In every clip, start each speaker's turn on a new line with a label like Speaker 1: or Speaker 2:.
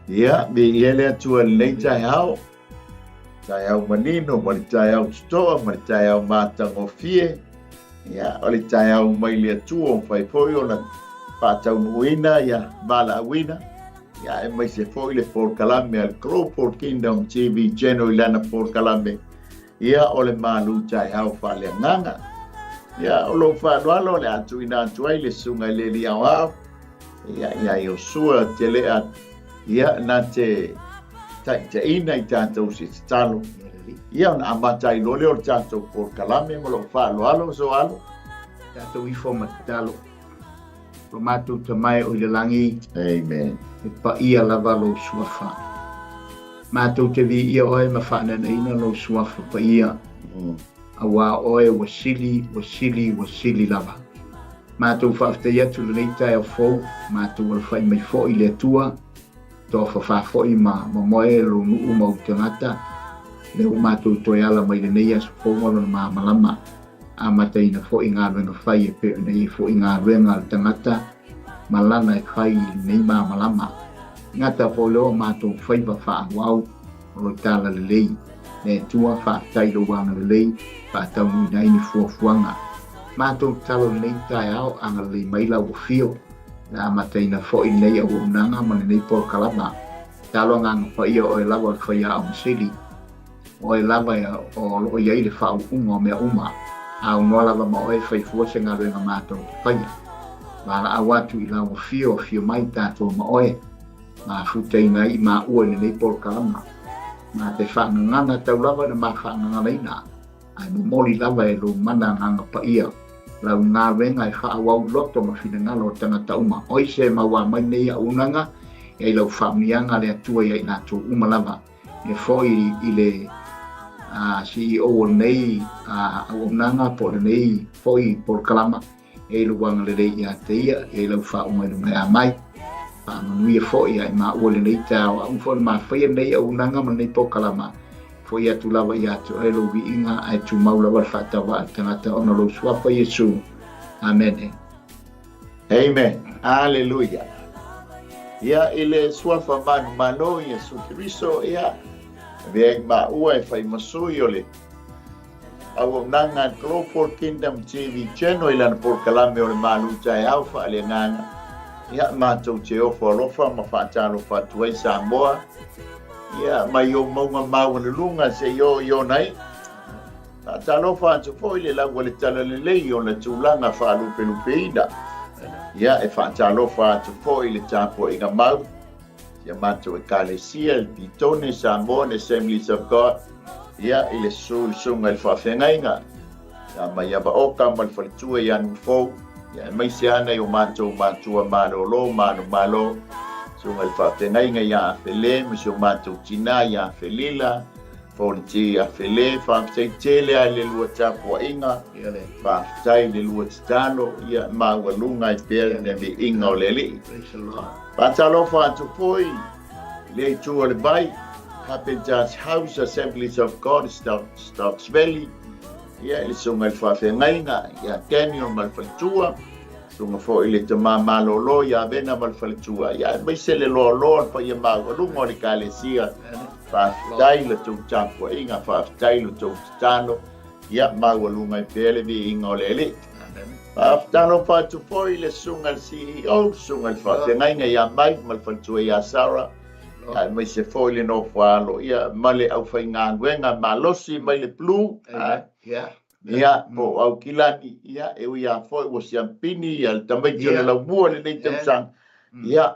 Speaker 1: Ia, viia le Atua i lenei taeao, taeao manino ma le taeao totoa ma le taeao matagofie. Ia, o le taeao mai le Atua ua mafai foi ona faataunuuina ia valaauina. Ia, aemaise foi le polokalame a le Global Kingdom TV Channel i lana polokalame. Ia, o le malu taeao faaleagaga. Ia, o lou faaaloalo o le a tuuina atu ai le Susuga i le Alii Aoao, ia, ia Iosua Telea, ia, na te taitaiina i tatou se tatalo. Ia, ona amata ai loa lea o le tatou polokalame ma lou faaaloalo, Soalo.
Speaker 2: Tatou ifo ma tatalo. Lo matou Tama e o i le lagi.
Speaker 1: Amen.
Speaker 2: E paia lava lou suafa. Matou te viia oe ma faanaanaina lou suafa paia. Auā oe ua sili, ua sili, ua sili lava. Matou faafetai atu i lenei taeao fou, matou alafai mai foi i le Atua, toafafa foi ma momoe lou nuu ma ou tagata, lea ua matou toe ala mai lenei aso fou ma lona malamalama. Amataina foi galuega fai e pei ona i ai foi galuega a le tagata ma lana e fai i lenei malamalama. Gata foi lea o matou faiva faaauau o lo talalelei. Le Atua, faafetai i lou agalelei, faataunuuina ai ni fuafuaga. Matou tatalo i lenei taeao, agalelei mai lau afio, le amataina foi lenei auaunaga ma lenei polokalama. Tatalo Agaga Paia o oe lava o le Faiaoga Sili. Oe lava o lo o i ai le faauuga o mea uma, a aunoa lava ma oe e fai fua se galuega matou te faia. Valaau atu i lau afio, afio mai tatou ma oe, mafutaina ai i maua i lenei polokalama. Ma te faagagana tau lava ina ma faagaganaina, ae momoli lava e lou mana agaga paia lau galuega e faaauau i loto ma finagalo o tagata uma. Oi se mauā mai nei auaunaga, e ai lau faamanuiaga le Atua ia i latou uma lava. E foi i le CEO o lenei auaunaga po o lenei foi polokalama, e i lou agalelei ia te ia, e i lau faauma i luga ea mai. Faamanuia foi ia i maua i lenei taeao, a uma foi ona mafaia lenei auaunaga ma lenei polokalama, foi atu lava ia te oe lou viiga, ae tumau lava le faatauvaa a le tagata ona o lou suafa Iesu. Amene.
Speaker 1: Amen. Aleluia. Ia, i le suafa manumalo Iesu Keriso, ia, avea ai maua e fai ma sui o le auaunaga Global Kingdom TV Channel i lana polokalame o le Malu Taeao Faaleagaga. Ia, matou te ofo alofa ma faatalofa atu ai Samoa, ia, mai ou mauga maualuluga seia oo i ona iu. Faatalofa atu foi le lau o le Talalelei i ona tulaga faalupelupeina. Ia, e faatalofa atu foi i le tapuaiga mau i a matou Ekalesia, le Pitone, Samoan Assemblies of God, ia, i le susu i le Susuga i le Faafeagaiga ia Maiava Oka ma le faletua ia Nufou, ia, aemaise lava nai o matou matua malolo, manumalo, Susuga i le Faafeagaiga ia Afele ma si o matou tina ia Afelila, Fonti Afele, faafetai tele lava i le lua tapuaiga, faafetai i le lua tatalo, ia maualuga ai pea le viiga o le Alii. Faatalofa atu foi i le itu o le vai, Carpenter's House Assemblies of God, Stocks Valley, ia i le susuga i le faafeagaiga ia Daniel ma le faletua, susuga foi i le tama malolo ia Vena ma le faletua, ia aemaise le loaloa o le paia maualuga o le Ekalesia. Faafetai i la tou tapuaiga, faafetai i la tou tatalo, ia maualuga ai pea le viiga o le Alii. Faafetalofa atu foi i le susuga i le CEO, le susuga i le faafeagaiga ia Mike ma le faletua ia Sarah, aemaise foi le nofo alo ia ma le aufaigaluega malosi mai le Blue. Ia, po o Aukilani, ia, e ui lava foi ua siampini ia le tamaiti o le laumua i lenei tausaga. Ia,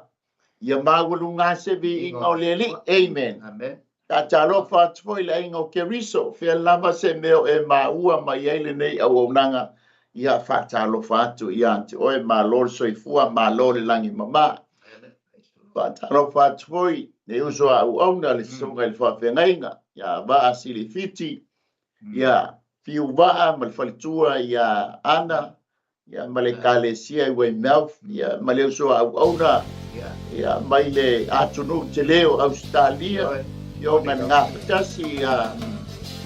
Speaker 1: ia maualuga se viiga o le Alii. Amen.
Speaker 2: Amen.
Speaker 1: Faatalofa atu foi i le aiga o Keriso, fea lava se mea o e maua mai ai lenei auaunaga, ia faatalofa atu ia te oe, malo le soifua, malo le lagi mama. Faatalofa atu foi i le uso a auauna, le susuga i le faafeagaiga ia Vaa Silifiti, ia Fiu Vaa ma le faletua ia Ana, ia ma le Ekalesia i Weymouth, ia ma le uso a auauna, ia mai le atunuu tele o Ausetalia, Afioga i le Gafatasi, ia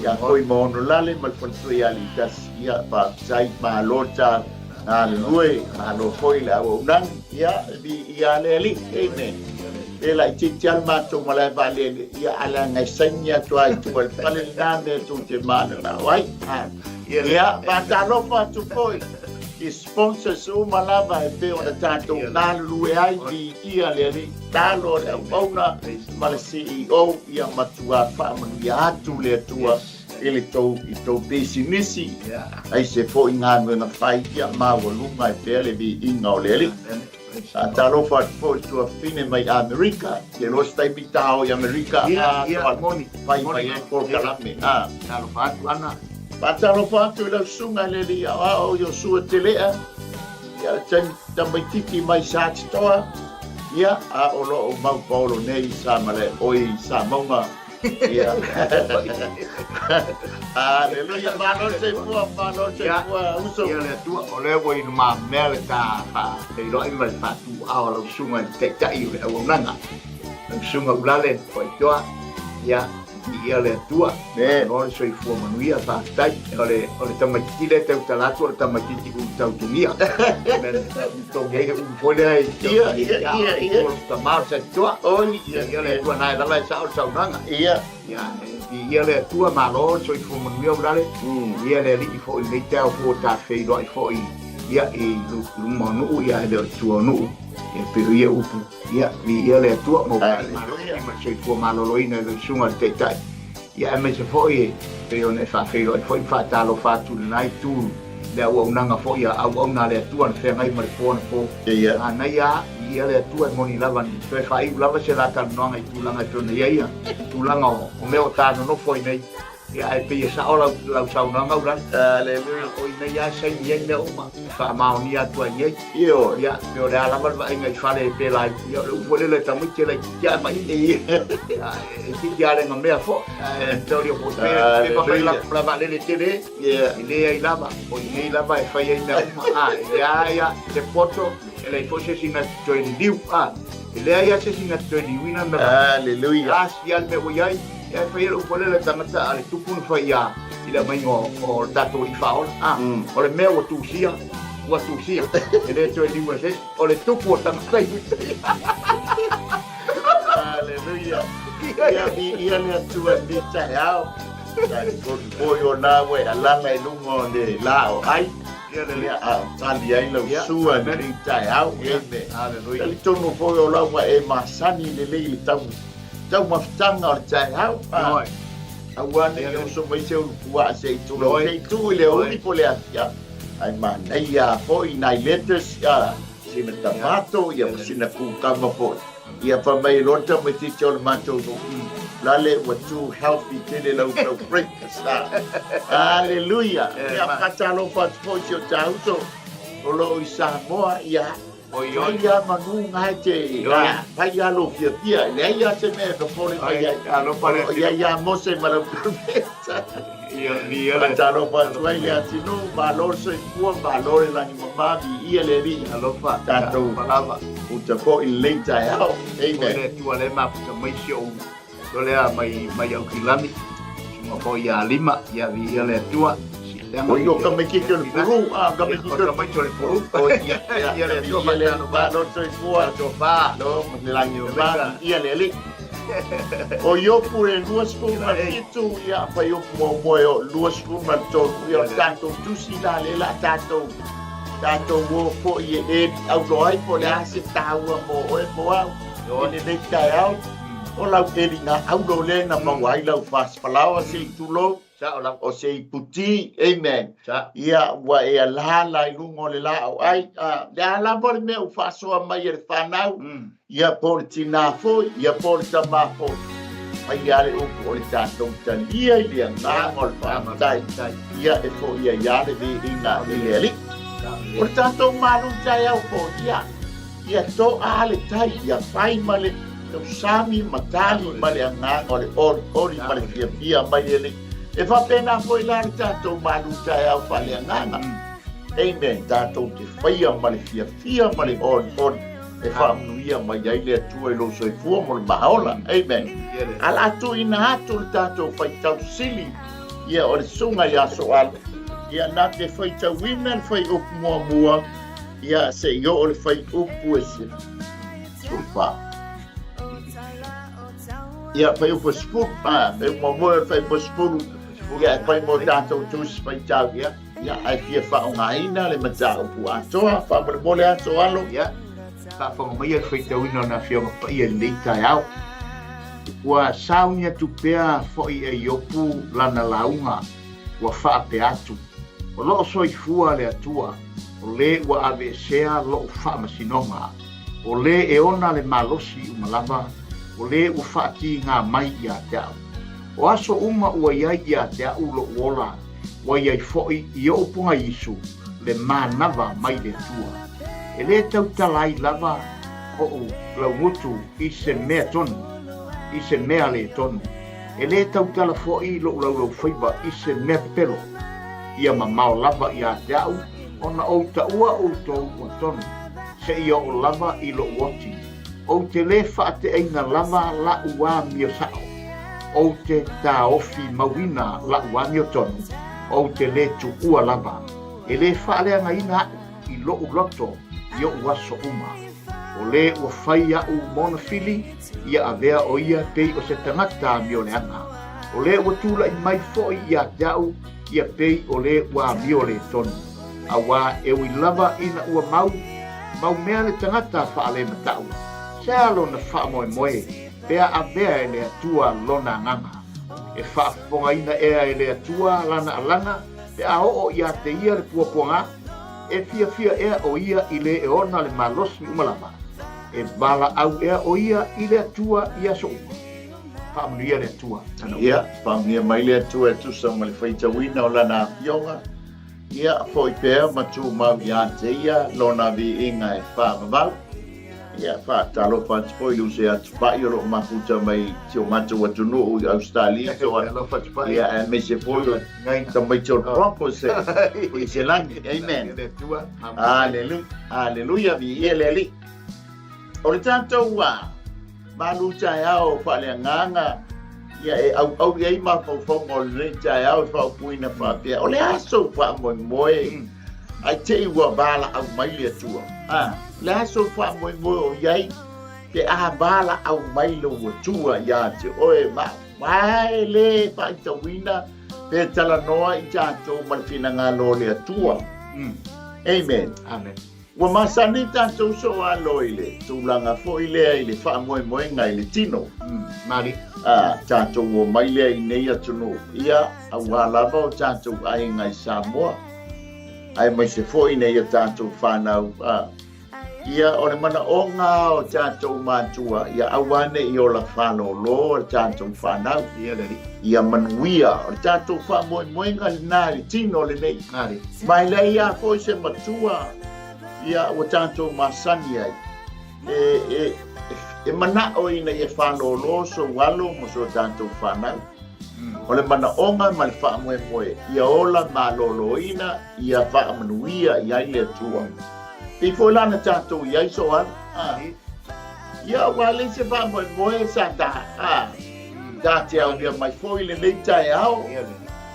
Speaker 1: ia Koimaonolale ma le faletua ia Aliitasi, ia faafetai, malo ta galulue, malo foi le auaunaga, ia viia le Alii. Amen. E laitiiti lava le matou malae vaalele, ia ae leaga e saini atu lava i tua i le fale lena mea tou te mananao ai. Ia, faatalofa atu foi i sponsors uma lava e pei ona tatou galulue ai, viia le Alii, talo a le auauna ma le CEO, ia matua faamanuia atu le Atua i le tou i tou pisinisi, aise foi galuega fai, ia maualuga ai pea le viiga o le Alii. Faatalofa atu foi i le tuafafine mai Amerika, te iloa se taimi ta o i Amerika,
Speaker 2: a ia, moni,
Speaker 1: fai mai ai polokalame.
Speaker 2: A. Talofa atu Ana.
Speaker 1: Faatalofa atu i lau susuga i le alii aoao Iosua Telea, ia le taimi tamaititi mai Satitoa, ia, a o lo o mau paolo nei i Samalaeoi i Samauga. Ia. Aleluia, malo le soifua, malo le soifua, uso.
Speaker 2: Ia le Atua, o lea ua i lumamea le ta faafeiloai ma le faatuao a lau susuga i le Taitai o le auaunaga, lau susuga Ulale Faitoa. Ia, viia le Atua, malo le soifua manuia, faafetai. O le, o le tamaitiiti lea e tautala atu, o le tamaitiiti ulu tautugia. Togi ai le ulu foi lea i
Speaker 1: Ia, ia, ia, ia.
Speaker 2: O le tama o Satitoa.
Speaker 1: Oi, ia,
Speaker 2: Ia le Atua na e lava e sao le saunoaga.
Speaker 1: Ia.
Speaker 2: Ia, e viia le Atua, malo le soifua manuia Ulale. Ia le Alii foi i lenei taeao fou ua ta feiloai foi ia i luma o nuu ia e le o i tua o nuu. Ia pei o ia upu. Ia, viia le Atua, maua pea le malosi ma le soifua maloloina i lau susuga i le Taitai. Ia aemaise foi e pei ona e faafeiloai foi ma faatalofa atu i lena itu le auaunaga foi a auauna a le Atua na feagai ma le po anapo.
Speaker 1: Ia.
Speaker 2: Manaia, viia le Atua e moni lava ni toe faaiu lava se la talanoaga i tulaga e pei ona i ai ia tulaga o mea o ta nonofo ai nei. Ia ae pei e sao lau, lau saunoaga Ulale.
Speaker 1: Aleluia.
Speaker 2: O i nei lava e saini ai mea uma, e faamaonia atu ai nei.
Speaker 1: Ioe.
Speaker 2: Ia, pe o le a lava le vaaiga i fale e pela ai. Ia, o le upu foi lele e tamaiti e laitiiti ae maini.
Speaker 1: Ia.
Speaker 2: E titi lava le gamea foi. Ae tau foi pe, pe pa mai la, la vaalele tele.
Speaker 1: Ia.
Speaker 2: E leai lava, o i nei lava e fai ai mea uma. A, e leai a, se poto, e leai foi se isi na te toe liliu. A, e leai a se isi na te toe liliuina le mea.
Speaker 1: Aleluia.
Speaker 2: Asi lava le mea ua i ai. Ia, e fai ai le upu lele le tagata a le tupu na fai ia i le aumaiga o le tatou alii faaola. A, o le mea ua tusia, ua tusia. E le toe liu e se isi. O le tupu o tagata i uta.
Speaker 1: Aleluia. Ia, viia le Atua i lenei taeao. Talitonu foi o lena ua e alaga i luga o le la o ai. Ia, a o tali ai lau sua i lenei taeao. Amen. Talitonu foi o la ua e masani lelei i le tau taumafataga o le taeao.
Speaker 2: Ioe.
Speaker 1: Aua ne i oso mai se ulu puaa se i tulou, se i tuu i le aoauli po o le afiafi. Ae manaia foi nai lettuce, sina tamato, ia ma sina kukama foi. Ia fai mai loa le tamaitiiti o le matou nuu, Lale ua too healthy tele lau lau breakfast. Hallelujah! Ia faatalofa atu foi i si o ta uso o lo o i Samoa, ia
Speaker 2: Oi, oi.
Speaker 1: Fai lava manu nga e te, fai lava lou fiafia, e leai lava se mea e popole mai ai.
Speaker 2: Alofa le
Speaker 1: O lo o i ai lava Mose ma lau perofeta.
Speaker 2: Ia, ia le.
Speaker 1: Faatalofa atu ai le atunuu, malo le soifua, malo le lagi mama, viia le Alii.
Speaker 2: Alofa,
Speaker 1: Tatou
Speaker 2: alofa lava.
Speaker 1: uta foi i lenei taeao.
Speaker 2: Oi
Speaker 1: Amen.
Speaker 2: le Atua lea e mafuta mai si ou o lea mai mai Aukilani, susuga foi ia Lima, ia viia le Atua. Siitaga
Speaker 1: Oi, o tamaitiiti o le pulu, a, tamaitiiti o
Speaker 2: le tamaiti o le pulu.
Speaker 1: Oi, ia, ia,
Speaker 2: ia le Atua,
Speaker 1: ia le Atua, malo le soifua.
Speaker 2: Tofa.
Speaker 1: Lo, le lagi mama, viia le Alii. O Iopu e 27, ia, fa Iopu muamua e oo 23, ia o le tatou tusi la lea la tatou, tatou o foi e e auloa ai po o le a se taua mo oe mo au i lenei taeao. O lau eliga aulo lea na maua ai lau fasifalaoa se i tulou,
Speaker 2: Sao lava.
Speaker 1: o se iputi, amen.
Speaker 2: Sa.
Speaker 1: Ia, ua e alala i luga o le laau ai. A, le a lava le mea ua faasoa mai e le fanau, ia po o le tinā foi, ia po o le tamā foi. Mai lava le upu o le tatou talia i le agaga o le faafetai, ia e foi ai lava le viiga i le Alii. O le tatou malu taeao foi, ia, ia toa le tai, ia fai ma le tausami ma tali ma le agaga o le olioli ma le fiafia mai le Alii. E faapena foi la le tatou malu taeao faaleagaga. Amen. Tatou te faia ma le fiafia ma le olioli e faamanuia mai ai le Atua i lou soifua mo le maola. Amen. A la tuuina atu le tatou faitau sili ia o le susuga ia Soala, ia na te faitauina le fuaiupu muamua, ia se i oo le fuaiupu e 14. Ia, fuaiupu 10, a, fuaiupu muamua o le fuaiupu 10, ia, e fai mo tatou tusi faitau, ia, ia, ae fia faaaogaina le mataupu atoa, faamolemole aso alo.
Speaker 2: Ia, faafofoga maia le faitauina o na Afioga Paia i lenei taeao. Ua sauni atu pea foi e Iopu lana lauga, ua faapea atu, O lo o soifua le Atua, o lē ua aveesea loʻu faamasinoga, o lē e ona le malosi uma lava, o lē ua faatigā mai ia te a'u. O aso uma ua i ai ia te a'u loʻu ola, ua i ai foʻi i oʻu pogaiisu le manava mai le Atua. E lē tautala ai lava oʻu laugutu i se mea tonu, i se mea lē tonu. E lē tautala foʻi loʻu laulaufaiva i se mea pepelo. Ia mamao lava ia te a'u ona ou taua ʻoutou ua tonu, seia oo lava i loʻu oti. Ou te lē faateʻaina lava laʻu amio saʻo. Ou te taofi mauina laʻu amio tonu, ou te lē tuʻua lava. E lē faaleagaina aʻu i loʻu loto i oʻu aso uma. O lē ua fai aʻu mona fili, ia avea ʻo ia pei o se tagata amio leaga. O lē ua tulaʻi mai foʻi ia te aʻu, ia pei o lē ua amio lē tonu. Auā e ui lava ina ua mau, mau mea le tagata faalemataʻu. Sea lona faamoemoe, pe a avea e le Atua lona agaga. E faafofogaina ea e le Atua lana alaga, pe a oo ia te ia le puapuaga? E fiafia ea ʻo ia i lē e ona le malosi uma lava? E valaau ea ʻo ia i le Atua i aso uma? Faamanuia le Atua.
Speaker 1: Ia, faamanuia mai le Atua e tusa ma le faitauina o Lana Afioga. Ia, foi pea ma tumau ia te Ia Lona viiga e faavavau. Ia, faatalofa atu foi i le uso ia Tupai o lo o mafuta mai i si o matou atunuu i Ausetalia. Ia, aemaise foi o tamaiti o le Broncos e Fuiselani. Amen. Aleluia. Aleluia, viia le Alii. O le tatou malu taeao faaleagaga, ia e auau i ai mafaufauga o lenei taeao e faaupuina faapea, o le a sou faamoemoe ae te i ua valaau mai le Atua? A, o le a sou faamoemoe o i ai pe a valaau mai lou Atua ia te oe ma au? Aua e lē faaitauina pe talanoa i tatou ma le finagalo o le Atua. Amen.
Speaker 2: Amen.
Speaker 1: Ua masani tatou soo alo i le tulaga foi lea i le faamoemoega i le tino.
Speaker 2: Mali.
Speaker 1: A, tatou omai lea i nei atunuu, ia, auā lava o tatou aiga i Samoa, aemaise foi nei a tatou fanau, a, ia, o le manaoga o tatou matua, ia aua ne i ola faalōlō a tatou fanau.
Speaker 2: Ia le alii.
Speaker 1: Ia manuia. O le tatou faamoemoega lenā i le tino lenei.
Speaker 2: Mali.
Speaker 1: Ma e leai lava foi se matua, ia, ua tatou masani ai, e, e, e manaʻo ina ia faalōlō sou alo ma so tatou fanau. O le manaoga ma le faamoemoe, ia ola malōlōina, ia faamanuia i ai le Atua. Pei foi la na tatou i ai sou alo. A, ia, ua leai se faamoemoe sa ta, a, ta te aulia mai foi i lenei taeao,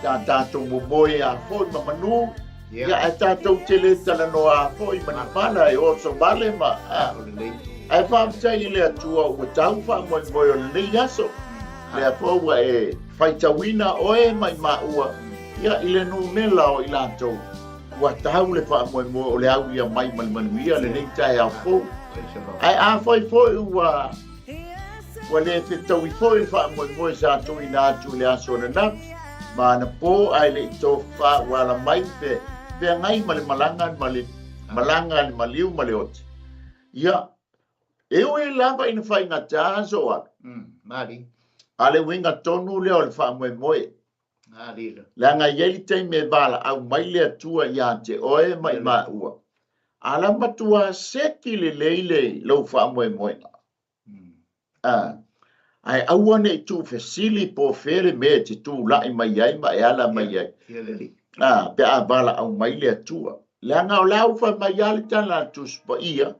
Speaker 1: sa tatou momoe lava foi ma manu, ia, ae tatou te le talanoa lava foi ma ni pala e oso vale ma, a, ae faafetai i le Atua ua tau faamoemoe o lenei aso, lea foi ua e faitauina oe ma i maua, ia, i le numela o i latou ua tau le faamoemoe o le aulia mai ma le manuia lenei taeao fou. Ae afai foi ua Ua le fetaui foi le faamoemoe sa tuuina atu i le aso ananafi ma anapo ae le i tofa ua ala mai pe feagai ma le malaga ma le malaga a le maliu ma le oti. Ia, e ui lava ina faigata sou alu.
Speaker 2: Mali.
Speaker 1: A le uiga tonu lea o le faamoemoe. Leaga e i ai le taimi e valaau mai le Atua ia te oe ma i maua, a la matua seki lelei le lou faamoemoega. A, ae aua ne i tuufesili po o fea le mea e te tulai mai ai ma e ala mai ai. A, pe a valaau mai le Atua. Leaga o la ua fai mai lava le tala a le Tusi Paia,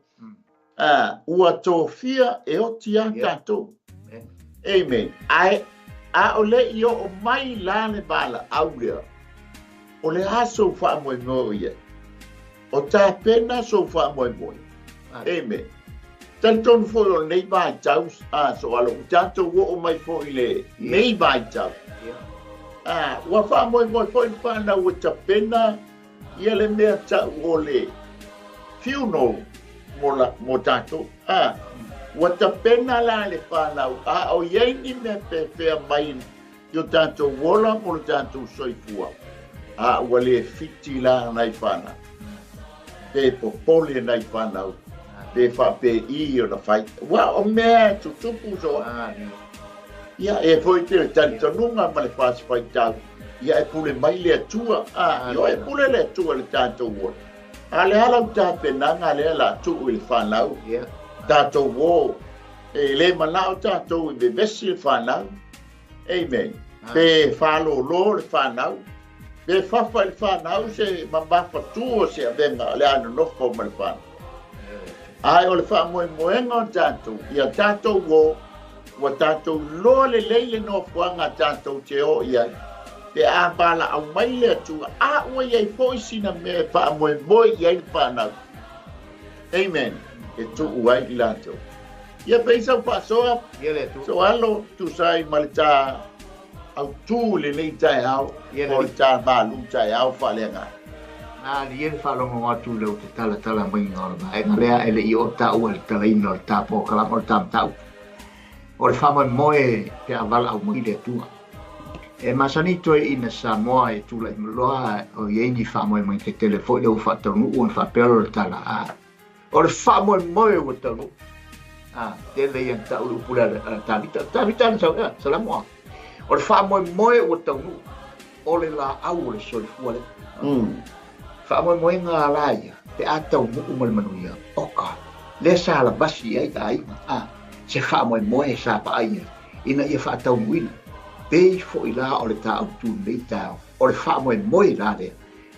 Speaker 1: a, ua tofia e oti lava tatou. Amen. Ae ʻaʻole i oo mai la le valaau lea, o le a sou faamoemoe o i ai? O tapena sou faamoemoe. Amen. Talitonu foi o lenei vaitau, a, Soalo, ua tatou oo mai foi i lenei vaitau, a, ua faamoemoe foi le fanau e tapena ia le mea tau o le funeral mo, la, mo tatou. A, ua tapena la le fanau, a o i ai ni mea pefea mai i o tatou ola mo le tatou soifua, a ua le fiti la nai fanau, pe popole nai fanau, pe faapei ona fai. Ua o mea e tutupu soa. Ia, e foi te talitonuga ma le fasi faitau, ia e pule mai le Atua. A, ioe, e pule le Atua i le tatou ola. A le a lau tapenaga lea la tuu i le fanau? Tatou o, e le manao tatou i vevesi le fanau. Amen. Pe faalōlō le fanau, pe fafa i le fanau se mamafatū o se avega o le a nonofo ma le fanau. Ae o le faamoemoega o tatou, ia tatou o, ua tatou iloa lelei le nofoaga tatou te o i ai, pe a valaau mai le Atua, a ua i ai foi sina mea e faamoemoe i ai le fanau. Amen. E tuu ai i latou. Ia pei sau faasoa, Soalo, tusa ai ma le ta autū i lenei taeao, po o le ta malu taeao faaleagaga.
Speaker 2: Malie le faalogo atu i lau tatalatala maiga o le vaega lea e le i oo taua i le talaina o le ta polokalame o le ta mataupu. O le faamoemoe pe a valaau mai le Atua. E masani toeaiina Samoa e tulai loa o i ai ni faamoemoe tetele foi lea ua faataunuu ona faapea loa le tala, a o le faamoemoe ua taunuu. A, tele ia na tau le upu lea a Tavita. Tavita na sau ea, Salamoa. O le faamoemoe ua taunuu, o le laau o le soifua lea. Faamoemoega la ia, pe a taunuu ma le manuia, oka, lea sa lavasi ai aiga, a, se faamoemoe sa vaai ai, ina ia faataunuuina. Pei foi la o le ta autu i lenei taeao, o le faamoemoe la lea,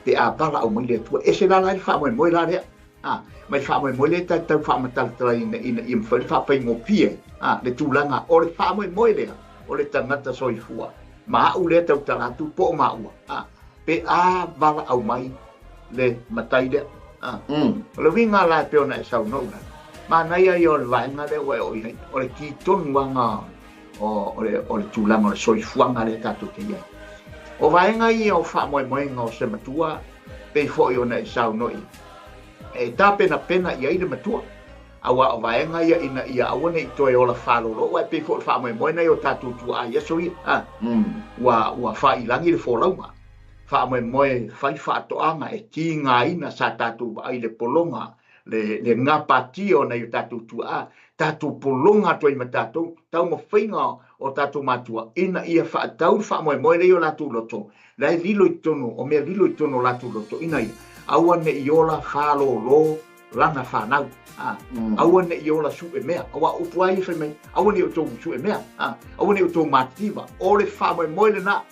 Speaker 2: pe a valaau mai le Atua, ese la la i le faamoemoe la lea, a, mai le faamoemoe lea ta tau faamatalatalaina ina ia mafai ona faafaigofie, a, le tulaga o le faamoemoe lea o le tagata soifua ma au lea tautala atu po o maua, a, pe a valaau mai le matai lea. A, o le uiga la e pei ona e saunoa ai, manaia ia o le vaega lea ua e oo i ai, o le ki tonu lava o le tulaga o le soifuaga lea tatou te i ai. O vaega ia o faamoemoega o se matua, pei foi ona e saunoa i ai, e tapenapena i ai le matua, aua o vaega ia ina ia aua ne i toe ola faalolo, aua e pei foi o le faamoemoe nai o tatou tuaa i aso ia, a, ua faailagi le folauga, faamoemoe fai faatoaga e tigaina sa tatou vaai le pologa, le gapatia o nai o tatou tuaa, tatou pologa atu ai ma tatou taumafaiga o tatou matua ina ia faatau le faamoemoe lea i o latou loto, la e lilo i totonu o mea lilo i totonu o latou loto ina ia aua ne i ola faalōlō lana fanau, a, aua ne i ola suʻe mea, aua upu lava ia fai mai, aua ne i outou suʻe mea, a, aua ne i outou matitiva. O le faamoemoe lena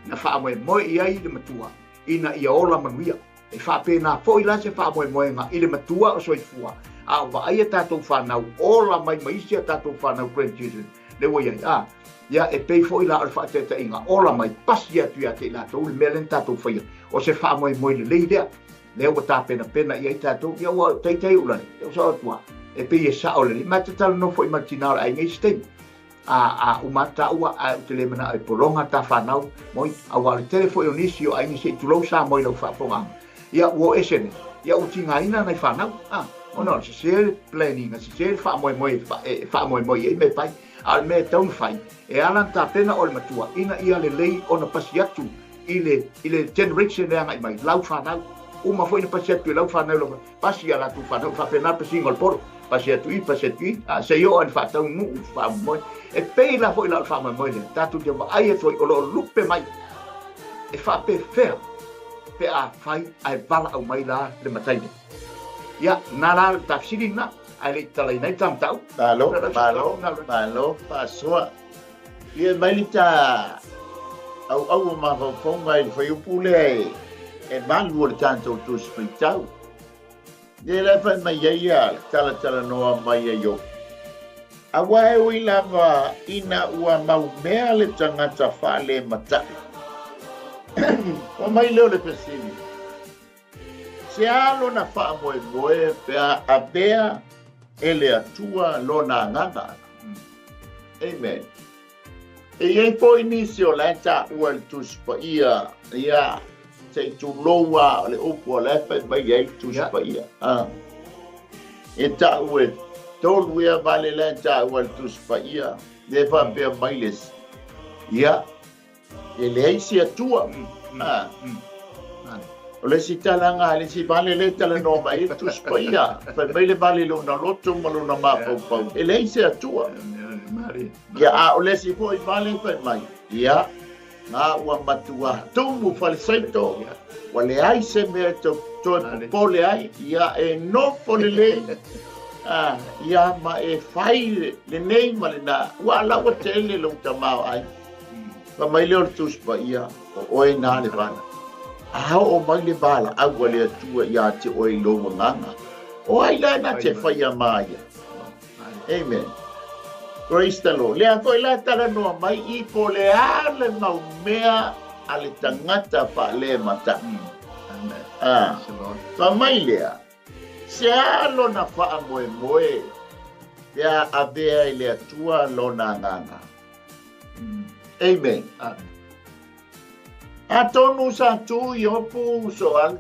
Speaker 2: na faamoemoe i ai le matua ina ia ola manuia. E faapena foi la se faamoemoega i le matua o soifua, a o vaai a tatou fanau ola mai ma isi a tatou fanau grandchildren lea ua i ai, a, ia e pei foi la o le faataitaiga ola mai pasi atu ia te i latou le mea lea na tatou faia. O se faamoemoe lelei lea, lea ua tapenapena i ai tatou, ia ua taitai ou lale, ia ua sao atu lava, e pei e sao lelei. Ma te talanoa foi ma le tina o le aiga i isi taimi. A, a uma atu taua, ae ou te le manao e pologa ta fanau, moi, aua o le tele foi o nisi o aiga se i tulou Samoa i lau faafofogaaga, ia ua o ese nei, ia ua tigaina nai fanau, a, ona o le sese le planning, sese le faamoemoe e faamoemoe i ai mea e fai. A o le mea e tatau ona fai, e ala ona tapena oe le matua, ina ia lelei ona pasi atu i le, i le generation e agai mai, lau fanau, uma foi ona pasi atu e lau fanau, lau Pasi i a latou fanau, faapena le pasiga o le polo, pasi atu i, pasi atu i, a se i oo lava i le faataunuu faamoemoe. E pei la foi la o le faamoemoe lea, tatou te vaai atu ai o lo o lupe mai e faapefea pe a fai ae valaau mai la le matai lea. Ia, na la le ta fesili lena, ae le i tatalaina ai le ta mataupu.
Speaker 1: Malo, malo, malo faasoa. Ia mai le ta auau o mafaufauga i le fuaiupu lea e malu o le tatou Tusi Faitau. Ia la e fai mai ai ia talatalanoa mai a Iopu. Aua e ui lava ina ua maumea le tagata faalematai. Ua mai lea o le fesili, Se a lona faamoemoe pe a avea e le Atua lona agaga. Amen. E i ai foi nisi o la e taua i le Tusi Paia, ia, se i tulou lava o le upu o la e fai mai ai le Tusi Paia. Ah. E tau e tolu ea vale la e taua i le Tusi Paia, lea e faapea mai le isi, ia, E leai se Atua. Ah. O le isi talaga a le isi vale lea e talanoa mai ai le Tusi Paia, fai mai le vale i lona loto ma lona mafaufau, e leai se Atua. Ia, a o le isi foi vale fai mai, ia, na ua matua tumu falesaito, ua leai se mea e toe popole ai, ia e nofo lelei, ah, ia ma e fai lenei ma lena, ua laua tele lou tamaoaiga. Fai mai lea o le Tusi Paia, o oe na le vala. A oo mai le valaau a le Atua ia te oe i lou agaga, o ai la na te faia ma ia? Amen. Praise the Lord. Lea foi la talanoa mai i po le a le mau mea a le tagata faalemata.
Speaker 2: Amen.
Speaker 1: Ah.
Speaker 2: Praise the Lord.
Speaker 1: Fa mai lea, se a lona faamoemoe pe a avea i le Atua lona agaga. Amen.
Speaker 2: Amen.
Speaker 1: Atonu sa tu i opu so al.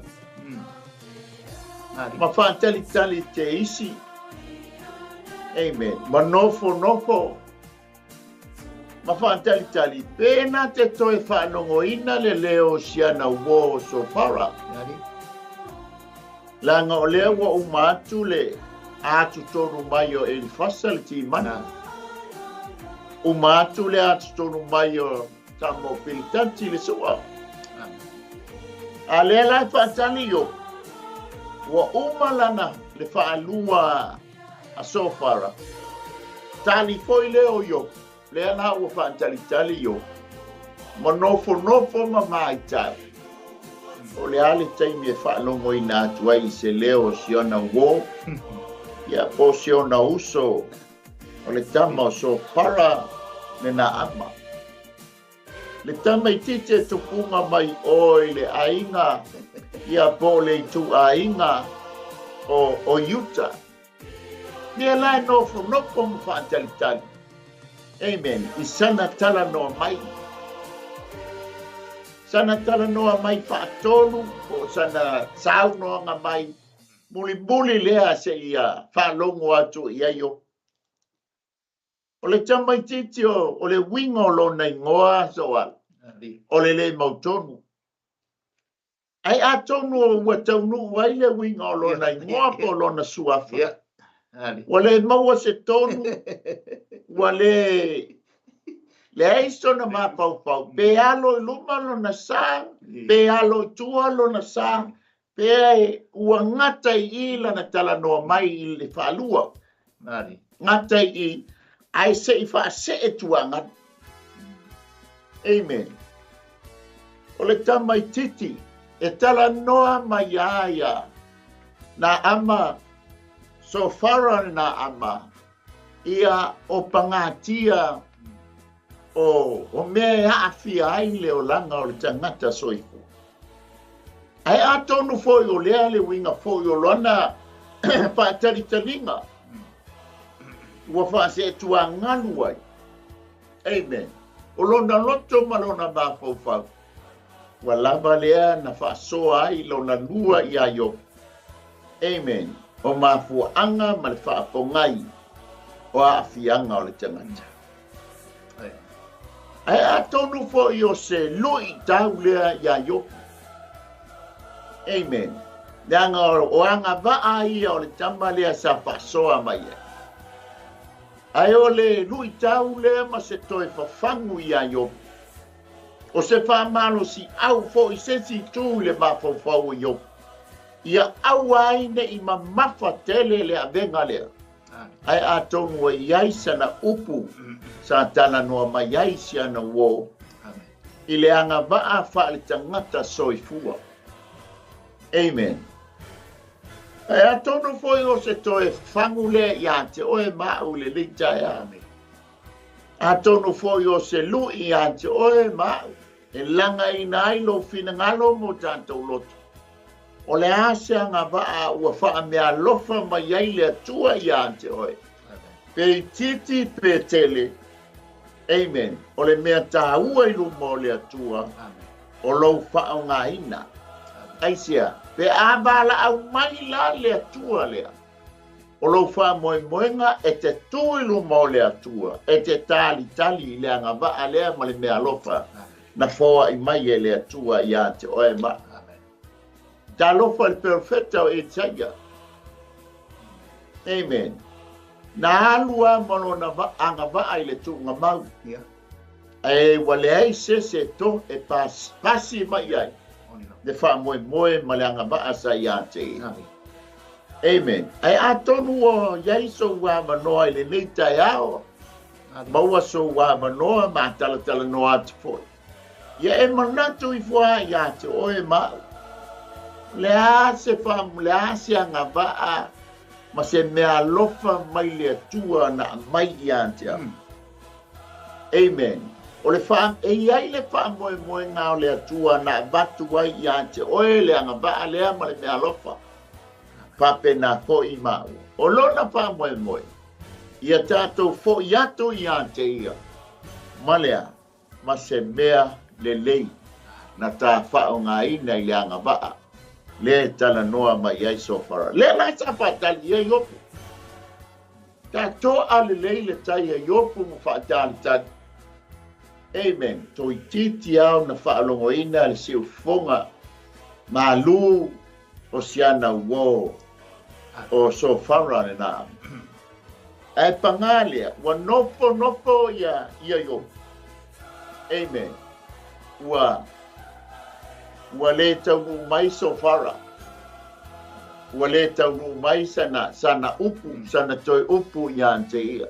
Speaker 1: Ma whaatalitali te isi. Amen. Ma nofo nofo. Ma whaatalitali. Pena te toe whaalongoina le leo siana uo Sofara. Leaga o lea ua uma atu le atu tonu mai o Elifasa le Timana, uma atu le atu tonu mai o tama o Pilitati le Sua. A lea la e faatali Iopo, ua uma lana le faalua a Sofara, tali foi lea o Iopo. Lea la ua faatalitali Iopo, ma nofonofo ma matau, o le a le taimi e faalogoina atu ai i se leo o si ona uō, ia po o si ona uso, o le tama o Sofara le Naama. Le tamaitiiti e tupuga mai o i le aiga, ia po o le ituaiga o Iuta. Lea la e nofonofo ma faatalitali. Amen. I sana talanoa mai. Sana talanoa mai faatolu, po o sana saunoaga mai mulimuli lea seia faalogo atu i ai Iopo. O le tamaitiiti o le uiga o lona igoa, Soala, o le le mautonu. Ae atonu ua taunuu ai le uiga o lona igoa po o lona suafa, ua le maua se tonu, ua le leai sona mafaufau, pe alo i luma lona sa, pe alo i tua lona sa, pe ua gata i i lana talanoa mai i le faalua. Gata i i, ae se i faasee tuaga. Amen. O le tamaitiiti e talanoa mai iā ia Naama, Sofara le Naama, ia o pagatia o mea e aafia ai le olaga o le tagata soifua. Ae atonu foi o lea le uiga foi o lona faatalitaliga ua faaseetuagalu ai. Amen. O lona loto ma lona mafaufau, ua lava lea na faasoa ai lona lua iā Iopo. Amen. O mafuaaga ma le faapogai o aafiaga o le tagata. Ae atonu foi o se luitau lea iā Iopo. Amen. Leaga o agavaa ia o le tama lea sa faasoa mai ai. Ae o le luitau lea ma se toe fafagu iā Iopo. O se faamalosiau foi se isi itu i le mafaufau o Iopo, ia aua ai ne i mamafa tele le avega lea. Ae atonu ua i ai sana upu sa talanoa mai ai si ana uō i le agavaa faaletagata soifua. Amen. Ae atonu foi o se toe fagu lea ia te oe ma au i lenei taeao. Atonu foi o se lui ia te oe ma au e lagaina ai lou finagalo ma o tatou loto. O le a se agavaa ua faameaalofa mai ai le Atua ia te oe, pe itiiti pe tele. Amen. O le mea taua i luma o le Atua, o lou faaaogaina. Aisea? Pe a valaau mai la le Atua lea, o lou faamoemoega e te tu i luma o le Atua, e te talitali i le agavaa lea ma le meaalofa na foai mai e le Atua ia te oe ma au. Talofa i le perofeta o Isaia. Amen. Na alu lava ma lona agavaa i le tuugamau. Ae ua leai se isi e to e pasi mai ai le faamoemoe ma le agavaa sa ia te ia. Amen. Ae atonu ua i ai sou avanoa i lenei taeao, maua sou avanoa ma talatalanoa atu foi. Ia e manatu ifo lava ia te oe ma au, o le a se le a se agavaa ma se meaalofa mai le Atua na aumai ia te au. Amen. O le wha, e i ai le faamoemoega o le Atua na avatu ai ia te oe le agavaa lea ma le meaalofa. Faapena foi maua. O lona faamoemoe, ia tatou foi atu ia te ia, ma le a? Ma se mea lelei na ta faaaogaina i le agavaa lea e talanoa mai ai Sofara. Lea la sa faatali i ai Iopu. Ta toa lelei le tai a Iopu ma faatalitali. Amen. Toeitiiti lava ona faalogoina le siufofoga malu o si ana uo o Sofara lena. Ae pagā lea, ua nofonofo ia ia Iopu. Amen. Ua, ua le taunuu mai Sofara. Ua le taunuu mai sana, sana upu, sana toe upu ia te ia.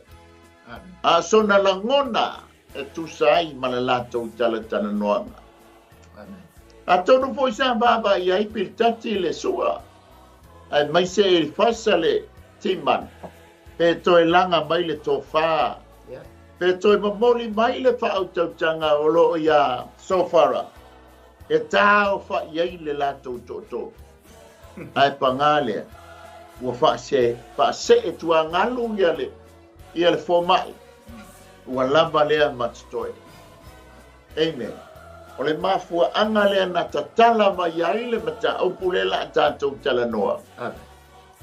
Speaker 1: A sona lagona e tusa ai ma le latou talatalanoaga. Atonu foi sa vaavaai ai Pilitati i le sua, aemaise Elifasa le Timan, pe toe laga mai le tofa, pe toe momoli mai le faautautaga o lo o iā Sofara e taaofai ai le latou tootoo. Ae pagā lea, ua faasee tuagalu ia le fomai, ua lava lea ma totoe. Amen. O le mafuaaga lea na tatala mai ai le mataupu lea la a tatou talanoa. Amen.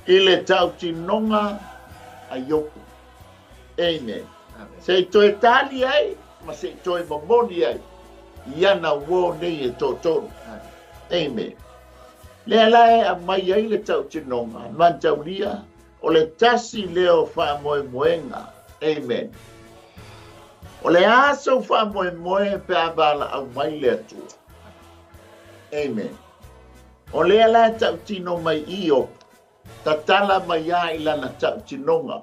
Speaker 1: I le tautinoga a Iopu. Amen. Amen. Se i toe tali ai ma se i toe momoli ai i ana uo nei e toatolu. Amen. Amen. Lea la e aumai ai le tautinoga, mataulia, O le tasi lea o faamoemoega. Amen. O le a sou faamoemoe pe a valaau mai le Atua? Amen. O lea la e tautino mai i Iopu, tatala mai lava i lana tautinoga.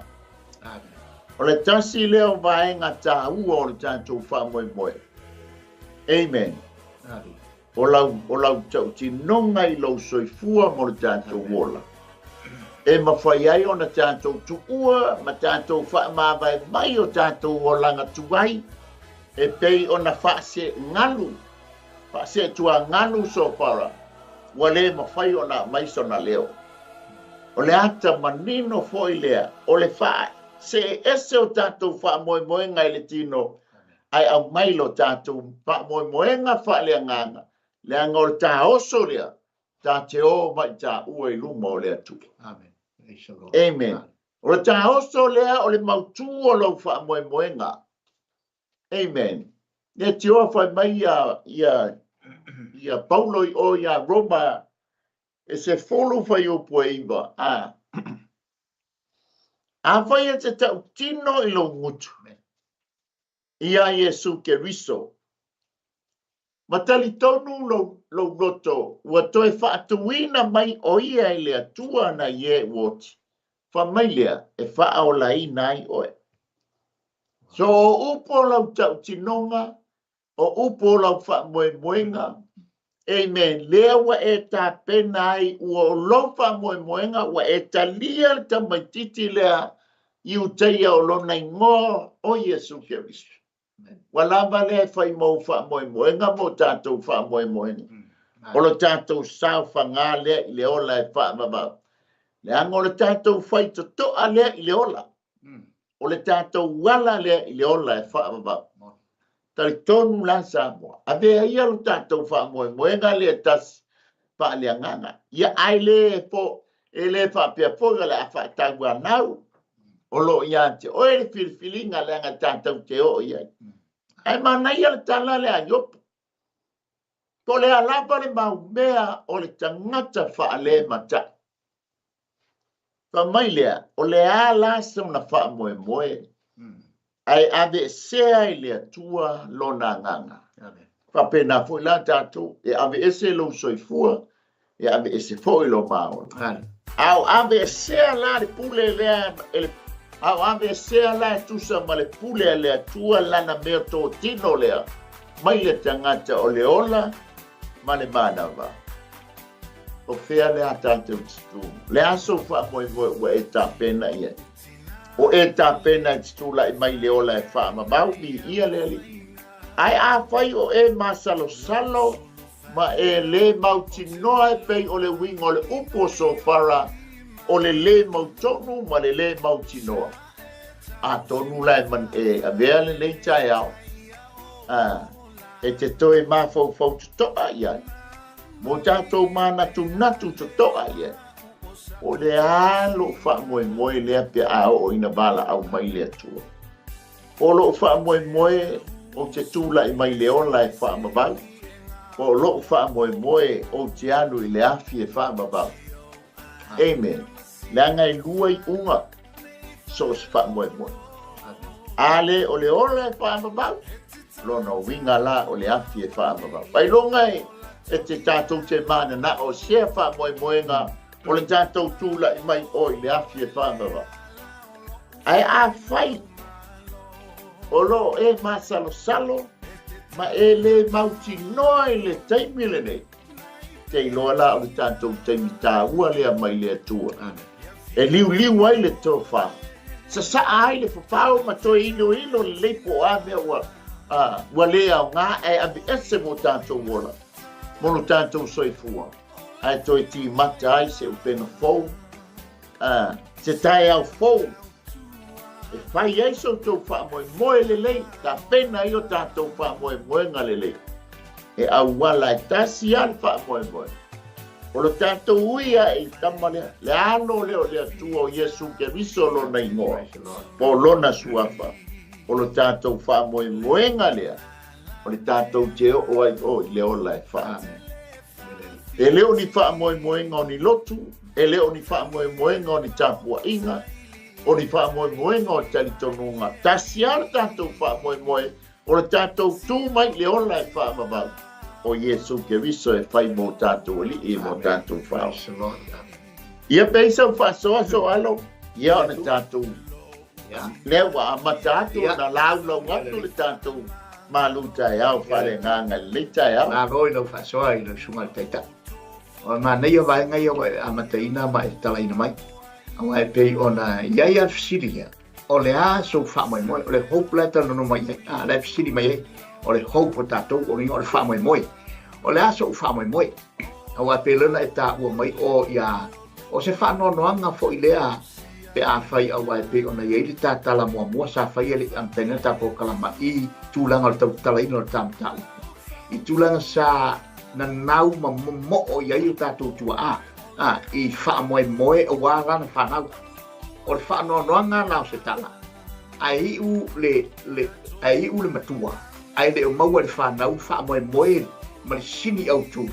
Speaker 1: O le tasi lea o vaega taua o le tatou faamoemoe. Amen. O lau, o lau tautinoga i lou soifua mo le tatou ola, e mafai ai ona tatou tuua ma tatou faamavae mai o tatou olaga tuai, e pei ona faaseegalu, faaseetuagalu Sofara, ua le mafai ona aumai sona leo. O le ata manino foi lea o le faaseeese o tatou faamoemoega i le tino ae aumai lo tatou faamoemoega faaleagaga, leaga o le taoso lea ta te o mai taua i luma o le Atua.
Speaker 2: Amen.
Speaker 1: Amen. O le taoso lea o le mautū o lou faamoemoega. Amen. Le tioa fai mai ia, ia, ia Paulo i o ia Roma e 10 fuaiupu e 9. A. Afai e te tautino i lou gutu, iā Iesu Keriso. Ma talitonu lou, lou loto ua toe faatuina mai ʻo ia e le Atua nai e ua oti, fai mai lea e faaolaina ai ʻoe. So o upu o lau tautinoga, o upu o lau faamoemoega, amen, lea ua e tapena ai ua o lou faamoemoega ua e talia le tamaititi lea Iutaia o lona igoa o Iesu Keriso. Ua lava lea e fai mo ou faamoemoega ma o tatou faamoemoega. O lo tatou saofaga lea i le ola e faavavau. Leaga o le tatou faitotoa lea i le ola. O le tatou ala lea i le ola e faavavau. Talitonu la Samoa, avea ia lo tatou faamoemoega lea e tasi faaleagaga. Ia ae le po, e le faapea foi o le a faatauanau. O lo o ia te oe le filifiliga leaga tatou te oo i ai. Ae manaia le tala lea a Iopo. Po o le a lava le maumea o le tagata faalematai. Fai mai lea, o le a la sona faamoemoe, ae aveesea e le Atua lona agaga. Faapena foi la tatou, e aveese lou soifua, e aveese foi lou maola. A o aveesea la le pule lea, a o aveesea la e tusa ma le pule a le Atua lana meatotino lea, mai le tagata o le ola ma le manava. O fea le a tatou te tu? Le a sou faamoemoe ua e tapena i ai? O e tapena e te tulai mai le ola e faamamau, viia le Alii. Ae afai o e masalosalo ma e lē mautinoa e pei o le uiga o le upu o Sofara, o le lē mautonu ma le lē mautinoa. Atonu la e man e avea lenei taeao, a, e te toe mafaufau totoa i ai, mo tatou manatunatu totoa i ai, o le a lou faamoemoe lea pe a oo ina valaau mai le Atua. Po o lou faamoemoe ou te tulai mai le ola e faamavau, po o lou faamoemoe ou te alu i le afi e faamavau. Amen. Leaga e lua iuga so o se faamoemoe. A le o le ola e faamavau, lona uiga la o le afi e faamavau. Ailoga e te tatou te mananao sea faamoemoega o le tatou tulai mai o i le afi e faamavau. Ae afai o lo o e masalosalo ma e lē mautinoa i le taimi lenei, te iloa la o le tatou taimi taua lea mai le Atua e liuliu ai le tofa, sasaa ai le fafao ma toe iloilo lelei po o a mea ua, ua lē aoga ae aveese mo tatou ola, mo lo tatou soifua, ae toe timata ai se upega fou, se taeao fou e fai ai so outou faamoemoe lelei, tapena ai o tatou faamoemoega lelei. E auala e tasi lava le faamoemoe. O lo tatou ui ae i tama lea, le alo lea o le Atua o Iesu Keriso lona igoa, po o lona suafa. O lo tatou faamoemoega lea, o le tatou te oo ai o i le ola e faa. E le o ni faamoemoega o ni lotu, e le o ni faamoemoega o ni tapuaiga, o ni faamoemoega o talitonuga. Tasi lava le tatou faamoemoe, o le tatou tu mai i le ola e faavavau, o Iesu Keriso e fai mo tatou alii mo tatou fao. Ia pei sau faasoa so alo, ia o le tatou lea ua amata atu ona laulau atu le tatou malu taeao faaleagaga i lenei taeao.
Speaker 2: Malo i lau faasoa i lau susuga i le Taitai. O le manaia vaega ia ua e amataina ma e tatalaina mai. Aua e pei ona i ai a le fesili lea, o le a sou faamoemoe, o le hope la e talanoa mai ai, a, la e fesili mai ai, o le hope o tatou, o le faamoemoe. O le a sou faamoemoe? Aua e pei lea ona e taua mai o ia, o se faanoanoaga foi lea pe afai aua e pei ona i ai le ta tala muamua sa fai e le i amataina le ta polokalama i tulaga o le tautatalaina o le ta mataupu i tulaga sa nanau ma momoo i ai o tatou tuaa a, i faamoemoe aua lana fanau. O le faanoanoaga la o se tala, ae iu le, le, ae iu le matua, ae le o maua e le fanau le faamoemoe ma le sini autu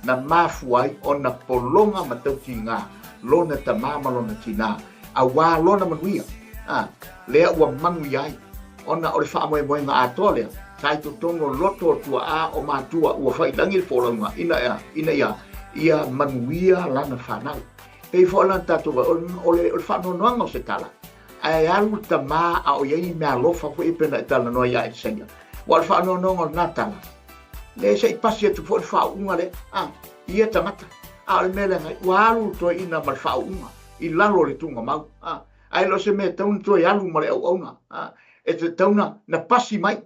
Speaker 2: na mafua ai ona pologa ma tautiga lona tamā ma lona tinā, auā lona manuia, a, lea ua manuia ai, ona o le faamoemoega atoa lea sa i totonu o loto o tua'a o matua ua fa'ilagi le folauga ina ia, ina ia, ia manuia lana fanau. Pei foi la na tatou vaai, o le, o le faanoanoaga o se tala, ae alu le tamā a o i ai ni mea alofa foi e pei ona e talanoa iā Elisaia. Ua o le faanoanoaga o lena tala, le se i pasi atu foi le faauuga lea, a, i ia tagata. A o le mea leaga, ua alu le toeaina ma le faauuga i lalo o le tuugamau, a, ae le o se mea e tatau ona toe alu ma le auauna, a, e tatau ona pasi mai,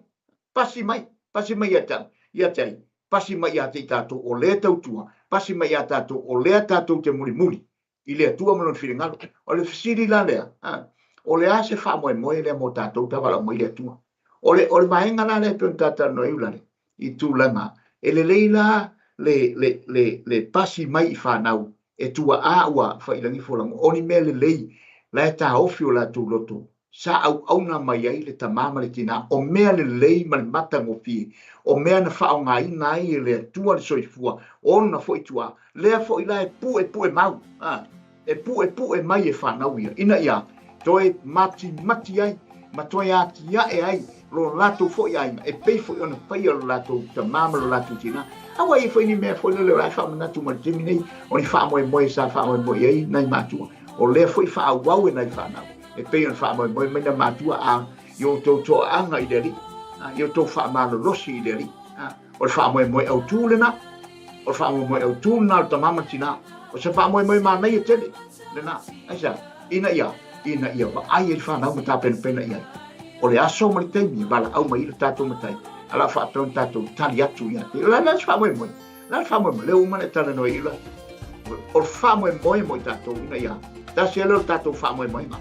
Speaker 2: pasi mai, pasi mai ia te au, ia te ai. Pasi mai ia te i tatou o lea tautua, pasi mai ia tatou o lea tatou te mulimuli i le Atua ma Lona finagalo. O le fesili la lea, a, o le a se faamoemoe lea mo tatou pe a valaau mai le Atua? O le, o le vaega la lea e pei ona ta talanoa ai Ulalei, i tulaga, e lelei la le, le, le, le pasi mai i fanau e tuaa ua failagi folaga, o ni mea lelei la e taofi o latou loto sa auauna mai ai le tama ma le tina, o mea lelei ma le matagofie, o mea na faaaogaina ai e le Atua le soifua o ona foi tuaa, lea foi la e puepue mau, a, e puepue mai e fanau ia, ina ia toe matimati ai ma toe atiae ai lo latou foi aiga, e pei foi ona faia lo latou tama ma lo latou tina. A ua i ai foi ni mea foi lele o la e faamanatu mai i le taimi nei, o ni faamoemoe sa faamoemoe i ai nai matua, o lea foi faaauau e nai fanau. E pei ona faamoemoe mai na matua a i o outou toaaga i le Alii, a i outou faamalolosi i le Alii. A, o le faamoemoe autū lena, o le faamoemoe autū lena o le tama ma le tinā. O se faamoemoe manaia tele lena. Aisea? Ina ia, ina ia vaai ai le fanau ma tapenapena i ai. O le aso ma le taimi e valaau mai ai le tatou Matai, a o le a faapea ona tatou tali atu ia te ia. O le a le faamoemoe? Le a le faamoemoe? Lea ua uma ona e talanoa i ula. O le faamoemoe mo i tatou ina ia tasi lea o le tatou faamoemoega.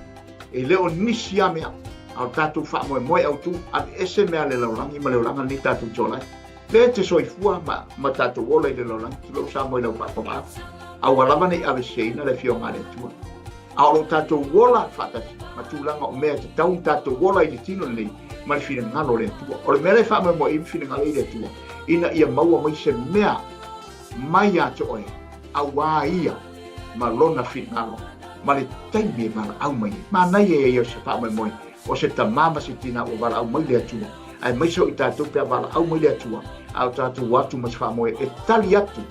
Speaker 2: E le o nisi a mea, a o le tatou faamoemoe autu, aveese mea a le lalolagi ma le olaga lenei tatou te ola ai. Lea e te soifua ma, ma tatou ola i le lalolagi, tulou Samoa i lau faafofoga atu. A ua lava ne i aveseseina le Afioga a le Atua. A o lo tatou ola faatasi ma tulaga o mea e tatau ona tatou ola i le tino lenei ma le finagalo o le Atua. O le mea lea e faamoemoe i ai ma finagalo i le Atua, ina ia maua mai se mea mai ia te oe, auā ia ma lona finagalo ma le taimi e valaau mai ai. Manaia ia o se faamoemoe o se tama ma se tina ua valaau mai le Atua, aemaise o i tatou pe a valaau mai le Atua, a o tatou o atu ma se faamoe e tali atu.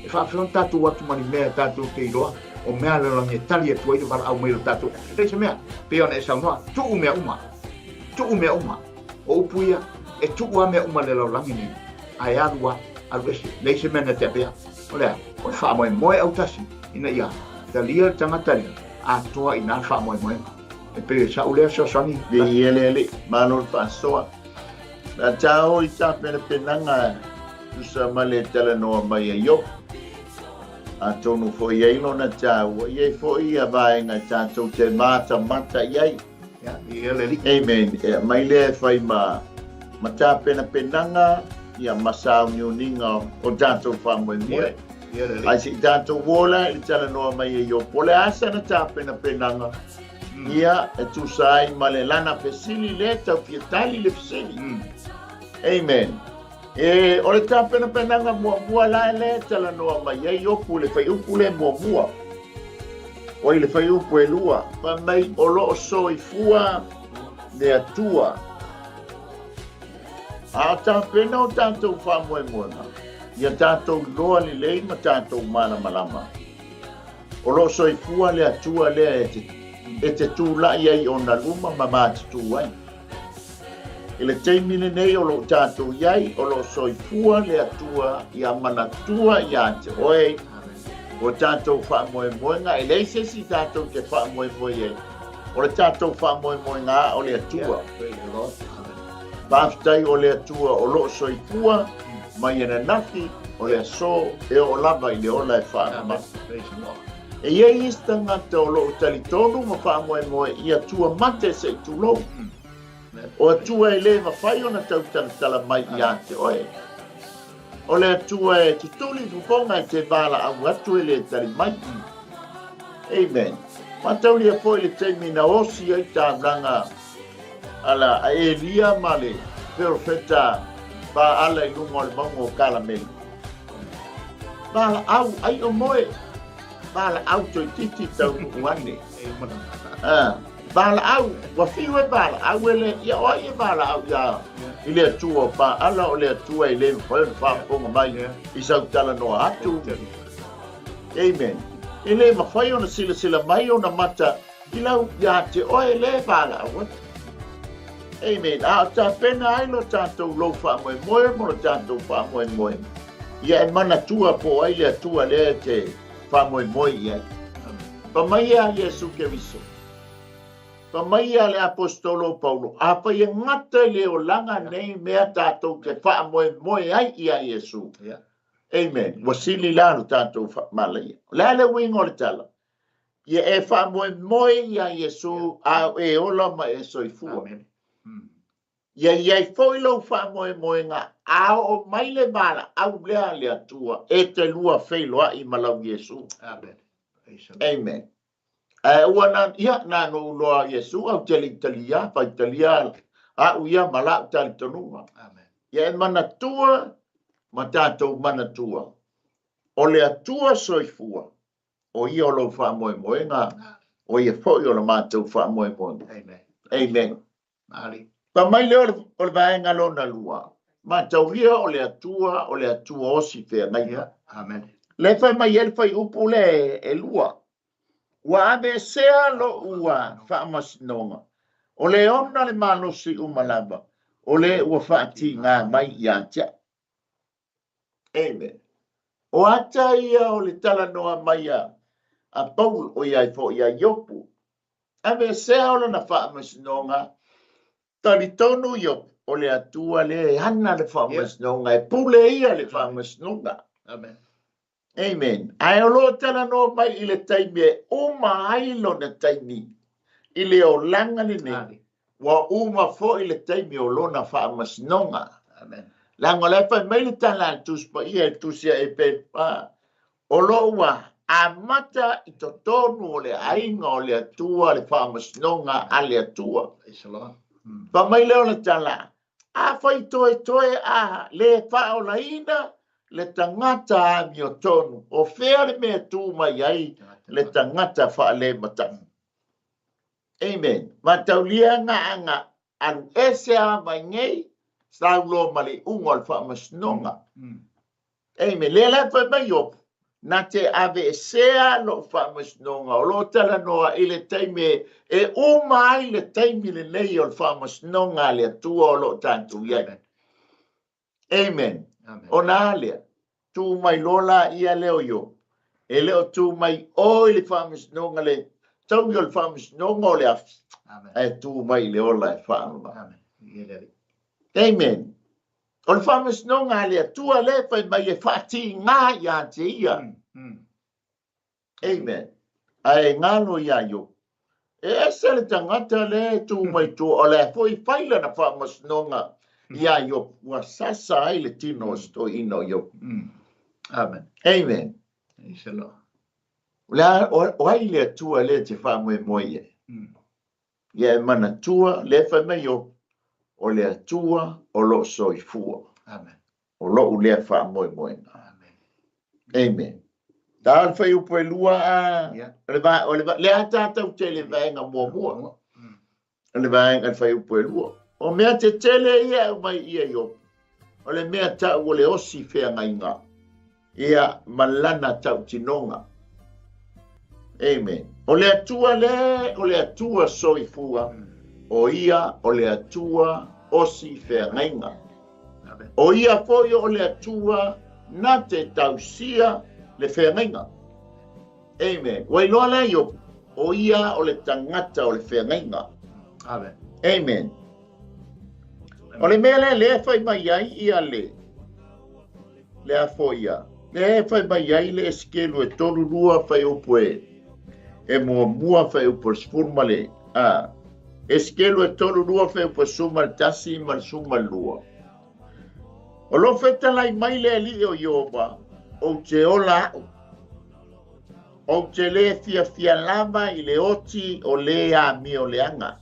Speaker 2: E faapefea ona tatou o atu ma ni mea tatou te iloa o mea a le lalolagi e tali atu ai le valaau mai o tatou. E leai se mea, pei ona e saunoa, tuu mea uma, tuu mea uma. O upu ia, e tuu lava mea uma i le lalolagi nei, ae alu lava, alu ese, leai se mea na te avea. O le a? O le faamoemoe autasi ina ia talia le tagata lea, atoa i ina le faamoemoega. E pei o sa'u lea fesoasoani.
Speaker 1: Viia le Alii, malo le faasoa. Na tao i tapenapenaga tusa ma le talanoa mai a Iopo. Atonu foi i ai lona taua, i ai foi ia vaega tatou te matamata i ai. Amen. E aumai lea e fai ma, ma tapenapenaga ia ma sauniuniga o tatou faamoemoe. Ae se i tatou o la i le talanoa mai e Iopo, o le a sana tapenapenaga ia e tusa ai ma le lana fesili lea tau fia tali le fesili. Amen. E, o le tapenapenaga muamua la lea e talanoa mai ai Iopo i le fuaiupu lea muamua. Oi le fuaiupu e lua, fai mai o lo o soifua le Atua. A o tapena o tatou faamoemoega, ia tatou iloa lelei ma tatou malamalama. O lo o soifua le Atua lea e te, e te tulai ai i ona luma ma matutu ai. I le taimi lenei o lo o tatou i ai, o lo o soifua le Atua ia manatua ia te oe o tatou faamoemoega, e leai se isi tatou te faamoemoe i ai, o le tatou faamoemoega o le Atua. Faafetai o le Atua o lo o soifua mai ananafi o le aso e oo lava i le ola e faamama. E i ai isi tagata o lo o talitonu ma faamoemoe i atua mate se i tulou. O atua e le mafai ona tautalatala mai ia te oe. O le Atua e tutuli fofoga e te valaau atu e le tali mai. Amen. Mataulia foi le taimi na osi ai taulaga ala a Elia ma le perofeta Baala i luga o le mauga o Kalameli. Valaau ai o moe, valaau toeitiiti taunuu ane. Ah. Valaau, ua fiu e valaau e le, ia o ai e valaau ia i le Atua o Paala o le Atua e le mafai ona faafofoga mai i sau talanoa atu. Amen. E le mafai ona silasila mai ona mata i lau ia te oe le valaau atu. Amen. A o tapena ai lo tatou lou faamoemoe mo lo tatou faamoemoe, ia e manatua po o ai le Atua lea e te faamoemoe i ai. Fai mai ia Iesu Keriso. Fai mai a le Aposetolo o Paulo, Afai e gata i le olaga nei mea tatou te faamoemoe ai ia Iesu. Amen. Ua sili la lo tatou faamalaia. O le a le uiga o le tala? Ia e faamoemoe ia Iesu a o e ola ma e soifua.
Speaker 2: Amen.
Speaker 1: Ia i ai foi lou faamoemoega a oo mai le valaau lea a le Atua e te lua feiloai ma lau Iesu.
Speaker 2: Amen.
Speaker 1: Amen. Ae ua na, ia, na ona ou loa Iesu au te le i talia, faitalia a'u ia ma la'u talitonuga.
Speaker 2: Amen.
Speaker 1: Ia e manatua ma tatou manatua, o le Atua soifua, o ia o lou faamoemoega, o ia foi o le matou faamoemoega.
Speaker 2: Amen.
Speaker 1: Amen.
Speaker 2: Maali.
Speaker 1: Fai mai lea o le vaega lona lua, mataulia o le Atua o le Atua osi feagaiga.
Speaker 2: Amen.
Speaker 1: Lea fai mai ai le fuaiupu lea e lua, ua aveesea lou faamasinoga, o le ona le malosi uma lava, o le ua faatiga mai ia te au. Amen. O ata ia o le talanoa mai a Paulo, ʻoiai foi ia Iopu. Aveesea o lona faamasinoga, talitonu Iopu, o le Atua lea e ana le faamasinoga, e pule ia le faamasinoga.
Speaker 2: Amen.
Speaker 1: Amen. Ae o lo o talanoa mai i le taimi e uma ai lona taimi i le olaga lenei, ua uma foi le taimi o lona faamasinoga.
Speaker 2: Amen.
Speaker 1: Leaga o la e fai mai le tala a le Tusi Paia, e tusi a Epepa, o lo o ua amata i totonu o le aiga o le Atua le faamasinoga a le Atua.
Speaker 2: Praise the Lord.
Speaker 1: Fai mai lea o le tala, Afai toetoe a le faaolaina le tagata amiotonu, o fea le mea e tu mai ai le tagata faalematafi? Amen. Mataulia ga alu ese a mai nei, saulo ma le iuga o le faamasinoga. Amen. Lea la e fai mai Iopu, na te aveesea lou faamasinoga, o lo o talanoa i le taimi e uma ai le taimi lenei o le faamasinoga a le Atua o lo o tatou i ai. Amen.
Speaker 2: Amen.
Speaker 1: Ona a lea, tu mai loa la ia lea o Iopu, e le o tu mai o i le faamasinoga, le taui o le faamasinoga o le afi,
Speaker 2: Amen.
Speaker 1: ae tu mai i le ola e faaola.
Speaker 2: Amen. Ia le Alii.
Speaker 1: Amen. O le faamasinoga a le Atua lea e fai mai e faatiga ia te ia. Amen. Ae galo iā Iopu. E ese le tagata lea e tu mai tua, o lea foi fai lana faamasinoga iā Iopu, ua sasa ai le tino o se toeaina o Iopu.
Speaker 2: Amen.
Speaker 1: Amen.
Speaker 2: Praise the Lord.
Speaker 1: O le a, o ai le Atua lea e te faamoemoe i ai? Ia e manatua, lea fai mai Iopu, o le Atua o lo o soifua.
Speaker 2: Amen.
Speaker 1: O lou lea faamoemoega.
Speaker 2: Amen.
Speaker 1: Amen. Ta o le fuaiupu e lua a,
Speaker 2: Yeah.
Speaker 1: o le va, o le va, lea tatou te le vaega muamua. O le vaega le fuaiupu e lua. O mea tetele ia e aumai ia Iopu. O le mea tau o le osi feagaiga. Ia, ma lana tautinoga. Amen. O le Atua le, o le Atua soifua, o ia o le Atua osi feagaiga. O ia foi o le Atua na te tausia le feagaiga. Amen. Ua iloa lea Iopu, o ia o le tagata o le feagaiga.
Speaker 2: Amen.
Speaker 1: Amen. O le mea lea lea e fai mai ai ia le lea foi ia. Lea e fai mai ai le Esekelu e 32 fuaiupu e e muamua fuaiupu e 10 ma le a Esekelu e 32 fuaiupu e 11 ma le 12. O lo o fetalai mai le Alii o Ieova, ou te ola a'u. Ou te le fiafia lava i le oti o le amioleaga.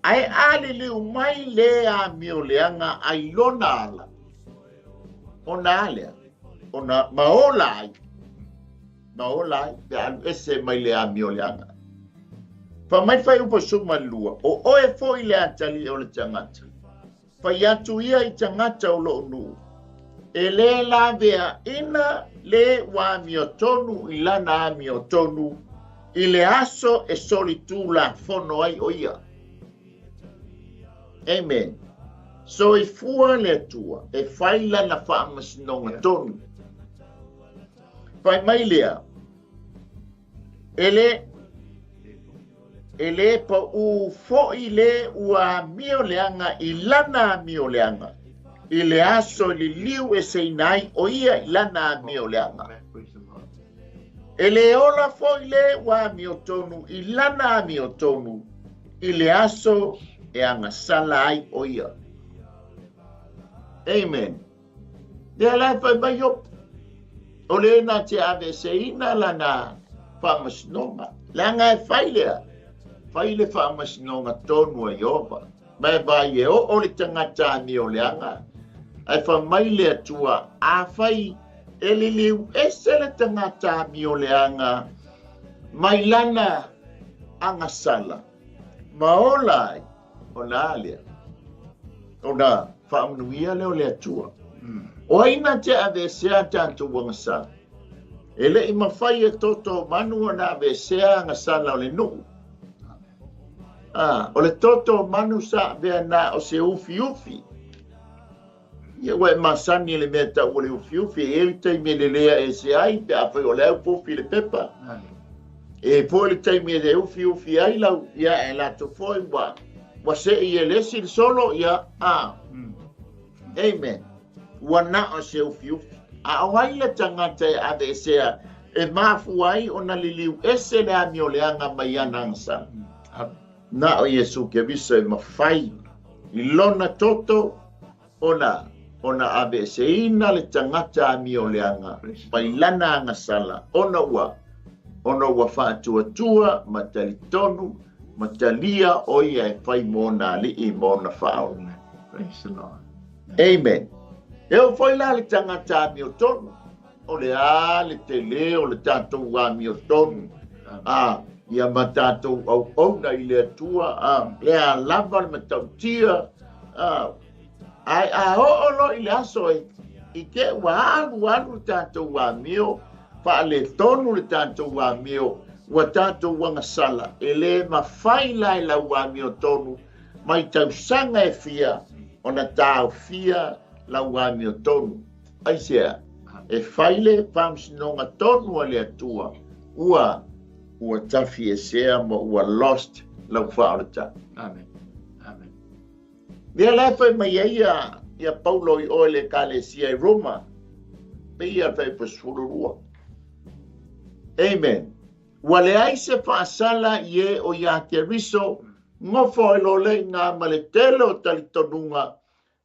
Speaker 1: Ae a liliu mai le amioleaga ai lona ala, ona a lea, ona ma ola ai, ma ola ai pe a alu ese mai le amioleaga. Fai mai le fuaiupu 12, o oe foi le atalii o le tagata. Fai atu ia i tagata o lou nuu, e le laveaina le ua amiotonu i lana amiotonu i le aso e solitulafono ai o ia. Amen. Soifua le Atua e fai lana faamasinoga tonu. Fai mai lea, e le... E lē paʻū foi le ua amioleaga i lana amioleaga, i le aso e liliu eseina ai ʻo ia i lana amioleaga. E lē ola foi le ua amiotonu i lana amiotonu, i le aso e agasala ai ʻo ia. Amen. Lea la e fai mai Iopu, o le na te aveeseina lana faamasinoga, leaga e fai lea, fai le faamasinoga tonu a Ieova. Ma e vaai e oo le tagata amioleaga, ae fai mai le Atua, Afai e liliu ese le tagata amioleaga mai lana agasala, ma ola ai, Ona a lea? Ona faamanuia lea o le Atua. O ai na te aveesea tatou agasala? E le i mafai e toto o manu ona aveesea agasala o le nuu. A, o le toto o manu sa avea na o se ufiufi. Ia ua e masani i le mea tau o le ufiufi, e i ai le taimi e lelea ese ai pe afai o lea ua ufi le pepa. E i foi le taimi e ufiufi ai lau, ia e latou foi ua, ua sei e le esi le solo, ia, a. Amen. Ua na o se ufiufi. A o ai le tagata e aveesea e mafua ai ona liliu ese le amioleaga mai ana agasala? Na o Iesu Keriso e mafai i lona toto ona ona aveeseina le tagata amioleaga mai lana agasala ona ua ona ua faatuatua ma talitonu ma talia ʻo ia e fai mo ona alii ma ona faaola. Amen. E oo foi la le tagata amiotonu, o le a le tele o le tatou amiotonu, a ia ma tatou auauna i le Atua, a le a lava le matautia, a ae a oo loa i le aso e i te ua alu alu le tatou amio, faaletonu le tatou amio, ua tatou agasala, e le mafai la e lau amiotonu mai tausaga e fia ona taofia lau amiotonu. Aisea? E fai le faamasinoga tonu a le Atua, ua ua tafiesea ma ua lost lau faaolataga.
Speaker 2: Amen. Amen.
Speaker 1: Lea la e fai mai ai ia, ia Paulo i o i le Ekalesia i Roma, pei ia le fuaiupu 12. Amen. Ua leai se faasala i e o iā Keriso, nofo ai loa lea i ina ma le tele o talitonuga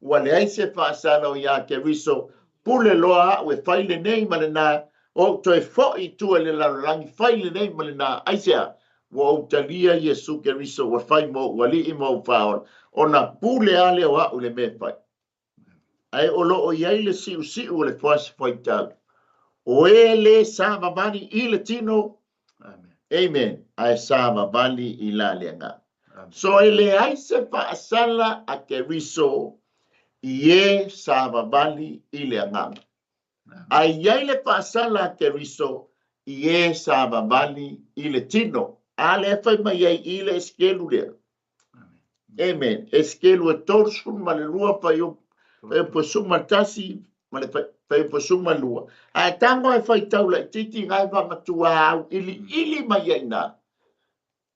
Speaker 1: Ua leai se faasala o iā Keriso, pule loa aʻu e fai lenei ma lenā, ou toe foʻi i tua i le lalolagi, fai lenei ma lenā. Aisea? Ua ou talia Iesu Keriso ua fai mo ou alii ma ou faaola, ona pule a lea o aʻu i le mea e fai. Ae o lo o i ai le siusiu o le fuasi faitau, o e lē savavali i le tino, Amen, ae savavali i la le agaga. So e leai se faasala a Keriso i e savavali i le agaga. Ae i ai le faasala a Keriso i e savavali i le tino. A lea e fai mai ai i le esekelu lea. Amen. Esekelu e 32 fuaiupu 11 ma le fuaiupu 12. Ae tago e faitau laitiiti na e faamatua auiliili mai ai i ina.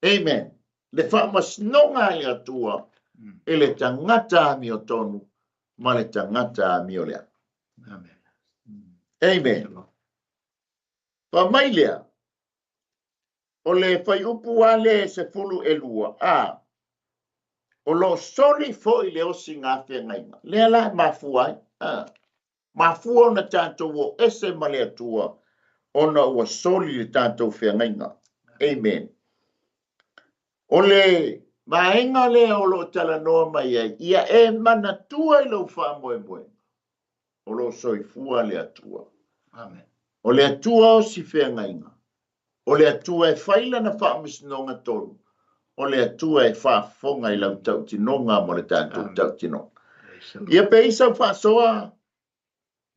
Speaker 1: Amen. Le faamasinoga a le Atua i le tagata amiotonu ma le tagata amioleaga.
Speaker 2: Amen.
Speaker 1: Amen. Fai mai lea, o le fuaiupu lava lea e 12, a, o lo o soli foi le osiga feagaiga. Lea la e mafua ai, a, mafua ona tatou o ese ma le Atua ona ua soli le tatou feagaiga. Amen. O le vaega lea o lo o talanoa mai ai, ia e manatua i lou faamoemoega, o lo o soifua le Atua.
Speaker 2: Amen.
Speaker 1: O le Atua osi feagaiga. O le Atua e fai lana faamasinoga tonu. O le Atua e faafofoga i lau tautinoga ma le tatou tautinoga. Ia pe i sau faasoa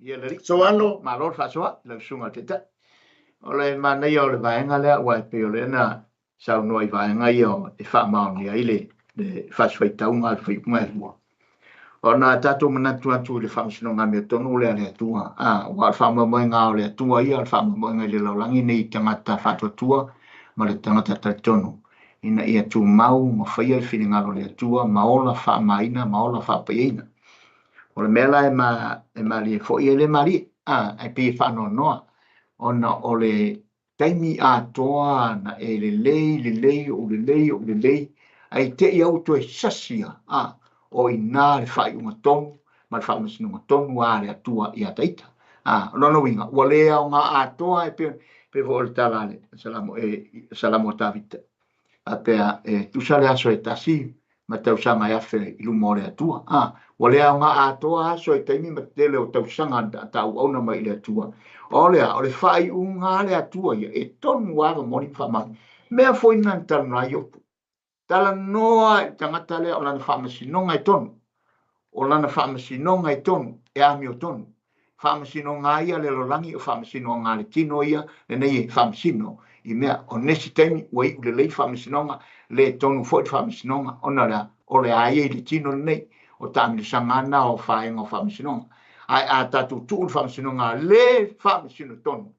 Speaker 2: Ia le alii.
Speaker 1: Soalo.
Speaker 2: Malo le faasoa i lau susuga i le Taitai. O le manaia o le vaega lea aua e pei o lea na saunoa i vaega ia e faamaonia ai le fasi faitauga a le fuaiupu e lua. Ona tatou manatu atu i le faamasinoga amiotonu lea a le Atua, a, aua o le faamoemoega o le Atua ia, o le faamoemoega i le lalolagi nei i tagata faatuatua ma le tagata talitonu. ina ia tumau ma faia le finagalo o le Atua ma ola faamaina ma ola faapaiaina. O le mea la e, ma, e malie foi e le malie, a, ae pei e faanoanoa ona o le taimi atoa na e lelei, lelei, ou lelei, ou lelei, ae te i au toe sasi a, a, o i ina le faaiuga tonu ma le faamasinoga tonu a le Atua ia te ita. A, o lona uiga, ua le aoga atoa e pei, pei foi o le tala a le Salamo, e, Salamo a Tavita, faapea e tusa le aso e tasi ma tausaga e afe i luma o le Atua. A, ua le aoga atoa aso e taimi ma tele o tausaga ta auauna mai i le Atua. O le a, o le faaiuga a le Atua ia, e tonu lava moni ma faamaoni. Mea foi na na talanoa ai Iopu. Talanoa i le tagata lea o lana faamasinoga e tonu. O lana faamasinoga e tonu, e amiotonu. Faamasinoga a ia le lalolagi o faamasinoga a le tino ia lenei e faamasino i mea o nisi taimi ua iu lelei faamasinoga, le tonu foi le faamasinoga ona o le a? O le a ia i le tino lenei o taamilosaga a na o faega o faamasinoga. Ae a tatou tuu le faamasinoga le faamasino tonu,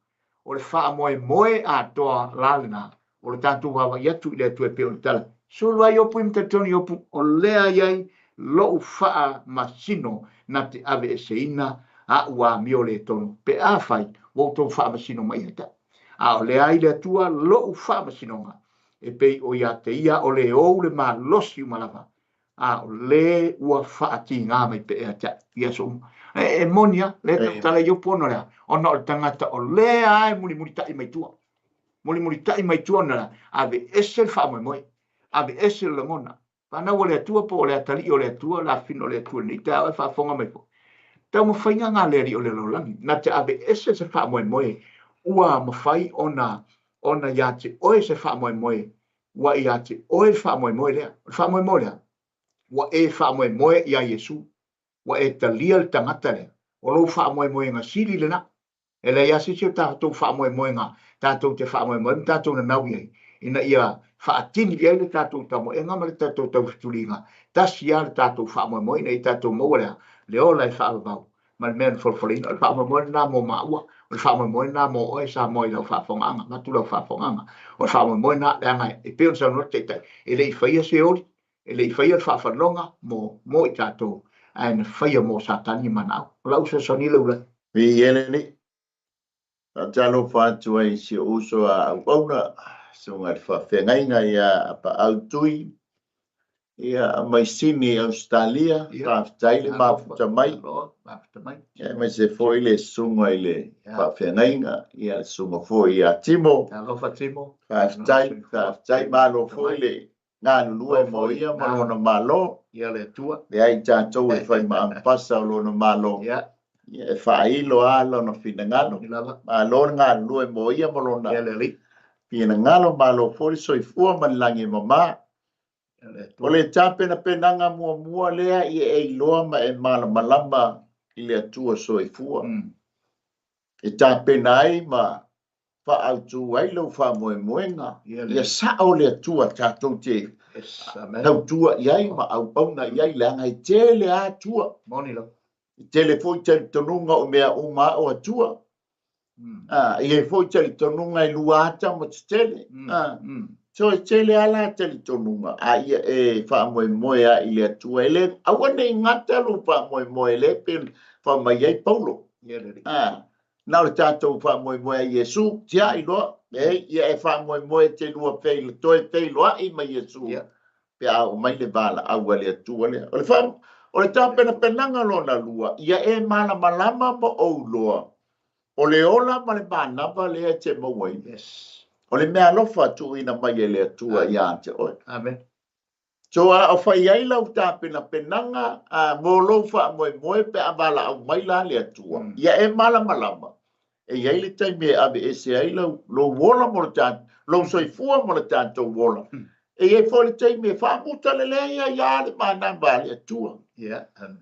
Speaker 2: o le faamoemoe atoa la lena o le tatou vaavaai atu i le Atua e pei o le tala sulu ai Iopu i ma talitonu Iopu o lea i ai lo'u faamasino na te aveeseina a'u amio le tonu pe afai ua outou faamasino mai ia te a'u. A o lea ai le Atua lo'u faamasinoga e pei o ia te ia o le ou le malosi uma lava a o le ua faatiga mai pea ia te a'u i aso uma. E, e moni a, le tautala Iopu ona o le a? Ona o le tagata o lea e mulimulita'i mai tua. Mulimulita'i mai tua ona o le a? Aveese le faamoemoe, aveese le lagona. Fanau a le Atua po o le atalii o le Atua, le afafine o le Atua i lenei taeao e faafofoga mai foi. Taumafaiga na a le alii o le lalolagi, na te aveese se faamoemoe ua mafai ona ona ia te oe se faamoemoe ua ia te oe le faamoemoe lea. O le faamoemoe lea, ua e faamoemoe ia Iesu, ua e talia le tagata lea, o lou faamoemoega sili lena. E leai lava se isi o tatou faamoemoega tatou te faamoemoe ma tatou nanau i ai, ina ia faatini i ai le tatou tamoega ma le tatou taufetuliga, tasi lava le tatou faamoemoe ina ia tatou maua le a? Le ola e faavavau ma le mea na folafolaina. O le faamoemoe lena mo maua, o le faamoemoe lena mo oe Samoa i lau faafofogaaga, vaeatu lau faafofogaaga. O le faamoemoe lena, leaga e pei ona saunoa le Taitai, e le i faia se oli, e le i faia le faafanoga mo, mo i tatou, ae na faia mo Satani ma ana au. O lau fesoasoani lea.
Speaker 1: Viia le Alii. Faatalofa atu ai i si ou uso a auauna, susuga i le faafeagaiga ia Apaau Tui, ia mai Sini Ausetalia, faafetai le mafuta mai, aemaise foi le susuga i le faafeagaiga, ia le susuga foi ia Timo, faafetai, faafetai, malo foi le galulue mo ia ma lona Malo.
Speaker 2: Ia le Atua.
Speaker 1: Leai tatou e fai ma ampasa o lona Malo.
Speaker 2: Ia.
Speaker 1: E faailo lava lona finagalo. Malo le galulue mo ia ma lona
Speaker 2: Ia le Alii.
Speaker 1: finagalo. Malo foi le soifua ma le lagi e mama. O le tapenapenaga muamua lea ia e iloa ma e malamalama i le Atua soifua. E tapena ai ma faaautu ai lou faamoemoega, ia sao le Atua tatou te tautua i ai ma auauna i ai, leaga e tele lava Atua. E tele foi talitonuga o mea uma lava o Atua. E i ai foi talitonuga e lua ata ma tetele. So e tele lava la talitonuga, a ia e faamoemoe lava i le Atua. E le, aua ne i gata lou faamoemoe lea e pei ona fai mai ai Paulo. Na o le tatou faamoemoe a Iesu, tiai loa, e ia e faamoemoe e te lua feilo, toe feiloai ma Iesu,
Speaker 2: yeah.
Speaker 1: pe a oo mai le valaau a le Atua lea. O le, fa, o le tapenapenaga lona lua, ia e malamalama ma ou iloa, o le ola ma le manava lea e te mauaina.
Speaker 2: Yes.
Speaker 1: O le meaalofa tuuina mai e le Atua ia te oe.
Speaker 2: Amen.
Speaker 1: So a o fai ai lau tapenapenaga mo lou faamoemoe pe a valaau mai la le Atua, ia e malamalama, e i ai le taimi e aveese ai lau, lou ola mo le ta, lou soifua mo le tatou ola. E i ai foi le taimi e faamuta lelei ai lava le manava a le Atua.
Speaker 2: Yeah. Amen.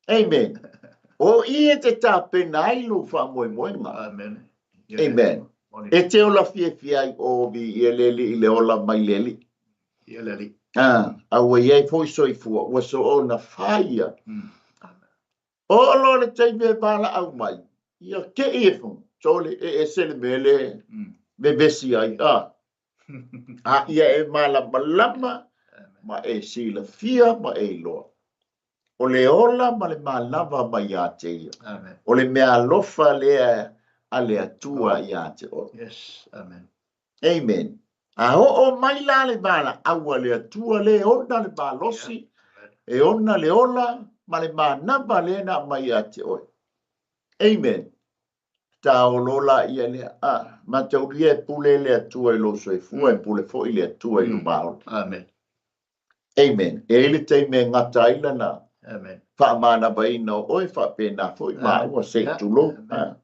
Speaker 1: Amen. O i e te tapena ai lou faamoemoega.
Speaker 2: Amen.
Speaker 1: Amen. E te ola fiafia ai o viia le Alii i le ola mai le Alii.
Speaker 2: Ia le Alii.
Speaker 1: A, a ua i ai foi soifua, ua soona faia. Oo loa le taimi e valaau mai, ia te i e sole, e ese le mea le vevesi ai. A. A ia e malamalama ma e silafia ma e iloa. O le ola ma le manava mai ia te ia.
Speaker 2: Amen.
Speaker 1: O le mea alofa lea a le Atua ia te oe.
Speaker 2: Yes. Amen.
Speaker 1: Amen. A oo mai la le valaau a le Atua lea e ona le malosi, e ona le ola ma le manava lea na aumai ia te oe. Amen. Taolo la ia lea. A, mataulia e pule le Atua i lou soifua, e pule foi le Atua i lou maola.
Speaker 2: Amen.
Speaker 1: Amen. E i ai le taimi e gata ai lana
Speaker 2: Amen.
Speaker 1: faamanavaina o oe, faapena foi maua, se i tulou.
Speaker 2: Amen.
Speaker 1: A.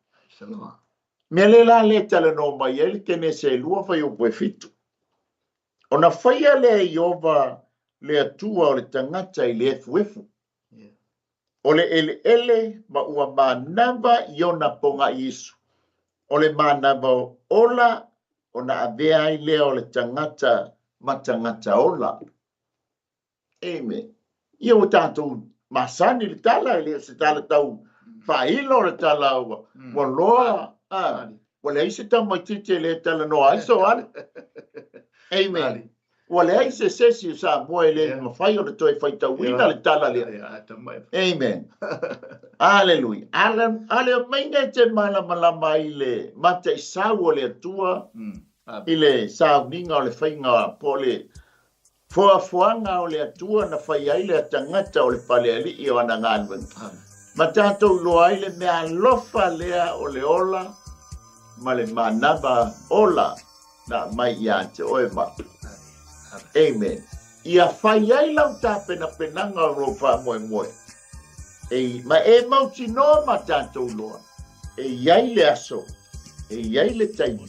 Speaker 1: Mea lea la lea e talanoa mai ai le Kenese e 2 fuaiupu e 7. Ona faia lea e Ieova le Atua o le tagata i le efuefu, o le eleele ma ua manava i ona pogaʻiisu, o le manava ola ona avea ai lea o le tagata ma tagata ola. Amen. Ia ua tatou masani le tala, e le o se tala tau faailo le tala ua, ua loa, a, ua leai se tamaitiiti e le talanoa ai so ale. Amen. Ua leai se sesi o Samoa e le mafai ona toe faitauina le tala lea. Amen. Aleluia. Ale o maiga e te malamalama ai le mataisau o le Atua i le sauniga o le faiga po o le foafoaga o le Atua na fai ai le tagata o le palealii o ana galuega. Ma tatou iloa ai le mea alofa lea o le ola ma le manava ola na aumai ia te oe ma. Amen. Ia fai ai lau tapenapenaga o lou faamoemoe. E, ma e mautinoa ma tatou loa, e i ai le aso, e i ai le taimi.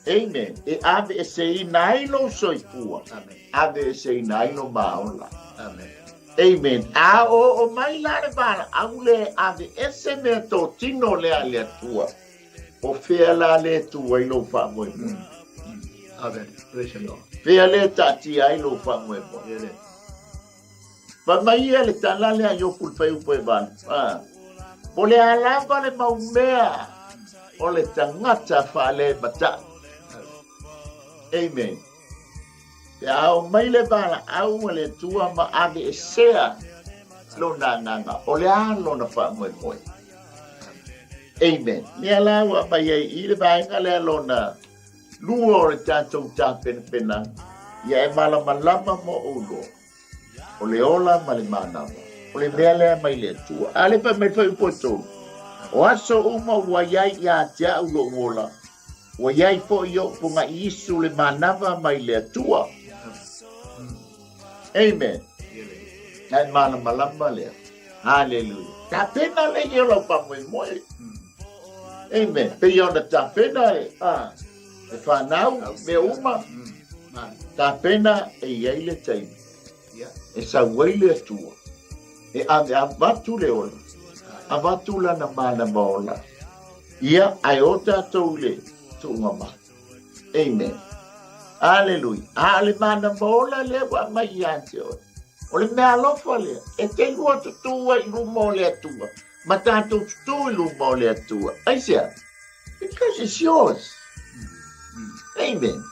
Speaker 1: Amen. E aveeseina ai lou soifua.
Speaker 2: Amen.
Speaker 1: Aveeseina ai lou maola.
Speaker 2: Amen.
Speaker 1: Amen. A oo mai la le valaau lea e aveese mea totino lea a le Atua. O fea la le tu ai lou faamoemoe?
Speaker 2: Amen. Praise the Lord.
Speaker 1: Fea le taatia ai lou faamoemoe?
Speaker 2: Ele.
Speaker 1: Fai mai ia le tala lea a Iopu i le fuaiupu e 8. Ah. Po le a lava le mau mea o le tagata faalematau. Amen. Pe a oo mai le valaau a le Atua ma aveesea lona agaga, o le a lona faamoemoe? Amen. Lea la ua aumai ai i le vaega lea lona lua o le tatou tapenapenaga, ia e malamalama mo ouloa, o le ola ma le manava, o le mea lea mai le Atua. A le fai mai le fuaiupu e 3, o aso uma ua i ai ia te au lou ola, Ua i ai foi i ou pogaʻiisu le manava mai le Atua. Amen. Na e malamalama lea. Haleluia. Tapena le ia o lau faamoemoe. Amen. Pei ona tapena e, a, e whanau, mea uma. Tapena e i ai le taimi. E sau ai le Atua. E ave avatu le ola. Avatu lana manava ola. Ia, ae o tatou i le tuuga mai. Amen. Aleluia. A o le manava ola lea ua aumai ia te oe. O le mea alofa lea, e te lua tutū ai i luma o le Atua, ma tatou tutū i luma o le Atua. Aisea? Because it's yours. Amen.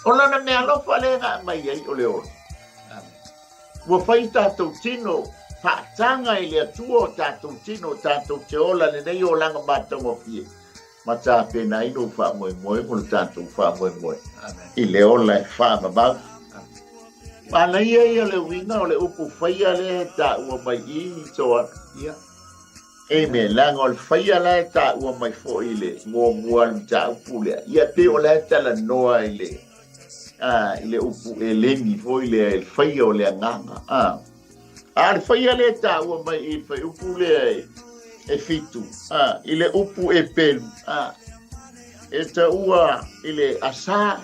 Speaker 1: O lana mea alofa lea na aumai ai o le ola. Ua fai tatou tino faataga i le Atua o tatou tino, tatou te ola lenei olaga matagofie, ma tapena ai lou faamoemoe mo le tatou faamoemoe i le ola e faavavau. Manaia ia le uiga o le upu faia lea e taua mai i i Soana.
Speaker 2: Ia.
Speaker 1: Amen. Leaga o le faia la e taua mai foi i le muamua o le mataupu lea. Ia pei o la e talanoa i le a, i le upu eleni foi lea, i le faia o le agaga. A, a le faia lea e taua mai i le fuaiupu lea e, e 7, a, i le upu e pelu, a, e taua i le asa,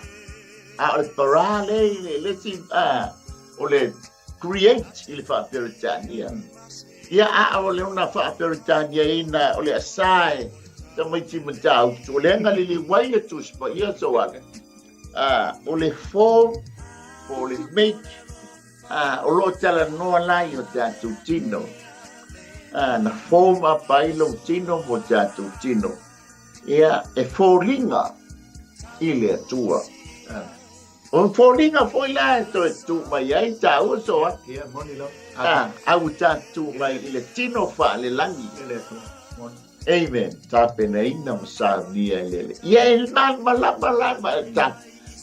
Speaker 1: a o le para lea i le, le isi, a, o le create i le faa-Peretania. Ia, a o le ona faa-Peretaniaina o le asa e tamaiti matautu, o lea na liliu ai le Tusi Paia Soala. A, o le form po o le make, a, o lo o talanoa la i o tatou tino. A, na form up ai lou tino mo tatou tino. Ia, e foliga i le Atua. O foliga foi la e toe tu mai ai tāua soa.
Speaker 2: Ia, moni lava.
Speaker 1: A, a ua tatou mai i le tino faalelagi.
Speaker 2: E le Atua. Moni.
Speaker 1: Amen. Tapenaina ma saunia e le Alii. Ia e malamalama la ma e ta,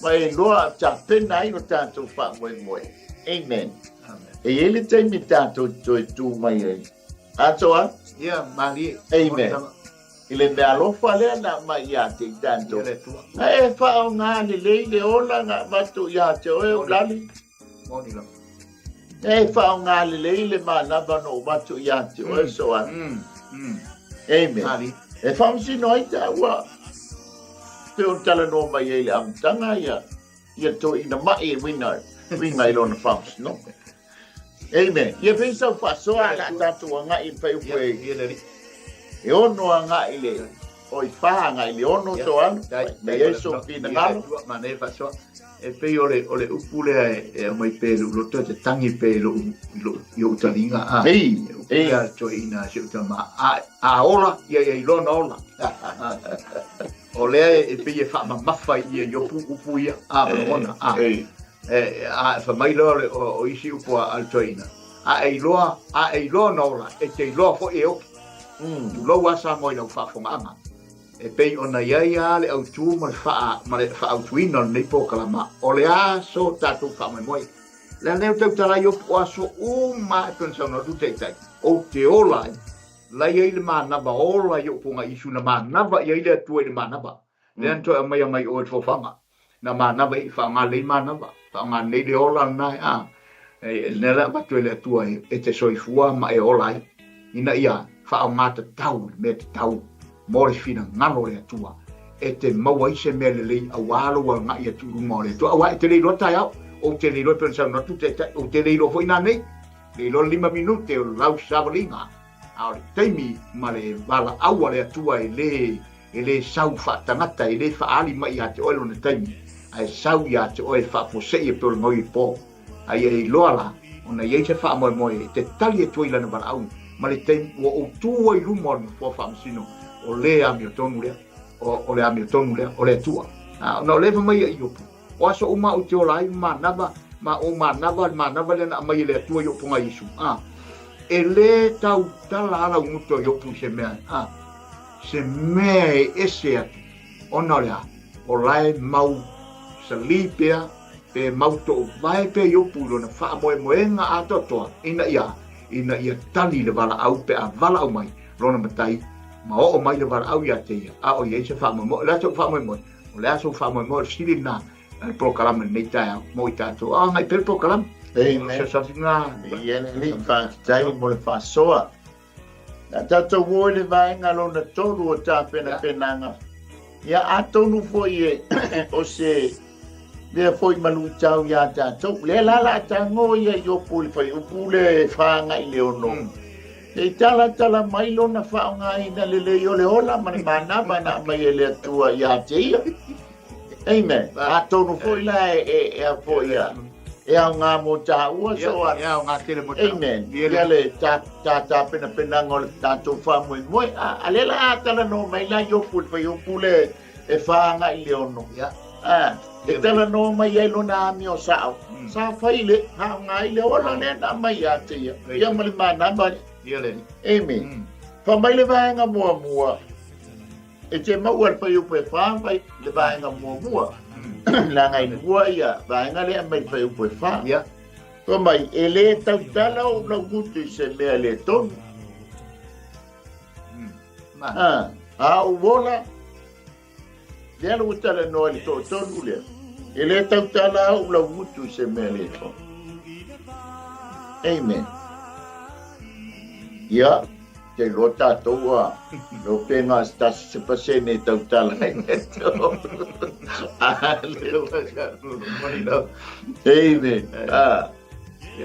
Speaker 1: ma e loa tapena ai lo tatou faamoemoe. Amen.
Speaker 2: Amen.
Speaker 1: E i ai le taimi tatou toe tu mai ai. Atoa?
Speaker 2: Ia, malie.
Speaker 1: Amen. I le mea alofa lea na aumai ia te i tatou. Na e faaaoga lelei le ola na avatu ia te oe o lale.
Speaker 2: Moni lava.
Speaker 1: Na e faaaoga lelei le manava na ou avatu ia te oe soa. Amen. E faamasino ai taua pei ona talanoa mai ai i le amataga ia ia toeaina mai e uiga uiga i lona faamasinoga. Amen. Ia fai sau faasoa la tatou agai i le fuaiupu e e ono agai le oi fa agai le ono to alu mai ai sou finagalo.
Speaker 2: Manaia faasoa. E pei o le o le upu lea e e aumai pea i lou loto e te tagi pea i lou i lou i ou taliga a.
Speaker 1: Ei,
Speaker 2: E upu lea a le toeaina a si ou tama a a ola ia ia iloa ona ola. O lea e pei e faamamafa i ia i upu upu ia a ma lagona a.
Speaker 1: Ei.
Speaker 2: E, a fai mai loa le, o, o isi upu a, a le toeaina, a e iloa, a e iloa ona ola, e te iloa foi e oki. Tulou a Samoa i lau faafofogaaga. E pei ona i ai a le autū ma le faa, ma le faaautuina o lenei polokalama, o le a so tatou faamoemoe. Le a lea o tautala ai upu o aso uma e pei ona saunoa atu le Taitai, ou te ola ai, la i ai le manava ola i ou poga Isu na manava i ai le Atua i le manava. Lea na toe aumaia mai oe le fofaga. Na manava i faaaoga lelei manava, faaaoga lelei le ola lena e a. E lea la avatu e le Atua e te soifua ma e ola ai, ina ia faaaoga tatau le mea tatau mo le finagalo o le Atua, e te maua ai se mea lelei aua lou agai atu i luma o le Atua. Aua e te le iloa taeao, ou te le iloa e pei ona saunoa atu Taitai, ou te le iloa foi nanei, le iloa le 5 minute o lau savaliga, a o le taimi ma le valaau a le Atua e le E le sau faatagata, e le faaali mai ia te oe lona taimi, ae sau ia te oe e faafuasei e pei o le gaoi i po. A ia iloa la, ona i ai se faamoemoe e te tali atu ai i lana valaau, ma le taimi ua ou tu ai i luma o le Nofoa Faamasino, o le amiotonu lea, o, o le amiotonu lea, o le Atua. A, ona o lea e fai mai ia Iopu, O aso uma ou te ola ai ma manava, ma o manava, le manava lea na aumai e le Atua i ou poga Iesu. A, e le tautala a lauguto Iopu i se mea, a, se mea e ese atu, ona o le a? O la e mau salī pea, pe mau toovae pea Iopu i lona faamoemoega atoatoa, ina ia, ina ia tali le valaau pe a valaau mai lona matai, ma oo mai le valaau ia te ia, a o i ai se faamoemoe. O le a sou faamoemoe? O le a sou faamoemoe, o le fesili lena a le polokalame i lenei taeao mo i tatou. A agai pea le polokalame.
Speaker 1: Amen.
Speaker 2: Fesoasoani lena.
Speaker 1: Ia le Alii, faafetai mo le faasoa. A tatou o i le vaega lona tolu o tapenapenaga, ia atonu foi e o se mea foi maluitau iā tatou. Lea la la tago ia Iopu i le fuaiupu lea e 4-6. Se i talatala mai lona faaaogaina lelei o le ola ma le manava na aumai e le Atua ia te ia. Amen. Atonu foi la e, e, e a foi ia. E aoga mo tāua so a.
Speaker 2: E aoga tele mo tāua.
Speaker 1: Amen. Ia le tā, tā tāpenapenaga o le tātou faamoemoe. A, a lea la a talanoa mai la Iopu i le fuaiupu le e 4-6.
Speaker 2: Ia.
Speaker 1: A, e talanoa mai ai lona amio sao. Sa fai le faaaoga ai le ola lea na aumai ia te ia. Ia ma le manava.
Speaker 2: Ia le.
Speaker 1: Amen. Fai mai le vaega muamua. E te maua le fuaiupu e 4 fai le vaega muamua. Leaga e lua ia vaega lea aumai le fuaiupu e 4.
Speaker 2: Ia.
Speaker 1: Fai mai, e le tautala ou laugutu i se mea le tonu. A, a ou ola, lea la ua talanoa i le toatolu lea, e le tautala ou laugutu i se mea le tonu. Amen. Ia, te iloa tatou a, no pe na se tasi se pasene e tautala ai le tonu. Amen. Ah.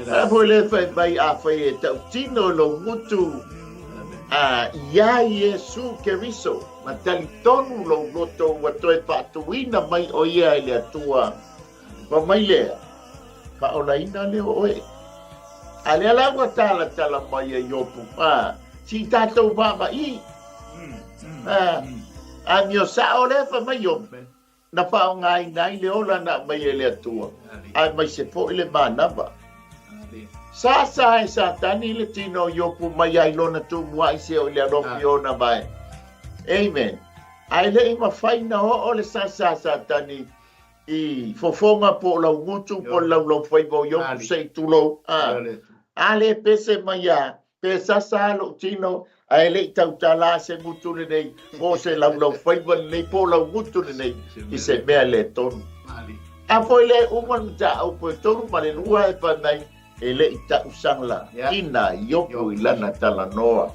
Speaker 1: A foi le fai mai a fai e tautino lou gutu a iā Iesu Keriso ma talitonu lou loto ua toe faatuina mai o ia e le Atua. Fai mai lea, faaolaina lea o oe. A lea la ua talatala mai e Iopu, a, si tatou vaavaai. A, amio sao lea fai mai Iopu. na faaaogaina ai le ola na aumai e le Atua, aemaise foi le manava. Sasa e Satani le tino o Iopu mai ai lona tumuai se o i le alofi ona vae. Amen. Ae le i mafai na oo le sasa a Satani i fofoga po o laugutu po o le laulaufaiva o Iopu se i tulou. A le pese mai a Pe sasa a lou tino, ae le i tautala a se gutu lenei, po o se laulaufaiva lenei, po o lau gutu lenei, i se mea le tonu. A foi le uma le mataupu e 32 e fai mai, e le i tausala ina Iopu i lana talanoa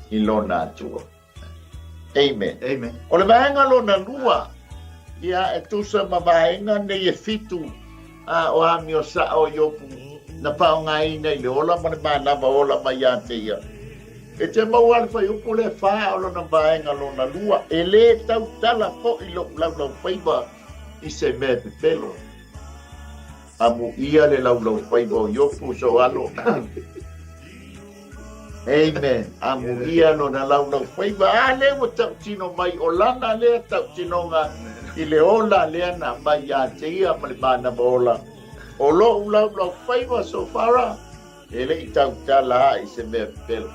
Speaker 1: i lona Atua. Amen.
Speaker 2: Amen.
Speaker 1: O le vaega lona lua, ia e tusa ma vaega nei e fitu a o amio sao o Iopu na faaaogaina i le ola ma le manava ola mai ia te ia. E te maua le fuaiupu le fa o lona vaega lona lua, e lē tautala foi lou laulaufaiva i se mea pepelo. Amuia le laulaufaiva o Iopu soalo. Amen. Amuia lona laulaufaiva. A lea ua tautino mai o lana lea tautinoga i le ola lea na aumai ia te ia ma le manava ola. O lou laulaufaiva Sofara, e le i tautala a i se mea pepelo.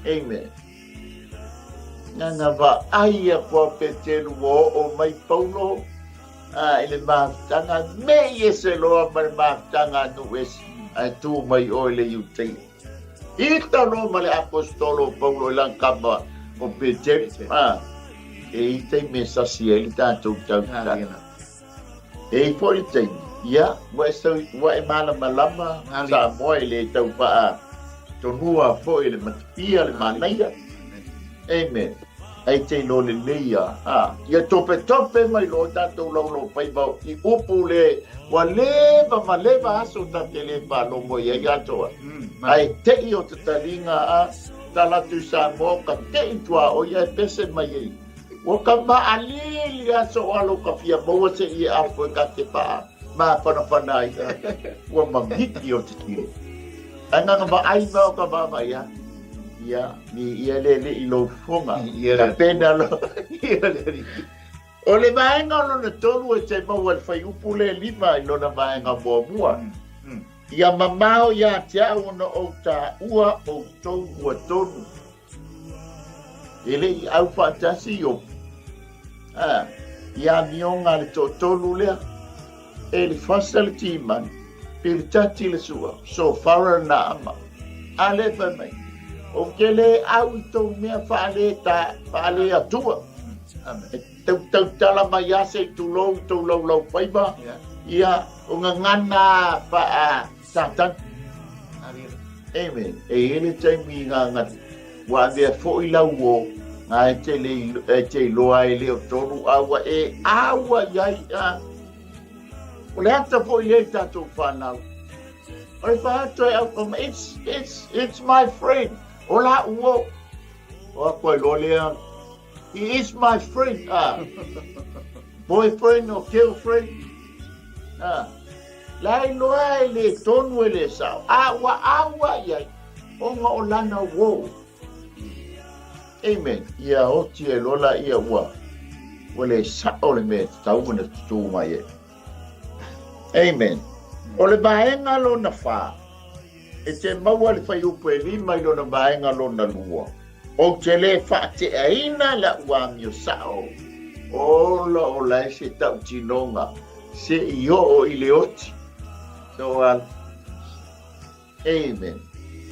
Speaker 1: Amen. Nana vaai aku a Petelu ua oo mai Paulo a i le mafutaga, me i ese loa ma le mafutaga a nuu ese, ae tu mai oe le Iutaia. Ita loa ma le aposetolo o Paulo i lana kama o Petelu, a e ita i mea sasi ai le tatou tautala. E i foi le taimi, ia, ua e sau, ua e malamalama Samoa e le tau faa tonua foi le matapia, le manaia. Amen. Ai te iloa lelei ia, a, ia topetope mai loa tatou laulaufaiva i upu le ua leva ma leva aso ta te le faalogo i ai atoa. Ae tei o te taliga a, tala atu i Samoa ka tei tuaoi ae pese mai ai. Ua ka maʻalili aso o alo ka fia maua se i e apo e ka te paa māwhanawhana ai. Ua mamiki o te tino. Ai nganga vaai ma o ka vaavaai a. Ia, ni ia le le i lou fofoga. Ka pena lo. O le vaega o lona tolu e te maua i le fuaiupu le 5 i lona vaega muamua. Ia mamao ia te au ona ou taua outou ua tonu. E le i au faatasi Iopu, a, i amioga a le toatolu lea, Elifasa le Timani, Pilitati le Sua, Sofara le Naama. A lea e fai mai, Ou te lē au i tou mea faaleta, faaleatua. E tautautala mai lava se i tulou i tou laulaufaiva, ia, o gagana faa Satani. Amen. E i ai le taimi i ngā ngati, ua avea foi lau o, ngā e te, le, e te iloa ai le o tonu a ua e aua i ai a. O le ata foi lea i tātou whānau. O le whātua e au kama, it's, it's, it's my friend. O la uo. O a koe loa lea, he is my friend. Ah. Boyfriend or girlfriend. Ah. La iloa e le tonu e le sao, a ua aua i ai, ona o lana uō. Amen. Ia oti e loa la ia ua, ua le sao le mea e tatau ona tutū mai ai. Amen. O le vaega lona whā, e te maua le fuaiupu e 5 i lona vaega lona 2. Ou te lē faateaina la'u amio sa'o, ola ola ai se tautinoga se i oo i le oti. So, amen.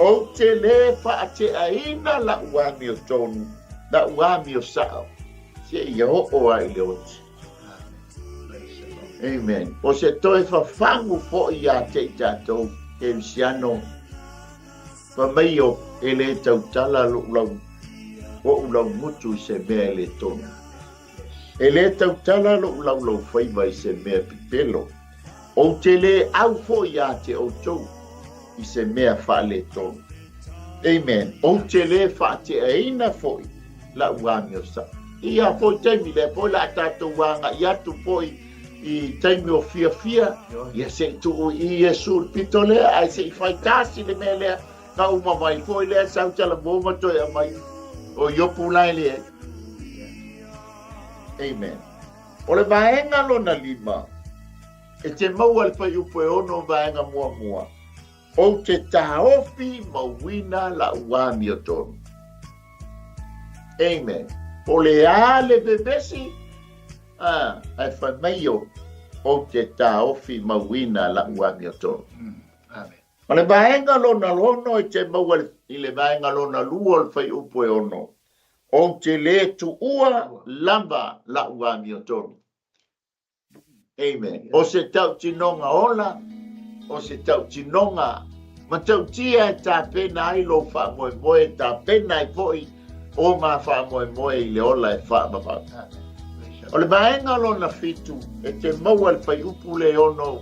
Speaker 1: Ou te lē faateaina la'u amio tonu, la'u amio sa'o, se i oo ai i le oti. Amen. O se toe fafagu fo'i iā te i tatou Kerisiano, fai mai o e lē tautala lo'u lau, o'u laumutu i se mea e lē tonu. E lē tautala lo'u laulaufaiva i se mea pepelo. Ou te lē au fo'i iā te outou i se mea faaletonu. Amen. Ou te lē faateaina fo'i la'u amio sa'o. I ia foi taimi, lea foi la a tatou aga'i atu foi i taimi o fiafia, ia se i tuu i Iesu le pito lea, ae se i fai tasi le mea lea, ka uma mai foi lea sau talamua ma toe aumai o Iopu la e leai. Amen. O le vaega lona lima, e te maua le fuaiupu e ono vaega muamua, Ou te taofi mauina la'u amiotonu. Amen. Po o le a le vevesi, a, ae fai mai Iopu, Ou te taofi mauina la'u amiotonu.
Speaker 2: Amen.
Speaker 1: O le vaega lona ono e te maua i le vaega lona lua o le fuaiupu e ono, Ou te lē tuua lava la'u amiotonu. Amen. O se tautinoga ola, o se tautinoga matautia e tapena ai lou faamoemoe, e tapena ai foi o ma faamoemoe i le ola e faavavau. O le vaega lona fitu, e te maua le fuaiupu le ono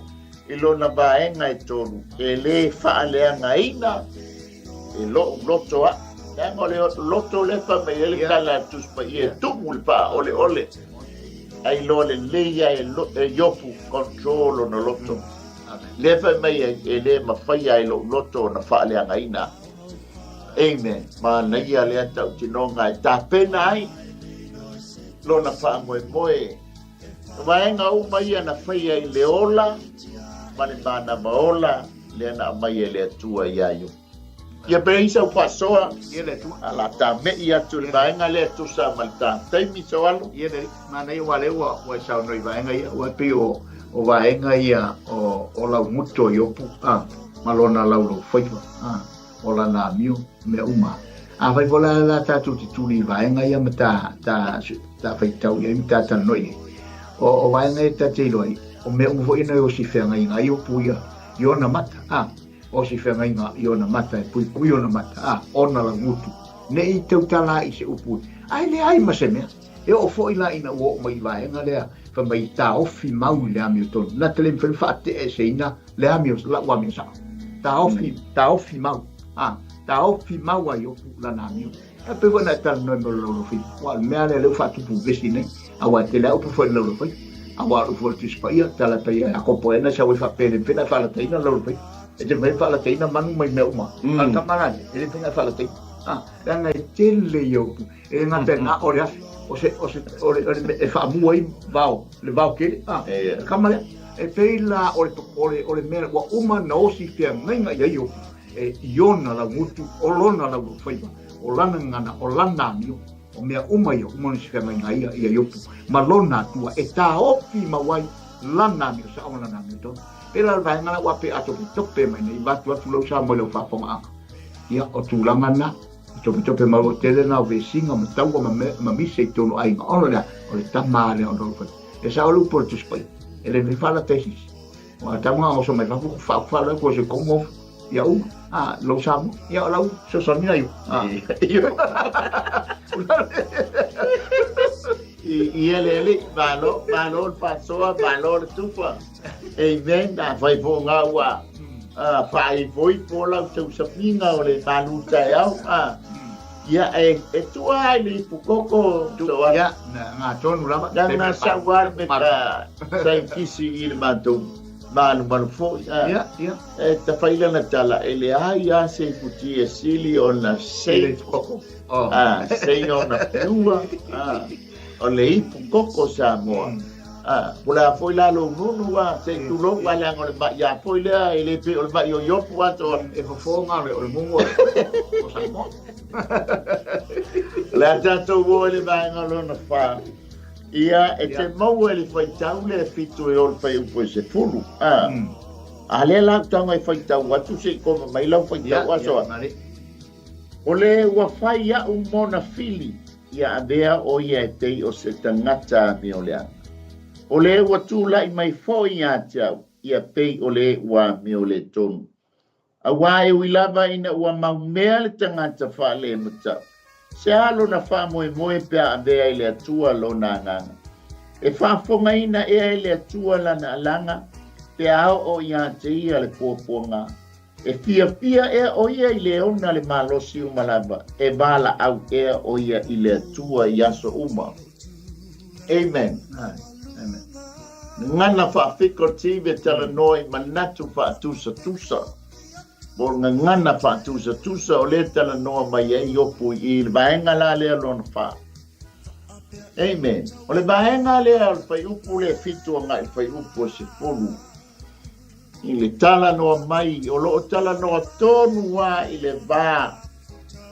Speaker 1: i lona vaega e tolu, e lē faaleagaina e lo'u loto a'u. Leaga o le loto lea e fai mai ai le tala a le Tusi Paia e tumu le faaoleole, ae iloa lelei lava e Iopu control lona loto. Lea e fai mai ai, e le mafaia e lo'u loto ona faaleagaina a'u. Amen. Manaia lea tautinoga e tapena ai lona faamoemoe. O vaega uma ia na faia i le ola ma le manava ola lea na aumai e le Atua iā Iopu. Ia pe i sau faasoa,
Speaker 2: Ia le Atua.
Speaker 1: a la tame'i atu i le vaega lea e tusa ma le ta taimi soalo.
Speaker 2: Ia le manaia aua lea ua ua e saunoa i vaega ia, ua pei o o vaega ia o o laugutu o Iopu a ma lona laulaufaiva a o lana amio mea uma. Afai foi la la tatou te tuli i vaega ia ma ta ta ta faitau i ai ma ta talanoa i ai, o o vaega ia ta te iloa ai, o mea uma foi ia na osi feagaiga ai Iopu ia i ona mata, a osi feagaiga i ona mata e puipui ona mata, a ona laugutu, ne i tautala i se upu, ae leai ma se mea. E oo foi la ina ua oo mai i vaega lea, fai mai i taofi mau i le amiotonu. Na te le mafai ona faate'eseina le amio, la'u amio sa'o. Taofi, taofi mau, a, taofi mau a Iopu lana amio. E pei foi ona e talanoa i mea o le laulaufiva. Aua o le mea lea lea ua faatupu vevesi nei, aua e tele lava upu foi i le laulaufiva. Aua o le upu foi o le Tusi Paia, tala pei a Iakopo ea na sau ai faapea e le mafai ona e faalataina le laulaufiva. E te mafai ona faalataina manu mai mea uma. A o le tama la lea, e le mafai ona e faalataina. A, leaga e tele ia upu. E le gata i lena, o le afi, o se, o se, o le, o le mea e faamua ai vao, le vao tele, a, le kama lea. E pei la o le, o le, o le mea ua uma na osi feagaiga i ai Iopu, e, i ona laugutu, o lona laulofaiva, o lana gagana, o lana amio, o mea uma ia, uma ona osi feagaiga ia, ia Iopu, ma lona Atua, e taofi mau ai lana amio sao ma lana amio tonu. Pēlā le vaega la ua pei a topetope mai nei, vaeatu atu lau sa mai lau faafogaaga. Ia, o tulaga na. I topetope mau o tele na o vesiga ma taua ma, me, ma mise i tonu aiga. Ona lea, o le tama lea o Lolofai. E sao le upu o le Tusi Paia. E le mafai faalata e sisi. O a tama nga oso mai fafo, ku fa fa la ko se kongo ia uma. A lo Samoa. Ia o lau fesoasoani na iu. A.
Speaker 1: I, i ele ele, malo, malo le faasoa, malo le tufa. Amen. Afai foi nga ua faaifoifo lau tausamiga o le malu taeao, ia e, e tua ai le ipu koko
Speaker 2: toa. Ia, na tonu lava.
Speaker 1: Na na sau a le mea saientisi i le matou malumalu foi.
Speaker 2: Ia, ia.
Speaker 1: E tafai lana tala, e leai lava se iputi e sili ona safe.
Speaker 2: Koko.
Speaker 1: Ah, sei ona pure. Ah, o le ipu koko Samoa. Ah, po o le a foi la lou nunu a, se i tulou a leaga o le ma'i a foi lea e le pei o le ma'i o Iopu a toa.
Speaker 2: E fofo nga o le mumu o Samoa.
Speaker 1: O le a tatou o i le vaega lona fa. Ia, e te maua i le faitau lea e fitu e o le fuaiupu e sefulu. Ah. A lea la ou tago e faitau atu se i koma mai lau faitau aso a. O le ua fai a'u mona fili, ia avea ʻo ia e pei o se tagata amioleaga. O le ua tulaʻi mai foi iā te au, ia pei o le ua amioletonu. Auā e ui lava ina ua mau mea le tagata faalematau, se a lona faamoemoe pe a avea i le Atua lona agaga? E faafogaina ea e le Atua lana alaga pe a oo iā te ia le puapuaga? E fiafia ea ʻo ia i le ona le malosi uma lava, e valaau ea ʻo ia i le Atua i aso uma. Amen.
Speaker 2: Amen.
Speaker 1: Gagana faafikotive talanoa i manatu faatusatusa. Po o le gagana faatusatusa o lea talanoa mai ai Iopu i le vaega la lea lona fa. Amen. O le vaega lea o le fuaiupu lea e 7 agai i le fuaiupu e 10. I le talanoa mai, o lo o talanoa tonu lava i le va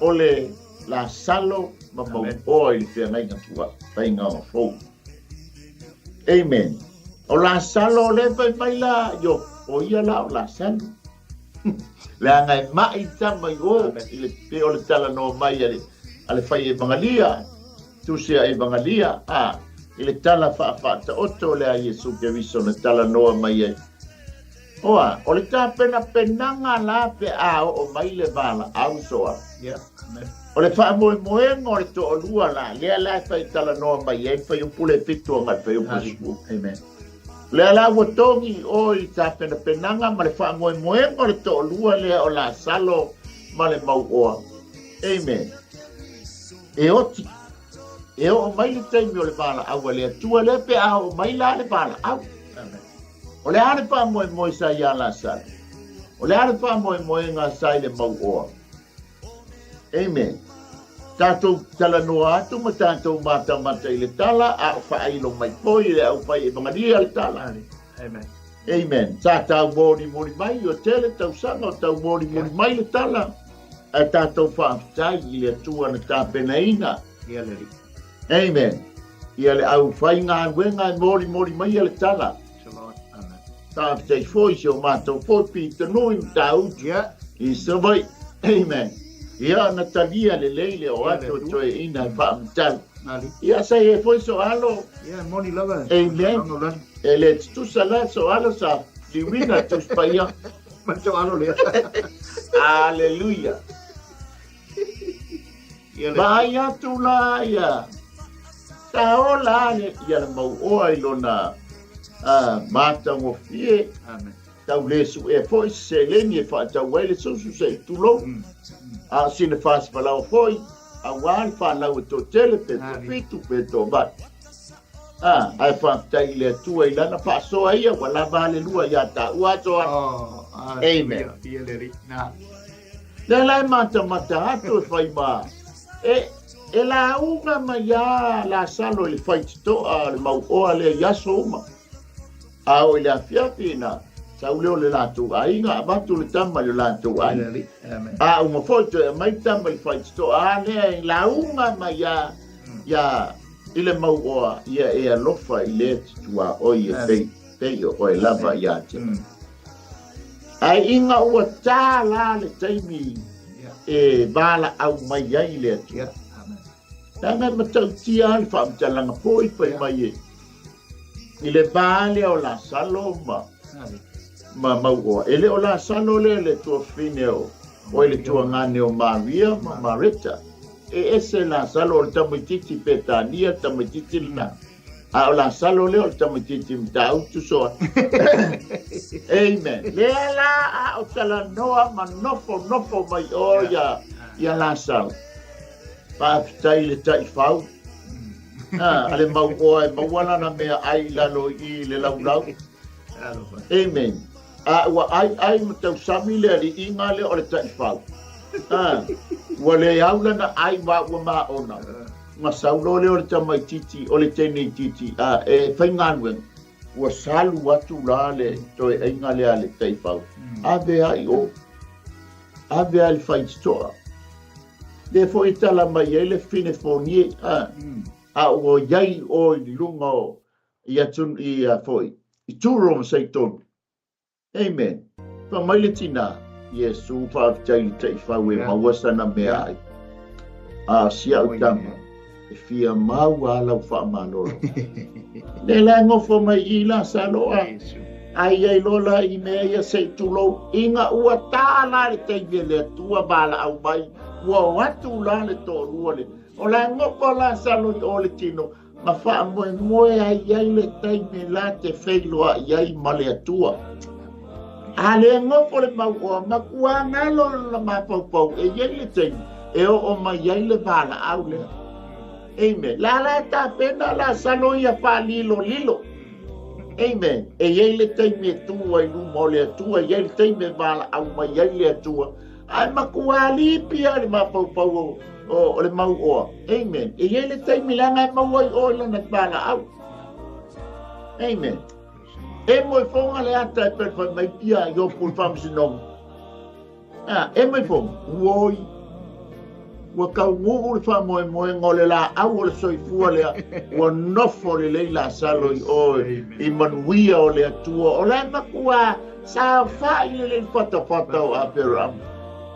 Speaker 1: o le Lasalo ma mauoa i le feagaiga faiga fou. Amen. O Lasalo o lea fai mai la, io, o ia la o Lasalo. Leaga e mai tama i o, i le pe o le talanoa mai a le, a le fai evagalia, tusi a evagalia, a, i le tala faafaataoto lea a Iesu Keriso na talanoa mai ai. Oa, o le tapenapenaga la pe a oo mai le valaau soa.
Speaker 2: Yeah, amen.
Speaker 1: O le faamoemoega o le toalua la, lea la e fai talanoa mai ai le fuaiupu le 7 agai le fuaiupu 10.
Speaker 2: Amen.
Speaker 1: Lea la ua togi i o i tapenapenaga ma le faamoemoega o le toalua lea o Lasalo ma le mauoa. Amen. E oti. E oo mai le taimi o le valaau a le Atua lea pe a oo mai la le valaau.
Speaker 2: Amen.
Speaker 1: O le a le faamoemoe sa iā Lasalo? O le a le faamoemoega sa i le mauoa? Amen. Tatou talanoa atu ma tatou matamata i le tala, a o faailo mai foi e le aufai evagalia le tala.
Speaker 2: Amen.
Speaker 1: Amen. Sa tau molimoli mai o tele tausaga o tau molimoli mai le tala, ae tatou faafetai i le Atua na tapenaina.
Speaker 2: Ia le Alii.
Speaker 1: Amen. Ia le aufaigaluega e molimoli mai le tala. Faafetai foi si o matou foi pitonui Matautu i Savaii. Amen. Ia na talia lelei le o atu o toeaina e faamatala. Ia sa i ai foi so alo.
Speaker 2: Ia moni lava.
Speaker 1: Amen. E le tutusa la so alo sa liuina Tusi Paia.
Speaker 2: Ma so alo lea.
Speaker 1: Aleluia. Vaai atu la ia sa ola le ia le mauoa i lona matagofie.
Speaker 2: Amen.
Speaker 1: Tau le suʻea foi se seleni e faatau ai le susu se i tulou. A o sina fasifalaoa foi auā le fanau e toatele pe toafitu pe toavalu. Ae faafetai i le Atua i lana faasoa ia ua lava le lua iā taua aso atu.
Speaker 2: Oh,
Speaker 1: Amen.
Speaker 2: Ia le Alii. Na.
Speaker 1: Lea la e matamata atu e fai ma e, e lauga mai iā Lasalo i le faititoa o le mauoa lea i aso uma. A oo i le afiafi na sau lea o le latou aiga, avatu le tama i le latou aiga. A uma foi toe aumai le tama i le faititoa a lea e lauga mai iā, iā i le mauoa, ia e alofa i lea tuaoi e pei, pei o oe lava ia te oe. Ae ina ua tā la le taimi e valaau mai ai le Atua. Leaga e matautia le faamatalaga foi fai mai e i le va lea o Lasalo ma ma mauoa. E le o Lasalo lea le tuafafine o oi le tuagane o Maria ma Mareta. E ese Lasalo o le tamaitiiti Petania, le tamaitiiti lena. A o Lasalo lea o le tamaitiiti Matautu soa. Amen. Lea la a o talanoa ma nofo nofo mai o ia ia Lasalo. Faafetai i le taifau. A le mauoa e maua lana mea ai i lalo i i le laulau. Amen. A ua ai ai ma tausami le aliiga lea o le taifau. A, ua le au lana ai ma ua maona. Na sau loa lea o le tamaitiiti, o le teineitiiti, a, e faigaluega. Ua salu atu la le toeaiga lea a le taifau. Ave a i o. Ave a i le faititoa. Lea foi e tala mai ai le fine fonie, a, a ua i ai o i luga o, i atu, i a foi, i Turo ma Saitonu. Amen. Fai mai le tinā, Iesu, faafetai i le taifau e maua sana meaai. A si au tama, e fia mau a lau faamalolo. Lea la e nofo mai i la Saloa, ai ai loa la i mea ia se i tulou, ina ua tā la le taimi e le Atua valaau mai, ua o atu la le toalua le, o la e nofo la Salo i o le tino, ma faamoemoe ai ai le taimi la te feiloai ai ma le Atua. A le nofo le mauoa, matua galo lona mafaufau e i ai le taimi e oo mai ai le valaau lea. Amen. La la e tapena la salo ia faalilolilo. Amen. E i ai le taimi e tū ai luma o le Atua, e i ai le taimi e valaau mai ai le Atua. Ae matua lipi lava le mafaufau o O, o le mauoa. Amen. E i ai le taimi leaga e maua ai oe lana valaau. Amen. E mo i fonga le ata e pele fai mai pia i opu i faamasinoga. A, e mai fonga, oi, ua taunuu le faamoemoega o le laau o le soifua lea, ua nofo lelei Lasalo i oe i manuia o le Atua. O la e matua saofai lelei le fatafata o Aperama.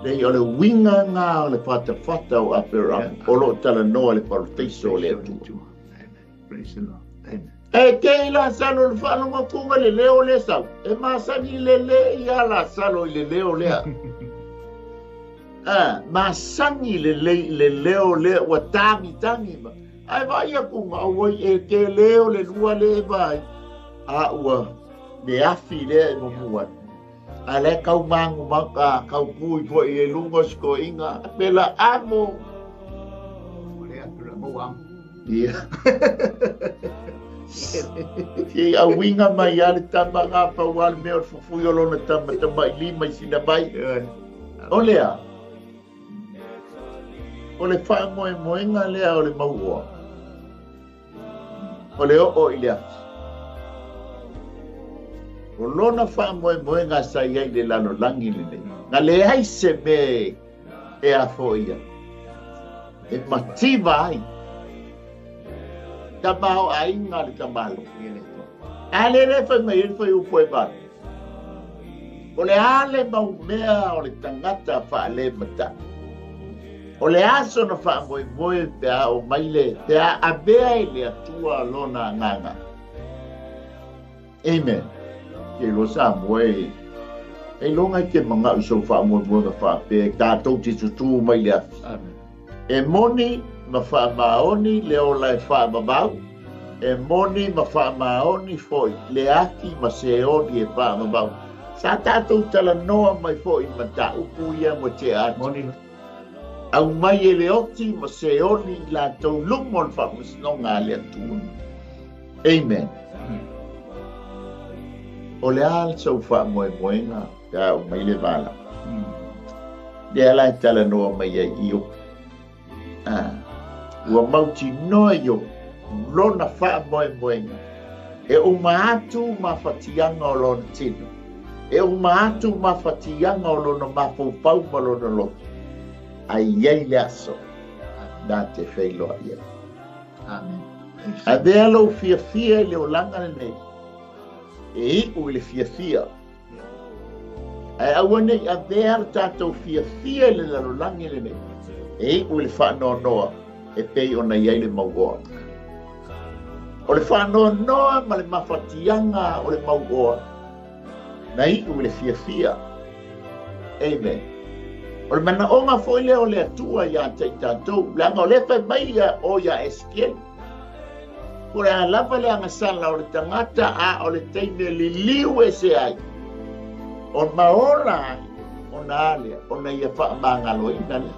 Speaker 1: Leai, o le uiga lena o le fatafata o Aperama, o lo o talanoa i le parataiso o le Atua.
Speaker 2: Praise the Lord. Amen.
Speaker 1: E te i Lasalo le faalogotuga le leo lea sau. E masani lelei ia Lasalo i le leo lea. Ah, masani lelei i le leo lea ua tagitagi ma. Ae vaai atu na auai e te leo le lua le e vaai. A ua le afi lea e mumu ai. A le kau mangu maka, kau kui foi e luga o sikoiga, pela amo.
Speaker 2: O le atu la mau amo.
Speaker 1: Ia. Se i auiga mai lava le tama lena, pau lava le mea o le fufui o lona tama tamailima i sina vai. O le a? O le faamoemoega lea o le mauoa, o le oo i le afi. O lona faamoemoega sa i ai i le lalolagi lenei, na leai se mea e a foi ia, e mativa ai tamaoaiga a le tamaloa. A lea le fai mai ai le fuaiupu e 8. O le a le mau mea o le tagata faalematai? O le a sona faamoemoe pe a oo mai le, pe a avea e le Atua lona agaga? Amen. Ke iloa Samoa e ailoga e te manao i sou faamoemoega faapea e tatou te tutū mai le afi.
Speaker 2: Amen.
Speaker 1: E moni ma faamaoni le ola e faavavau, e moni ma faamaoni foi le afi ma seoli e faavavau. Sa tatou talanoa mai foi i mataupu ia mo tea atu.
Speaker 2: Moni.
Speaker 1: Aumai e le oti ma seoli i latou luma o le faamasinoga a le Atua. Amen. O le a sou faamoemoega pe a oo mai le vala? Lea la e talanoa mai ai Iopu. Ah, ua mautinoa Iopu lona faamoemoega e uma atu mafatiaga o lona tino, e uma atu mafatiaga o lona mafaufau ma lona loto, ae i ai le aso na te feiloai ai.
Speaker 2: Amen.
Speaker 1: Avea lou fiafia i le olaga lenei, e iu i le fiafia. Ae aua ne i avea le tatou fiafia i le lalolagi lenei, e iu i le faanoanoa e pei ona i ai le mauoa. O le faanoanoa ma le mafatiaga o le mauoa, na iu i le fiafia. Amen. O le manaoga foi lea o le Atua ia te i tatou, leaga o lea fai mai ia o ia Esekiele. Po o le a lava le agasala o le tagata, a o le taimi e liliu ese ai, o maola ai, ona a lea, ona ia faamagaloina lea.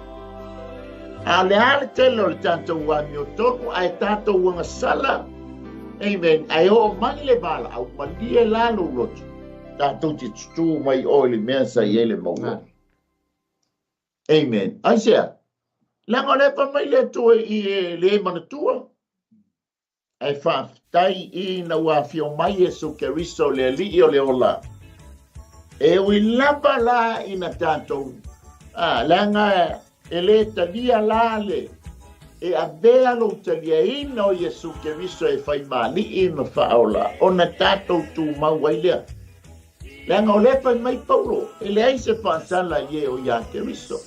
Speaker 1: A o le a le tele o le tatou amiotonu, ae tatou agasala, amen, ae oo mai le valaau, malie la lou loto, tatou te tutū mai oe i le mea sa i ai le maua. Amen. Aisea? Leaga o lea fai mai le Atua i e le manatua. Ae faafetai ina ua afio mai Iesu Keriso le Alii o le ola. E ui lava la ina tatou, a, leaga e le talia la le e avea lou taliaina o Iesu Keriso e fai ma Alii ma Faaola, ona tatou tumau ai lea. Leaga o lea fai mai Paulo, e leai se faasala i e o iā Keriso.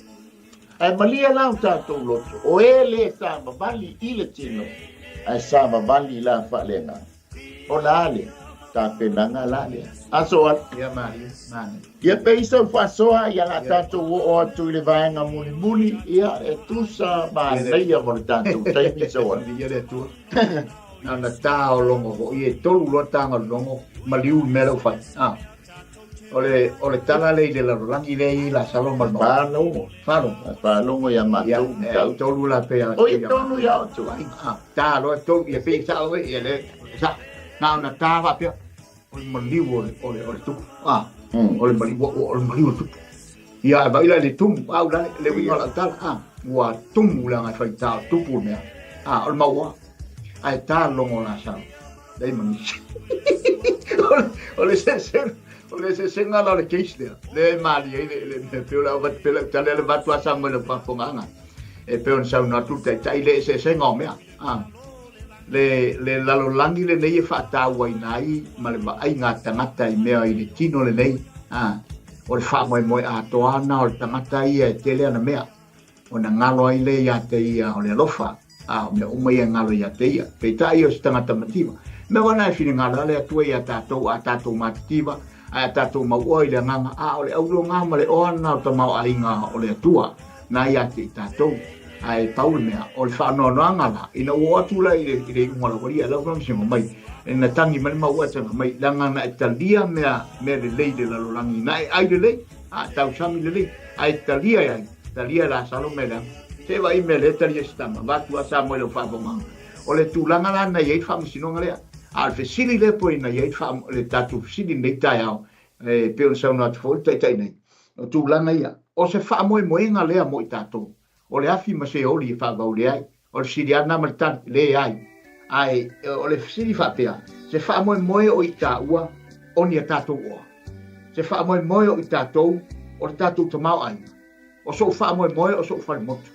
Speaker 1: Ae malie la o tatou loto, o e le savavali i le tino, ae savavali la faaleagaga. O la lea, tapenaga la lea. Aso atu.
Speaker 2: Ia malie, mane.
Speaker 1: Ia pei sau faasoa, ia la tatou oo atu i le vaega mulimuli, ia e tusa manaia mo le tatou taimi sau atu.
Speaker 2: Ia le Atua. Na ona tā o logo foi, e tolu loa tāga o le logo, maliu le mea lea ua fai. Ah. O le, o le tala lea i le lalolagi lea i Lasalo ma le Maota.
Speaker 1: Faalogo.
Speaker 2: Faalogo.
Speaker 1: Faalogo ia matou.
Speaker 2: Ia, e tolu la pe a.
Speaker 1: O i tonu ia otu.
Speaker 2: Ah, tā loa tolu, ia pei sao e, ia le, sa, na ona tā faapea, o le maliu o le, o le, o le tupu. Ah, o le maliu, o le maliu o le tupu. Ia, e vaai la i le tumu, au la le uiga o lau tala. Ah. Ua tumu leaga e faitā o tupu le mea. A, o le mauoa. Ae ta le logo o Lasalo. Leai ma nisi. O le eseesega, o le eseesega la o le case lea. Lea e malie ai le, le mea, pei o le avatu pea lau tala, le avatu a Samoa i lau faafofogaaga. E pei ona saunoa atu le Taitai, le eseesega o mea. A, le, le lalolagi lenei e faatauaina ai ma le vaaiga a tagata i mea i le tino lenei, a, o le faamoemoe atoa lena o le tagata ia e tele ana mea, ona galo ai lea ia te ia o le alofa, a o mea uma ia e galo ia te ia. Peitai o se tagata mativa. Mea foi na e finagalo a le Atua ia tatou, a tatou matitiva, ae a tatou mauoa i le agaga, a o le auloga ma le oa lena o tamaoaiga o le Atua, na ia te i tatou. Ae pau le mea, o le faanoanoaga la, ina ua oo atu la i le, i le iuga o le aualia, lau faamasinoga mai, na tagi mai le mauoa e taga mai, leaga na e talia mea, mea lelei i le lalolagi, na e ai lelei, a tausami lelei, ae talia e ai, talia e Lasalo mea leaga. Se vaai mea lea talia e se tama, vaeatu a Samoa i lau faafofoga. O le tulaga la na i ai le faamasinoga lea. A o le fesili lea poi na i ai le tatou fesili i lenei taeao, e pei ona saunoa atu foi le Taitai nei, o tulaga ia, o se faamoemoega lea mo i tatou, o le afi ma Seoli e faavaule ai. O le fesili lava lena ma le tali, leai. Ae o le fesili faapea, se faamoemoe o i taua o ni a tatou oa? Se faamoemoe o i tatou o le tatou tamaoaiga? O sou faamoemoe o sou falemotu?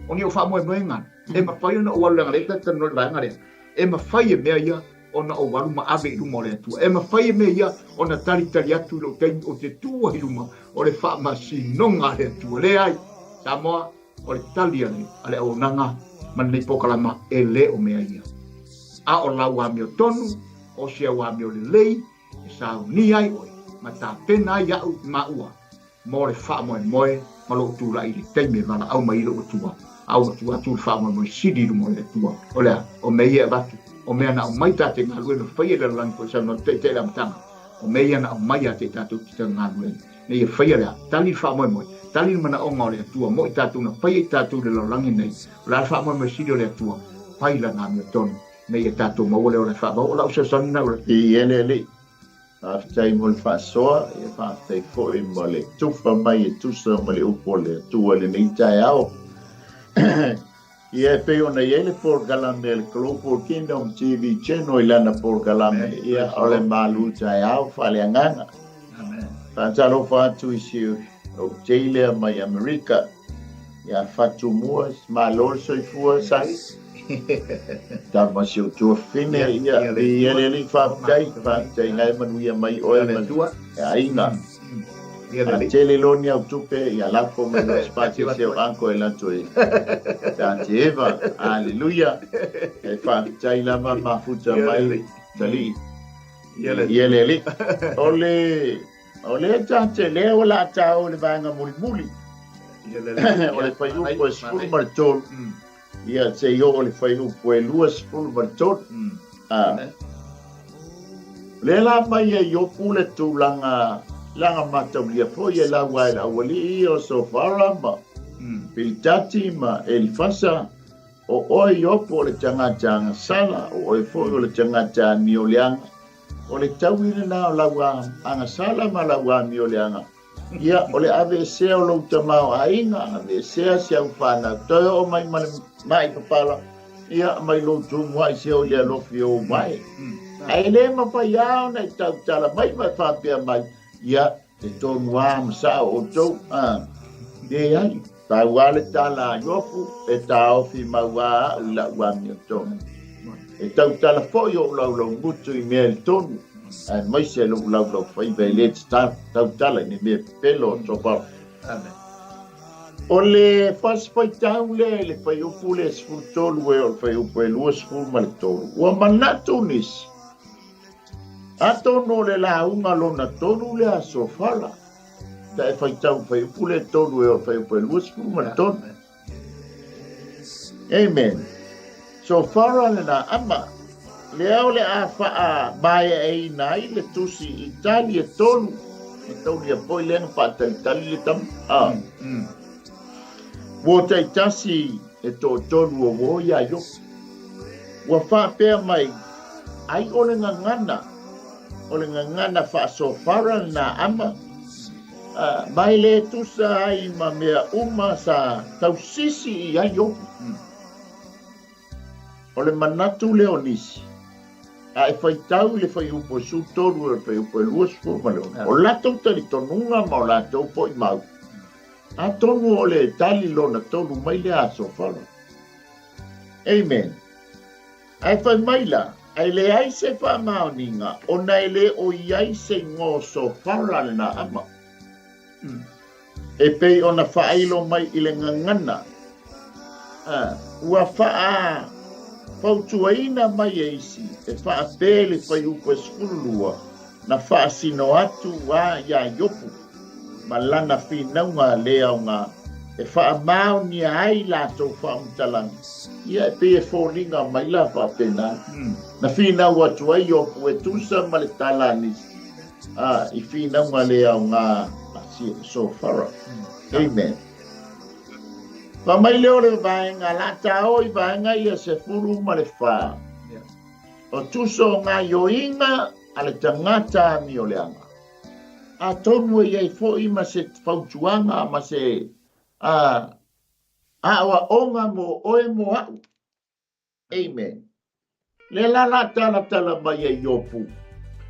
Speaker 2: O ni ou faamoemoega e mafai ona ou alu leaga lea ta te talanoa i le vaega lea, e mafai e mea ia ona ou alu ma ave i luma o le Atua. E mafai e mea ia ona talitali atu i lou taimi ou te tu ai i luma o le faamasinoga a le Atua. Leai, Samoa, o le tali a le, a le auaunaga ma lenei polokalama e le o mea ia. A o lau amiotonu, o se au amio lelei e saunia ai oe ma tapena ai au i maua mo le faamoemoe ma lou tulai i le taimi e valaau mai ai lou Atua, a ua tuu atu le faamoemoe sili i luma o le Atua. O le a? O mea ia e avatu, o mea na aumai ta te galuega faia i le lalolagi foi saunoa atu Taitai i le amataga, o mea ia na aumai ia te i tatou te tau galuega, ina ia faia le a? Tali le faamoemoe, tali le manaoga o le Atua mo i tatou na faia i tatou i le lalolagi nei. O le a le faamoemoe sili o le Atua? Fai lana amiotonu, ina ia tatou maua le ola e faavau. O lau fesoasoani lena ua.
Speaker 1: I ele alii. Faafetai mo le faasoa, ia faafetai foi mo le tufa mai e tusa ma le upu o le Atua i lenei taeao. Ia e pei ona i ai le polokalame a le Global Kingdom TV Channel i lana polokalame, ia o le malu taeao faaleagaga. Faatalofa atu i si ou tei lea mai Amerika, ia Fatumua, malo le soifua Sali. Tama si ou tuafafine, ia, ia le alii faafetai, faafetai na e manuia mai oe ma le aiga. A tele loa ni au tupe, ia lafo mai loa spati se o anko e lato e ta te Eva. Aleluia. E faafetai lava mafuta mai talii. Ia le alii. O le O le ta te lea ua la ta o le vaega mulimuli. O le fuaiupu e 13. Ia, se i oo i le fuaiupu e 23. A. O lea la mai e Iopu le tulaga leaga mataulia foi e laua ai le aualii ia o Sofara ma Pilitati ma Elifasa, o oe Iopu o le tagata agasala, o oe foi o le tagata amioleaga. O le taui lena o lau agasala ma lau amioleaga. Ia, o le aveesea o lou tamaoaiga, aveesea si au fanau, toe oo mai ma le mai papala, ia, mai lou tumuai se o i le alofi o ou vae. Ae le mafai lava ona e tautala mai ma e faapea mai, ia, e tonu lava ma sao outou, a, leai, pau lava le tala a Iopu, e taofi mau lava au i la'u amiotonu. E tautala foi o'u laulaugutu i mea i le tonu, aemaise lo'u laulaufaiva e le tautala i ni mea pepelo o Tobal. O le fasifaitau lea i le fuaiupu lea e 13 e oo i le fuaiupu e 23, ua manatu nisi, atonu o le lauga lona tolu lea a Sofala, pe a e faitau i le fuaiupu lea e 3 e oo i le fuaiupu e 23. Amen. Sofara lena ama, lea o le a faamaeaina ai le tusi i tali e tolu, e taulia foi lea na faatalitali le tama. Ah. Ua taitasi e toatolu o uo iā Iopu. Ua faapea mai, ai o le gagana, o le gagana faasofara lena ama. Ma e le tusa ai ma mea uma sa tausisi i ai Iopu. O le manatu lea o nisi, a e faitau i le fuaiupu e 13 e le fuaiupu e 26, o latou talitonuga ma o latou foi mau, atonu o le tali lona tolu mai lea a Sofara. Amen. Ae fai mai la, ae leai se faamaoniga ona e le o i ai se igoa o Sofara le Naama. E pei ona faailo mai i le gagana, a ua faafautuaina mai e isi e faapē le fuaiupu e 12 na faasino atu a iā Iopu ma lana finauga le aoga e faamaonia ai latou faamatalaga. Ia, e pei e foliga mai la faapena. Na finau atu ai Iopu e tusa ma le tala a nisi, a i finauga le aoga a Sofara. Amen. Fai mai lea o le vaega la tao i vaega ia 14. O tusa o gaioiga a le tagata amioleaga. Atonu e i ai foi ma se fautuaga ma se aoaoga mo oe mo a'u. Amen. Lea la la talatala mai e Iopu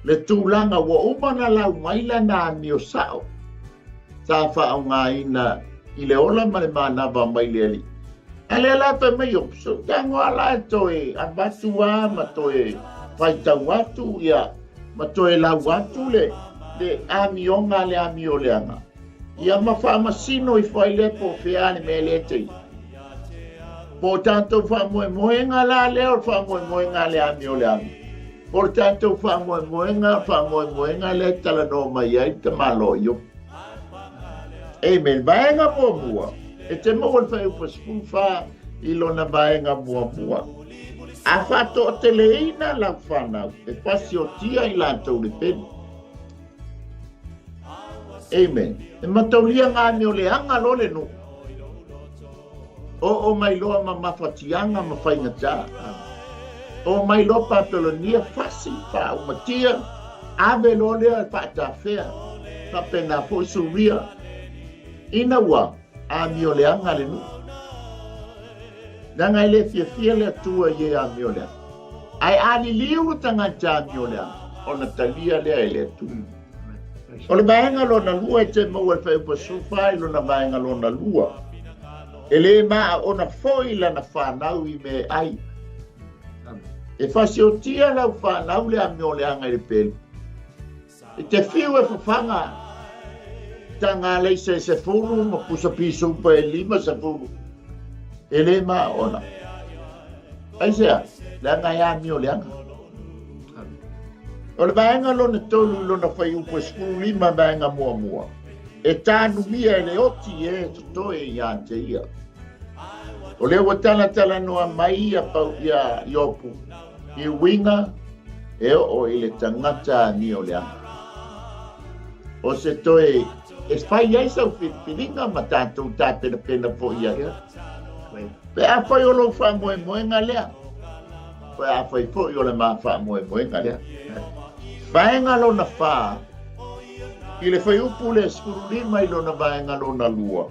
Speaker 1: le tulaga ua uma ona lau mai lana amio sa'o sa faaaogaina i le ola ma le manava mai le Alii. A lea la fai mai Iopu, so tago a la e toe avatu a ma toe faitau atu ia ma toe lau atu le le amioga a le amioleaga ia ma faamasino ifo ai lea po o fea le mea lea e te i. Po o tatou faamoemoega la lea o le faamoemoega a le amioleaga. Po o le tatou faamoemoega faamoemoega lea e talanoa mai ai le tamaloa Iopu. Amen. Vaega muamua, e te maua le fuaiupu 14 i lona vaega muamua. A faatoateleina lau fanau, e pasiotia i latou le pelu. Amen. E mataulia ngā mea o le anga lo le nuu. Oo mai loa ma mafatiaga ma faigata. Oo mai loa Papelonia fasi faaumatia, ave loa lea e faatafea, faapena foi Suria, ina ua amioleaga le nuu. Leaga e le fiafia le Atua i e amioleaga. Ae a liliu le tagata amioleaga, ona talia lea e le Atua. O le vaega lona lua e te maua i le fuaiupu 14 i lona vaega lona lua. E le maaona foi lana fanau i mea e ai. E fasiotia lau fanau le amioleaga i le pelu. I te fiu e fafaga taga alaisa e 10 ma pusa pisupa e 50. E le maaona. Aisea? Leaga e amioleaga. O le vaega lona tolu i lona fuaiupu e 15 vaega muamua, e tānumia e le oti e totoe iā te ia. O lea ua talatalanoa mai ia pau ia Iopu i uiga e oo i le tagata amioleaga. O se toe e fai ai sau filifiliga ma tatou tapenapena foi i ai. Pe afai o lou faamoemoega lea, pe afai foi o le ma faamoemoega lea. Vaega lona fa, i le fuaiupu le 15 i lona vaega lona lua,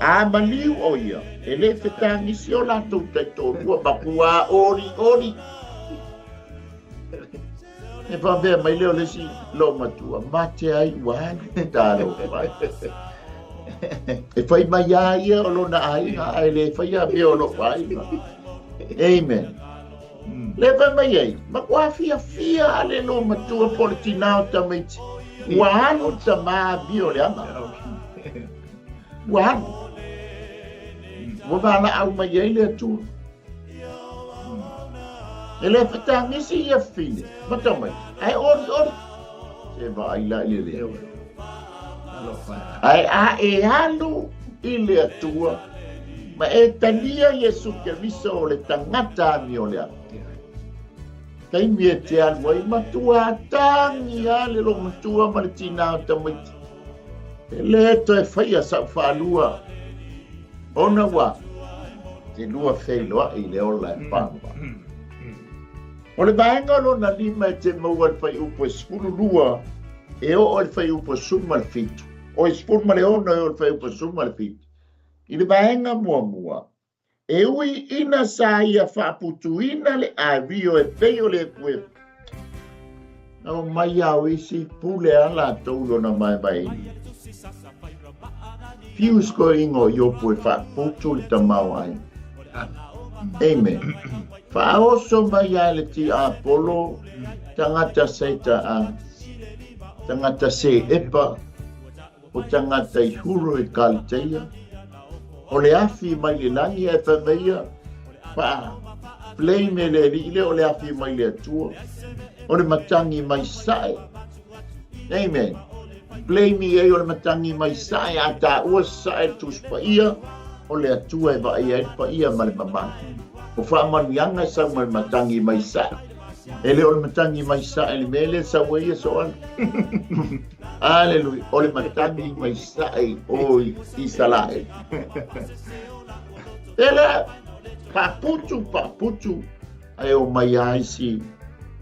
Speaker 1: a maliu ʻo ia, e le fetagisi o latou taitoalua makuā olioli. E faapea mai lea o le isi loomatua, mate ai ua alu talofa e. E fai mai a ia o lona aiga, ae le faia mea o lou aiga. Amen. Le fai mai ai, matua fiafia a le loomatua po o le tinā o tamaiti. Ua alu le tamā amio leaga. Ua alu. Ua valaau mai ai le Atua. E le fetagisi ia fine, ma tamaiti, ae olioli. Se vaai la i le lea. Ae a e alu i le Atua, ma e talia Iesu Keriso o le tagata amioleaga. Taimi e te alu ai, matua tagi a le loomatua ma le tinā o tamaiti. E le toe faia sa'u faalua ona ua te lua feiloa'i i le ola e faaluaʻa. O le vaega lona lima e te maua i le fuaiupu e 12 e oo i le fuaiupu e 17. O i 16 e o le fuaiupu 17. I le vaega muamua, e ui ina sa ia faaputuina le ario e pei o le ekueku, na omai a o isi pule a latou lona vaevaeina. Fiu sikoiga o Iopu e faaputu le tamaoaiga. Amen. Faaoso mai a le tiapolo tagata Seita a tagata Seepa o tagata i Huro i Kaliteia, o le afi mai le lagi ae fai mai ia, faa blame e le alii lea o le afi mai le Atua, o le matagi mai sae. Amen. Blame i ai o le matagi mai sae, a taua sae le Tusi Paia, o le Atua e vaai ai le paia ma le mamalu. O faamanuiaga e sau mai le matagi mai sae. E le o le matagi mai sae le mea lea e sau ai ia Soala. Aleluia. O le matagi mai sae o Isaraelu. E le paaputu, paaputu, ae o mai ai si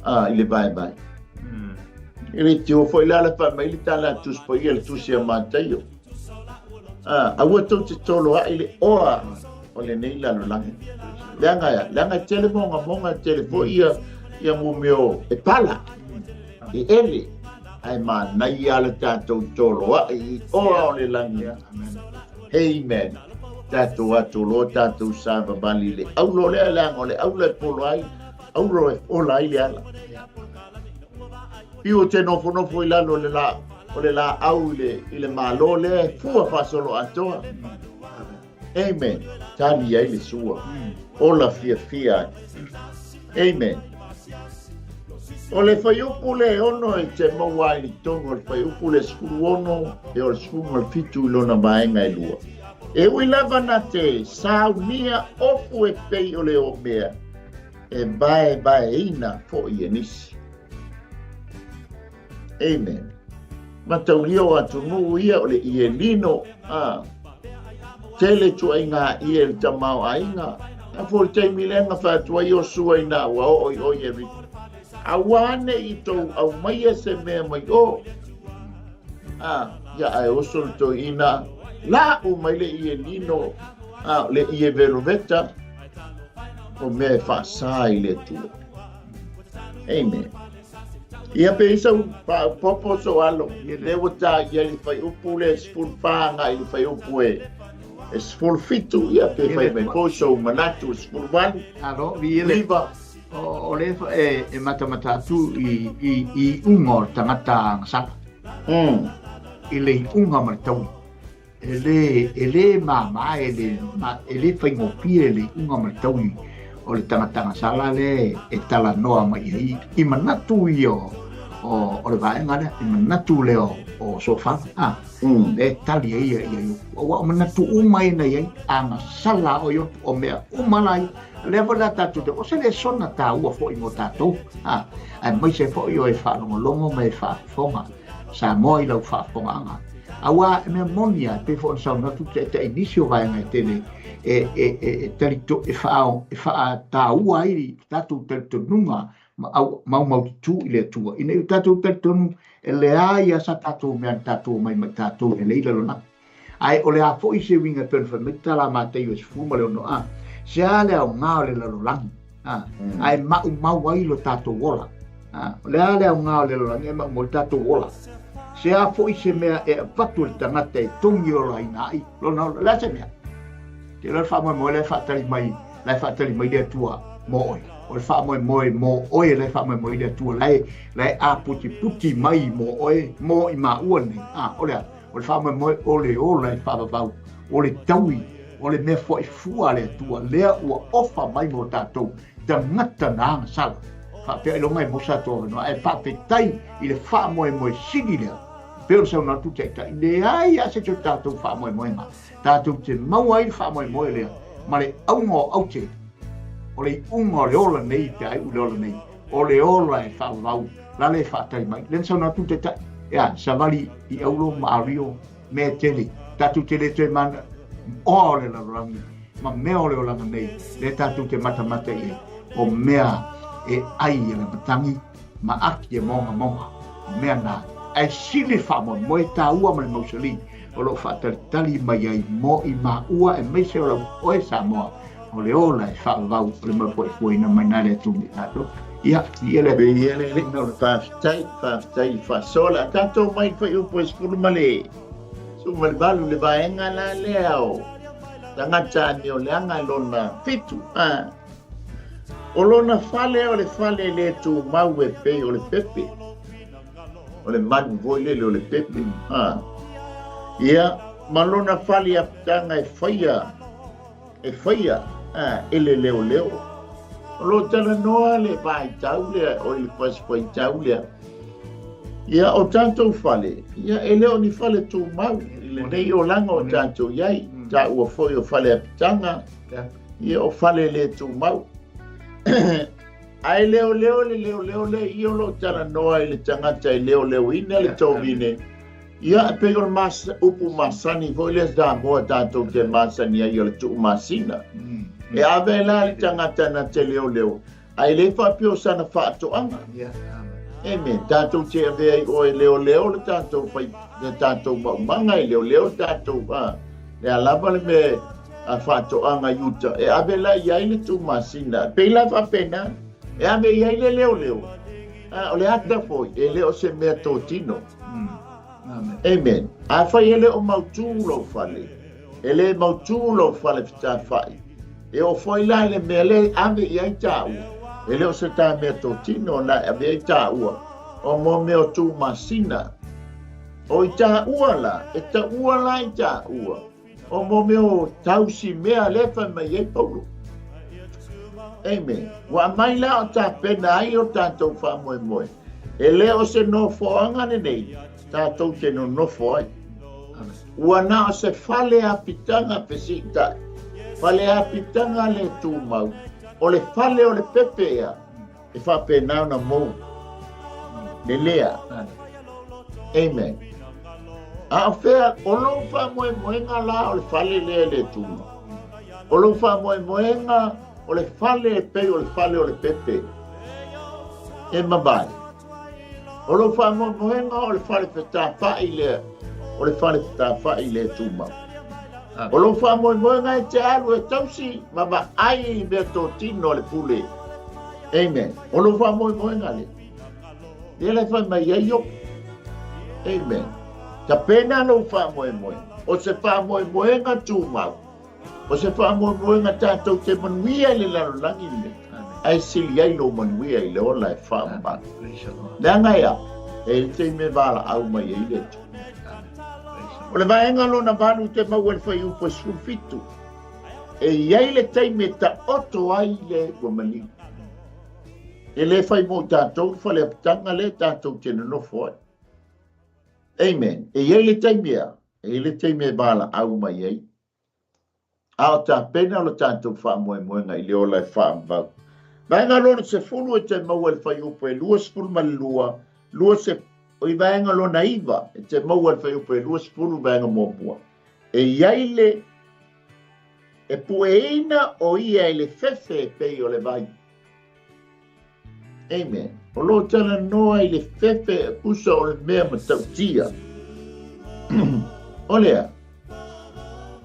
Speaker 1: i le vaevae. E le tio foi la le fai mai le tala a Tusi Paia, le Tusi a Mataio. Aua tou te tolo ai le oa o lenei lalolagi. Leaga ea, leaga e tele mogamoga, e tele foi ia, ia mumeo e pala, e ele, ae manaia le tatou tolo ai i oa o le lagi. Amen. Tatou atu loa tatou savavali i le aulo lea, leaga o le aula e polo ai, aulo e ola ai le ala. Piu te nofonofo i lalo o le la, o le laau i le, i le malo lea e fua faasolo atoa. Amen. Tali ai le sua. Ola fiafia ai. Amen. O le fuaiupu le 6 e te maua ai i totonu o le fuaiupu le 16 e o le 17 i lona vaega e lua. E ui lava na te saunia ofu e pei o le omea, e vaevaeina foi e nisi. Amen. Mataulia o atunuu ia o le ie lino, a. Tele tuaiga ie le tamaoaiga. A fo le taimi lea na fai atu ai Iosua ina ua oo i o Ieriko. Aua ne i tou aumaia se mea mai o. A, ia ae oso le toeaina, lau mai le ie lino, a, le ie veloveta, o mea e faasa i le Atua. Amen. Ia pe i sau faaopoopo sou alo, lea ua ta i ai le fuaiupu lea e 14 agai i le fuaiupu e 17, ia pe fai mai foi sou manatu e 18,
Speaker 2: Alo, vi ele.
Speaker 1: 9.
Speaker 2: O le e, e matamata atu i, i, i iuga o le tagata agasala. I le iuga ma le taui. E le, e le māmā, e le, ma, e le faigofie le iuga ma le taui o le tagata agasala lea e talanoa mai ai i manatu ia o, o, o le vaega lea, i manatu lea o, o Sofala. Ah, e tali ai ia, ia Iopu. Aua o manatu uma ia na i ai, agasala o Iopu, o mea uma la ia. Lea foi la tatou te, o se lesona taua foi mo tatou, ah, aemaise foi o e faalogologo ma e faafofoga. Samoa i lau faafofogaaga. Aua e mea moni lava, e pei foi ona saunoa atu le Taitai i nisi o vaega e tele e, e, e, e, talito, e, faa, e faataua ai le tatou talitonuga ma au, maumaututū i le Atua. Ina ia o tatou talitonu e leai lava sa tatou mea na tatou omai mai tatou e lei lalolagi. Ae o le a foi se uiga e pei ona fai mai tala a Mataio e 16 a, se a le aoga o le lalolagi, a, ae maumau ai lo tatou ola. A, o le a le aoga o le lalolagi ae maumau ai lo tatou ola. Se a foi se mea e avatu e le tagata e togi olaina ai lona ola, o le a se mea? Te iloa le faamoemoe la e faatali mai, la e faatali mai le Atua mo oe. O le faamoemoe mo oe la e faamoemoe i le Atua, la e, la e aputiputi mai mo oe, mo i maua nei. A, o le a? O le faamoemoe o le ola e faavavau, o le taui, o le mea foai fua a le Atua, lea ua ofa mai mo tatou, tagata na agasala. Faapea ailoga e mosa atu avanoa, ae faafetai i le faamoemoe sili lea. Pei ona saunoa atu le Taitai, leai lava se isi o tatou faamoemoega tatou te maua ai le faamoemoe lea ma le auga o aute, o le iuga o le ola nei pe a iu le ola nei, o le ola e faavavau, lale e faatali mai. Lea na saunoa atu le Taitai, ea, savali i aulo ma ario, mea e tele, tatou te le toe mana, oa o le lalolagi ma mea o le olaga nei, lea tatou te matamata i ai, o mea e ai e le matagi ma aki e mogamoga, o mea na. Ae sili le faamoemoe taua ma le mausali o lo o faatalitali mai ai mo i maua aemaise o lau oe Samoa o le ola e faavavau o le mafuaifuaina mai na le Atua i tatou. Ia, viia le Atua.
Speaker 1: Viia le Alii. Faafetai, faafetai i le faasoa. O le a tatou mai i le fuaiupu e 18 le vaega la lea o tagata amioleaga lona fitu. A. O lona fale o le fale le tumau e pei o le pepe. O le manu foi lele o le pepe. A. Ia, ma lona fale apitaga e faia, e faia a, e le leoleo. O lo o talanoa le vaitau lea, o le fasifaitau lea. Ia, o tatou fale, ia, e le o ni fale tumau i lenei olaga o tatou i ai. Taua foi o fale apitaga, ia, o fale le tumau. Ae leoleo le leoleo lea i o lo o talanoa i le tagata e leoleoina le tovine. Ia, e pei o le mas, upu masani foi lea Samoa tatou te masani ai o le tuumasina. E ave la le tagata na te leoleo, ae le faapea o sana faatoaga. Amen. Tatou te ave ai oe leoleo le tatou fai, le tatou maumaga e leoleo le tatou, a, le a lava le mea a faatoaga i uta, e ave la i ai le tuumasina. E pei la faapena, e ave i ai le leoleo. A, o le ata foi, e le o se mea totino. Amen. Afai e le o mautū lou fale, e le mautū lou fale fetafai, e oo foi la i le mea lea e ave i ai tāua, e le o se tā mea totino na e ave ai tāua, o mo mea o tuumasina. O i tāua la, e taua la i tāua, O mo mea o tausi mea lea fai mai ai Paulo. Amen. Ua aumai la o tapena ai o tatou faamoemoe. E le o se nofoaga lenei tatou te nonofo ai. Ua na o se fale apitaga pesitai. Fale apitaga le tumau. O le fale o le pepe ea e faapena ona mou le lea. Amen. A o fea, o lou faamoemoega la o le fale lea e le tumau. O lou faamoemoega o le fale e pei o le fale o le pepe e mavae. O lou faamoemoega o le fale fetafa'i lea, o le fale fetafa'i le tumau. O lou faamoemoega e te alu e tausi ma vaai i mea totino a le pule. Amen. O lou faamoemoega lea. Lea la e fai mai ai Iopo. Amen. Tapena lou faamoemoega. O se faamoemoega tumau. O se faamoemoega tatou te manuia i le lalolagi lenei, ae sili ai lou manuia i le ola e faamamalu. Leaga e a? E i ai le taimi e valaau mai ai le Atua. O le vaega lona valu te maua i le fuaiupu e 17. E i ai le taimi e taoto ai le ua maliu. E le fai mo tatou le faleapitaga lea tatou te nonofo ai. Amen. E i ai le taimi a? E i ai le taimi e valaau mai ai. A o tapena lo tatou faamoemoega i le ola e faavavau. Vaega lona 10 e te maua i le fuaiupu e 22, lua se, oi vaega lona 9 e te maua i le fuaiupu e 20 vaega muamua. E i ai le e pueina o ia i le fefe e pei o le vai. Amen. O lo o talanoa i le fefe e usa o le mea matautia. O lea,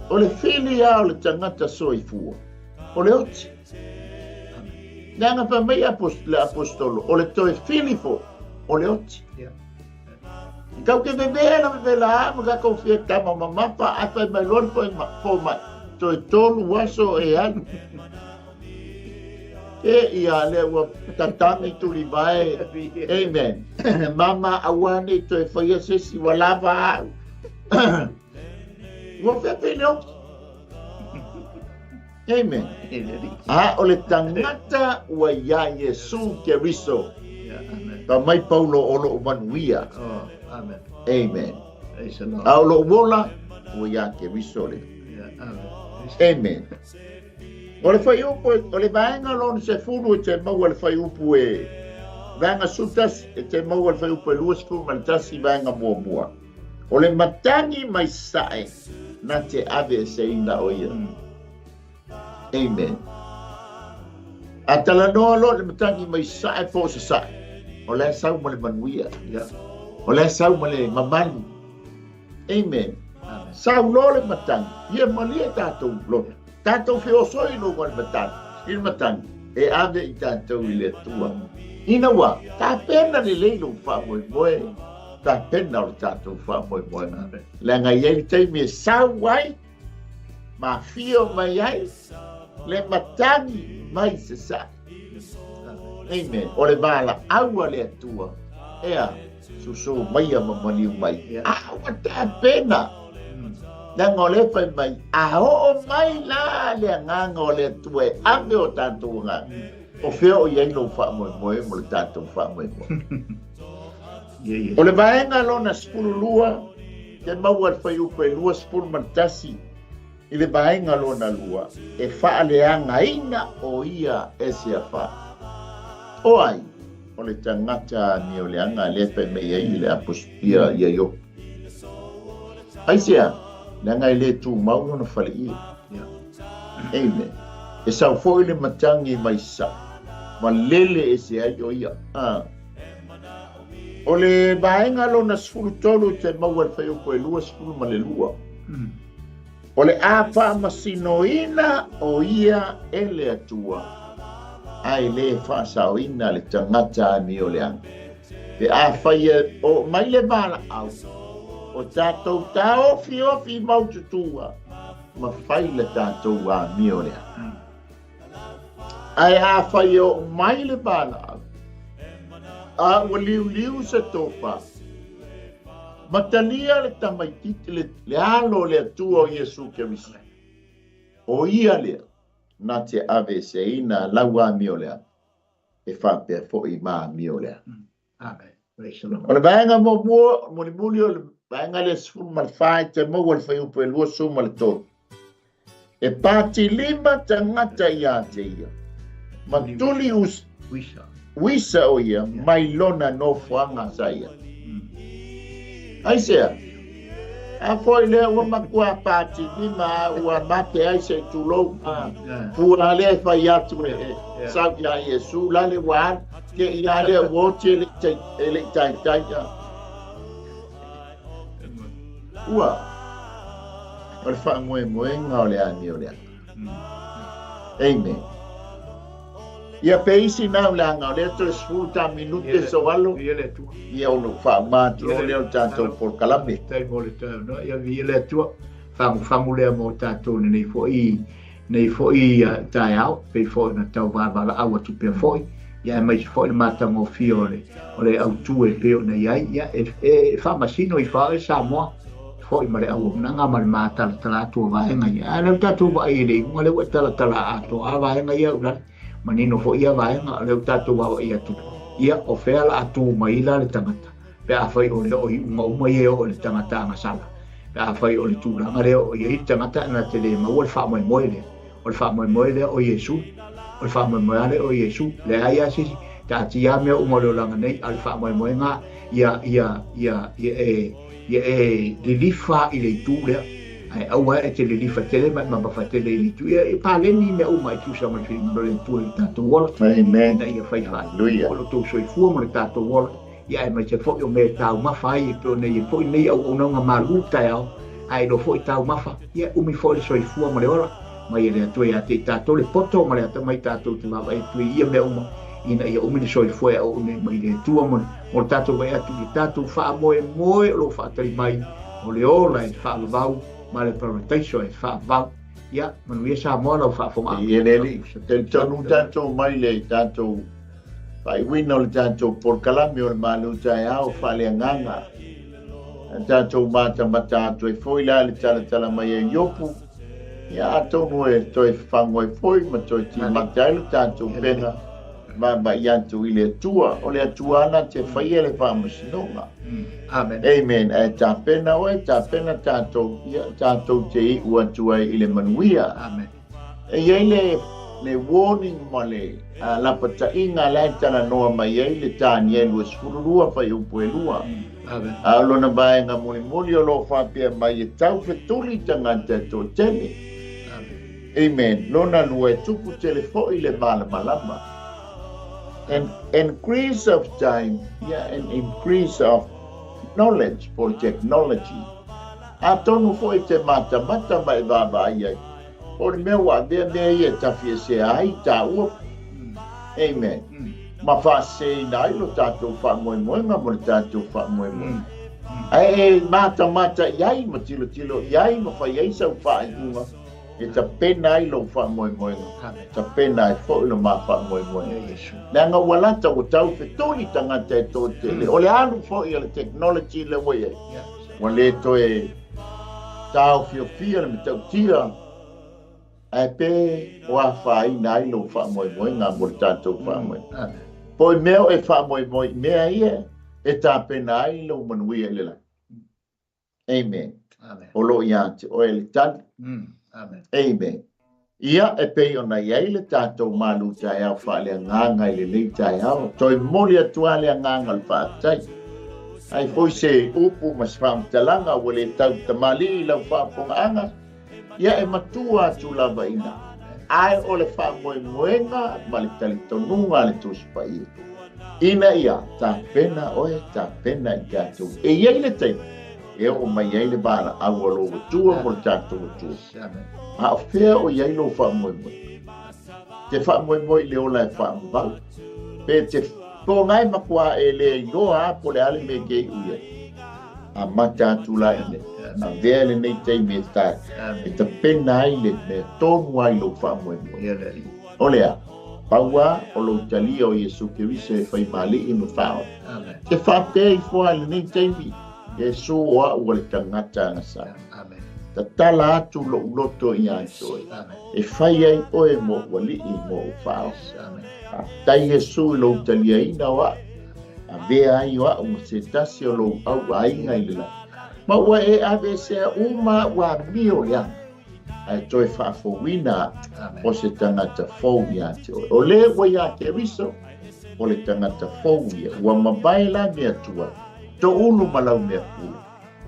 Speaker 1: o le fili a o le tagata soifua, o le oti. Leaga fai mai le apostolo, o le toe fili foi, o le oti. I kau ke vevela vevela a ma ka fia tama mamafa, ae fai mai loa le fomai, toe tolu aso e alu. E ia lea ua tatagi tulivae. Amen. Mama aua nei toe faia se isi ua lava au. Ua fefe le oti. Amen. A o le tagata ua iā Iesu Keriso. Fai mai Paulo o lou manuia.
Speaker 2: Oh, amen.
Speaker 1: Amen. A o lou ola ua iā Keriso le. Amen. O le fuaiupu, o le vaega lona 10 e te maua le fuaiupu e vaega 11 e te maua le fuaiupu e 21 vaega muamua. O le matagi mai sae na te ave eseina o ia. Amen. A talanoa loa le matagi mai sae po o sasae, o la e sau ma le manuia.
Speaker 2: Yeah.
Speaker 1: O la e sau ma le mamalu. Amen. Sau loa le matagi, ia malie tatou loto. Tatou feosoi i luga o le matagi, i le matagi, e ave i tatou i le Atua. Ina ua tapena lelei lou faamoemoe, tapena o le tatou faamoemoega. Leaga e i ai le taimi e sau ai, ma afio mai ai le matagi mai sasae. Amen. O le valaau a le Atua, ea, Susū maia ma maliu mai. A ua tapena. Leaga o lea e fai mai, a oo mai la le agaga o le Atua e ave o tatou agaga, o fea o i ai lou faamoemoe mo le tatou faamoemoe? O le vaega lona 12, te maua i le fuaiupu e 21, I le vaega lona lua, e faaleagaina o ia e se afa. O ai? O le tagata amioleaga lea e fai mai ai le aposito ia Iopu. Aisea? Leaga e le tumau lona faleie. Amen. E sau foi le matagi mai sasae, ma lele ese ai o ia. Ah. O le vaega lona 13 te maua i le fuaiupu e 22. O le a faamasinoina o ia e le Atua, a e le faasaoina le tagata amioleaga. Pe afai e oo mai le valaau, o tatou taofiofi maututua ma fai le tatou amioleaga. Ae afai e oo mai le valaau, a ua liuliu se tofa, ma talia le tamaitiiti, le, le alo o le Atua o Iesu Keriso, o ia lea na te aveeseina lau amioleaga, e faapea foi ma amioleaga.
Speaker 2: Amen. Praise the Lord.
Speaker 1: O le vaega muamua, mulimuli o le vaega lea 14 e te maua i le fuaiupu e 23. E patilima tagata ia te ia, ma tuli us,
Speaker 2: Uisa.
Speaker 1: uisa o ia mai lona nofoaga sa ia. Aisea? A foi lea ua matua patilima a ua mate ai se i tulou. Fua lea e fai atu e sau ia Iesu lale ua alu. Te i a lea ua oti e le i e le i taitai a. Ua, o le faamoemoega o le amioleaga. Amen. Ia pe isi nau leaga o lea toe 10 ta minute so alo. Ia ona faauma atu loa lea o le tatou polokalame.
Speaker 2: Faafetai mo le toe avanoa. Ia viia le Atua. Fagufagu lea mo tatou lenei foi nei foi taeao, pei foi ona tau vaavalaau atu pea foi, ia aemaise foi le matagofie o le, o le autu e pei ona i ai, ia e, e faamasino ifo lava oe Samoa, foi ma le auaunaga ma le matalatala atu o vaega ia. A o lea ua tatou vaai i le iuga lea ua e talatala atoa lava vaega ia au lale, manino foi ia vaega, o lea ua tatou vaavaai atu, ia o fea la a tu mai la le tagata, pe afai o lea o iuga uma ia e oo i le tagata agasala, pe afai o le tulaga lea o i ai le tagata na te le maua le faamoemoe lea, o le faamoemoe lea o Iesu, o le faamoemoe lava lea o Iesu, leai lava se isi, taatia lava mea uma o le olaga nei, a o le faamoemoega ia, ia, ia, ia e, ia e lilifa i le itu lea, ae aua e te lilifa tele ma e mamafa tele i le itu, ia e paleni mea uma e tusa ma le finagalo o le Atua i le tatou ola,
Speaker 1: Amen.
Speaker 2: ina ia fai faatino o lo outou soifua ma le tatou ola. Ia aemaise foi o mea e taumafa ai e pei ona i ai foi nei auaunaga malu taeao, ae iloa foi taumafa, ia umi foi le soifua ma le ola mai e le Atua ia te i tatou le poto ma le atamai tatou te vaavaai atu i ia mea uma ina ia umi le soifua e auauna ai mai le Atua mo le tatou vaai atu i le tatou faamoemoe o lo o faatali mai o le ola e faavavau ma le parataiso e faavavau. Ia, manuia Samoa lau faafofoga.
Speaker 1: Ia le alii, talitonu tatou mai le tatou faaiuina o le tatou polokalame o le Malu Taeao Faaleagaga. A tatou matamata atu ai foi la le talatala mai a Iopu, ia atonu e toe fafagu ai foi ma toe timata ai le tatou pena vaavaai atu i le Atua. O le Atua na te faia le faamasinoga.
Speaker 2: Amen.
Speaker 1: Amen. Ae tapena oe, tapena tatou, ia tatou te iu atu ai i le manuia.
Speaker 2: Amen.
Speaker 1: E i ai le, le warning ma le uh, lapataiga la e talanoa mai ai le Tanielu e 12 fuaiupu e 2.
Speaker 2: Amen.
Speaker 1: A o lona vaega mulimuli o lo o faapea mai e taufetuli tagata e toatele.
Speaker 2: Amen.
Speaker 1: Amen. Lona lua e tupu tele foi le malamalama. An increase of time, yeah, an increase of knowledge po o le technology. Atonu foi e te matamata ma e vaavaai ai, po o le mea ua avea mea ia e tafiesea ai taua. Amen. Ma faaseseina ai lo tatou faamoemoega mo le tatou faamoemoega. Ae e matamata i ai ma tilotilo i ai ma fai ai sau faaiuga e tapena ai lou faamoemoega, tapena ai foi lo ma faamoemoega. Leaga ua lata ua tau fetuli tagata e toatele. O le alu foi o le technology lea ua i ai, ua le toe taofiofia le matautia, ae pe o afaina ai lou faamoemoega mo le tatou faamoemoe. Po o mea o e faamoemoe i mea ia e tapena ai lou manuia i le lagi. Amen.
Speaker 2: Amen.
Speaker 1: O lo o ia te oe le tali.
Speaker 2: Amen.
Speaker 1: Amen. Ia, e pei ona i ai le tatou malu taeao faaleagaga i lenei taeao, toe momoli atu lava le agaga o le faafetai. Ai foi se upu ma se faamatalaga ua le tau tamalii i lau faafofogaaga, ia e matua atu lava i ina. Ae o le faamoemoega ma le talitonuga a le Tusi Paia, ina ia tapena oe, tapena i tatou. E i ai le taimi e oo mai ai le valaau a lou Atua mo le tatou Atua. A o fea o i ai lou faamoemoe? Te faamoemoe i le ola e faavavau? Pe te po na e matua e le iloa lava po o le a le mea e te iu i ai? Amata atu la i le avea lenei taimi e ta e tapena ai le mea tonu ai lou faamoemoe. O le a? Pau lava o lou talia o Iesu Keriso e fai ma Alii ma Faaola. Te faapea ifo lava i lenei taimi, Iesu o au ua le tagata agasala. Tatala atu lou loto ia te oe, e fai ai oe mo ou alii ma ou faaola. Faafetai Iesu i lou taliaina o au, avea ai o au ma se tasi o lou au aiga i le lagi. Ma ua e aveesea uma a'u amio leaga, ae toe faafouina a'u o se tagata fou ia te oe. O le ua iā Keriso, o le tagata fou ia, ua mavae la mea tuai, toulu ma lau mea pule,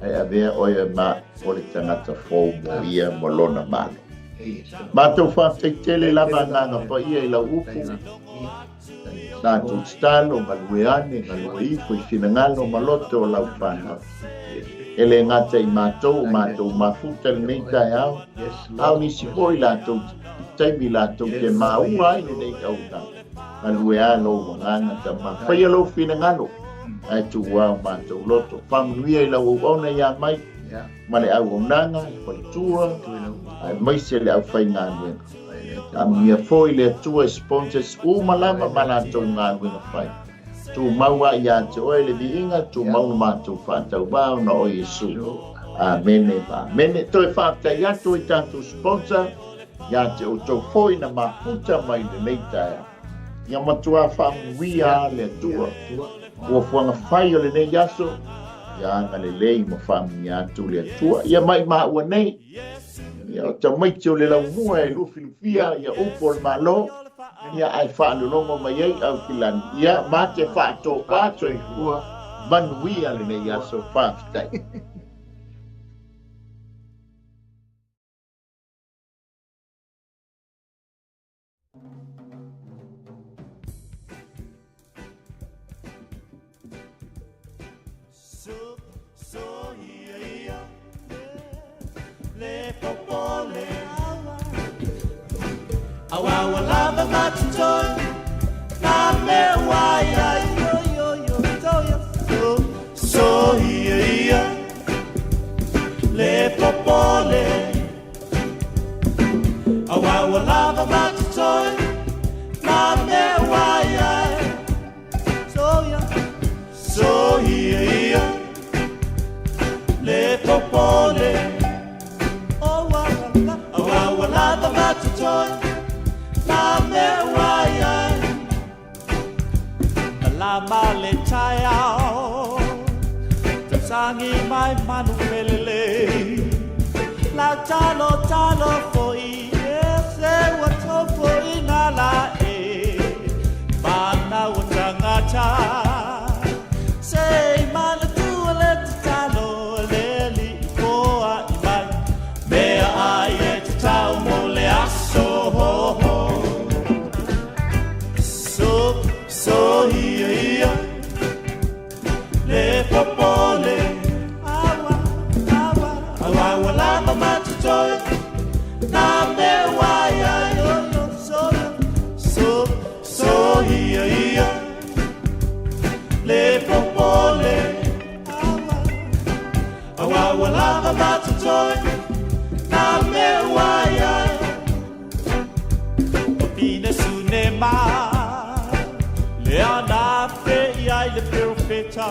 Speaker 1: ae avea oe ma o le tagata fou mo ia ma lona Malo. Matou faafetai tele lava agaga paia i lau upu, tatou tatalo, galue ane, galue ifo i finagalo ma loto o lau fanau. E le gata i matou o matou mafuta i lenei taeao, a o nisi foi latou taimi latou te maua ai lenei auaunaga. Galue a lou agaga tama, faia lou finagalo, ae tuua o matou loto. Faamanuia i lau auauna ia mai, ma le auaunaga, le faletua, aemaise le aufaigaluega. Faamanuia foi le Atua i sponsors uma lava ma latou galuega fai. Tumau lava ia te oe le viiga, tumau lo matou faatauvaa ona o Iesu. Amene ma amene. Toe faafetai atu i tatou sponsor, ia te outou foi na mafuta mai lenei taeao. Ia matua faamanuia le Atua. Fuafuaga fai o lenei aso, ia agalelei ma faamanuia atu le Atua. Ia maimau nei, ia o tamaiti o le laumua e lufilufia ia upu o le Malo, ia ae faalologo mai ai au kilani. Ia ma te faatopā soifua, manuia lenei aso. Faafetai.
Speaker 3: So, so ia ia, le popole. lava matotoe na mea ua iai. Papine sune ma le ana fe iai le profeta.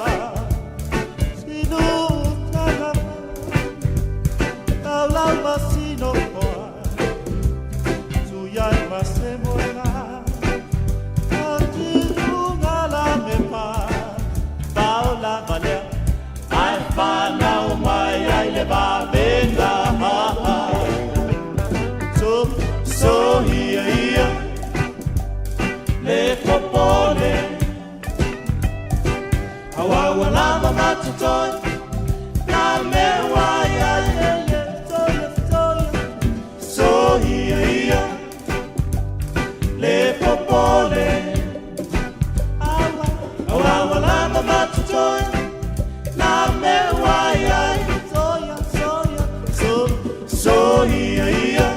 Speaker 3: Sinu tala taulau masino koa tu iai masemoena. Atiluga la mepa paola valea ai whanau mai ai le vavena. So, so ia ia le popole awawa lava matotoe na mea ua iai. So ia ia le popole awawa lava matotoe na mea ua iai. So, so, so ia ia.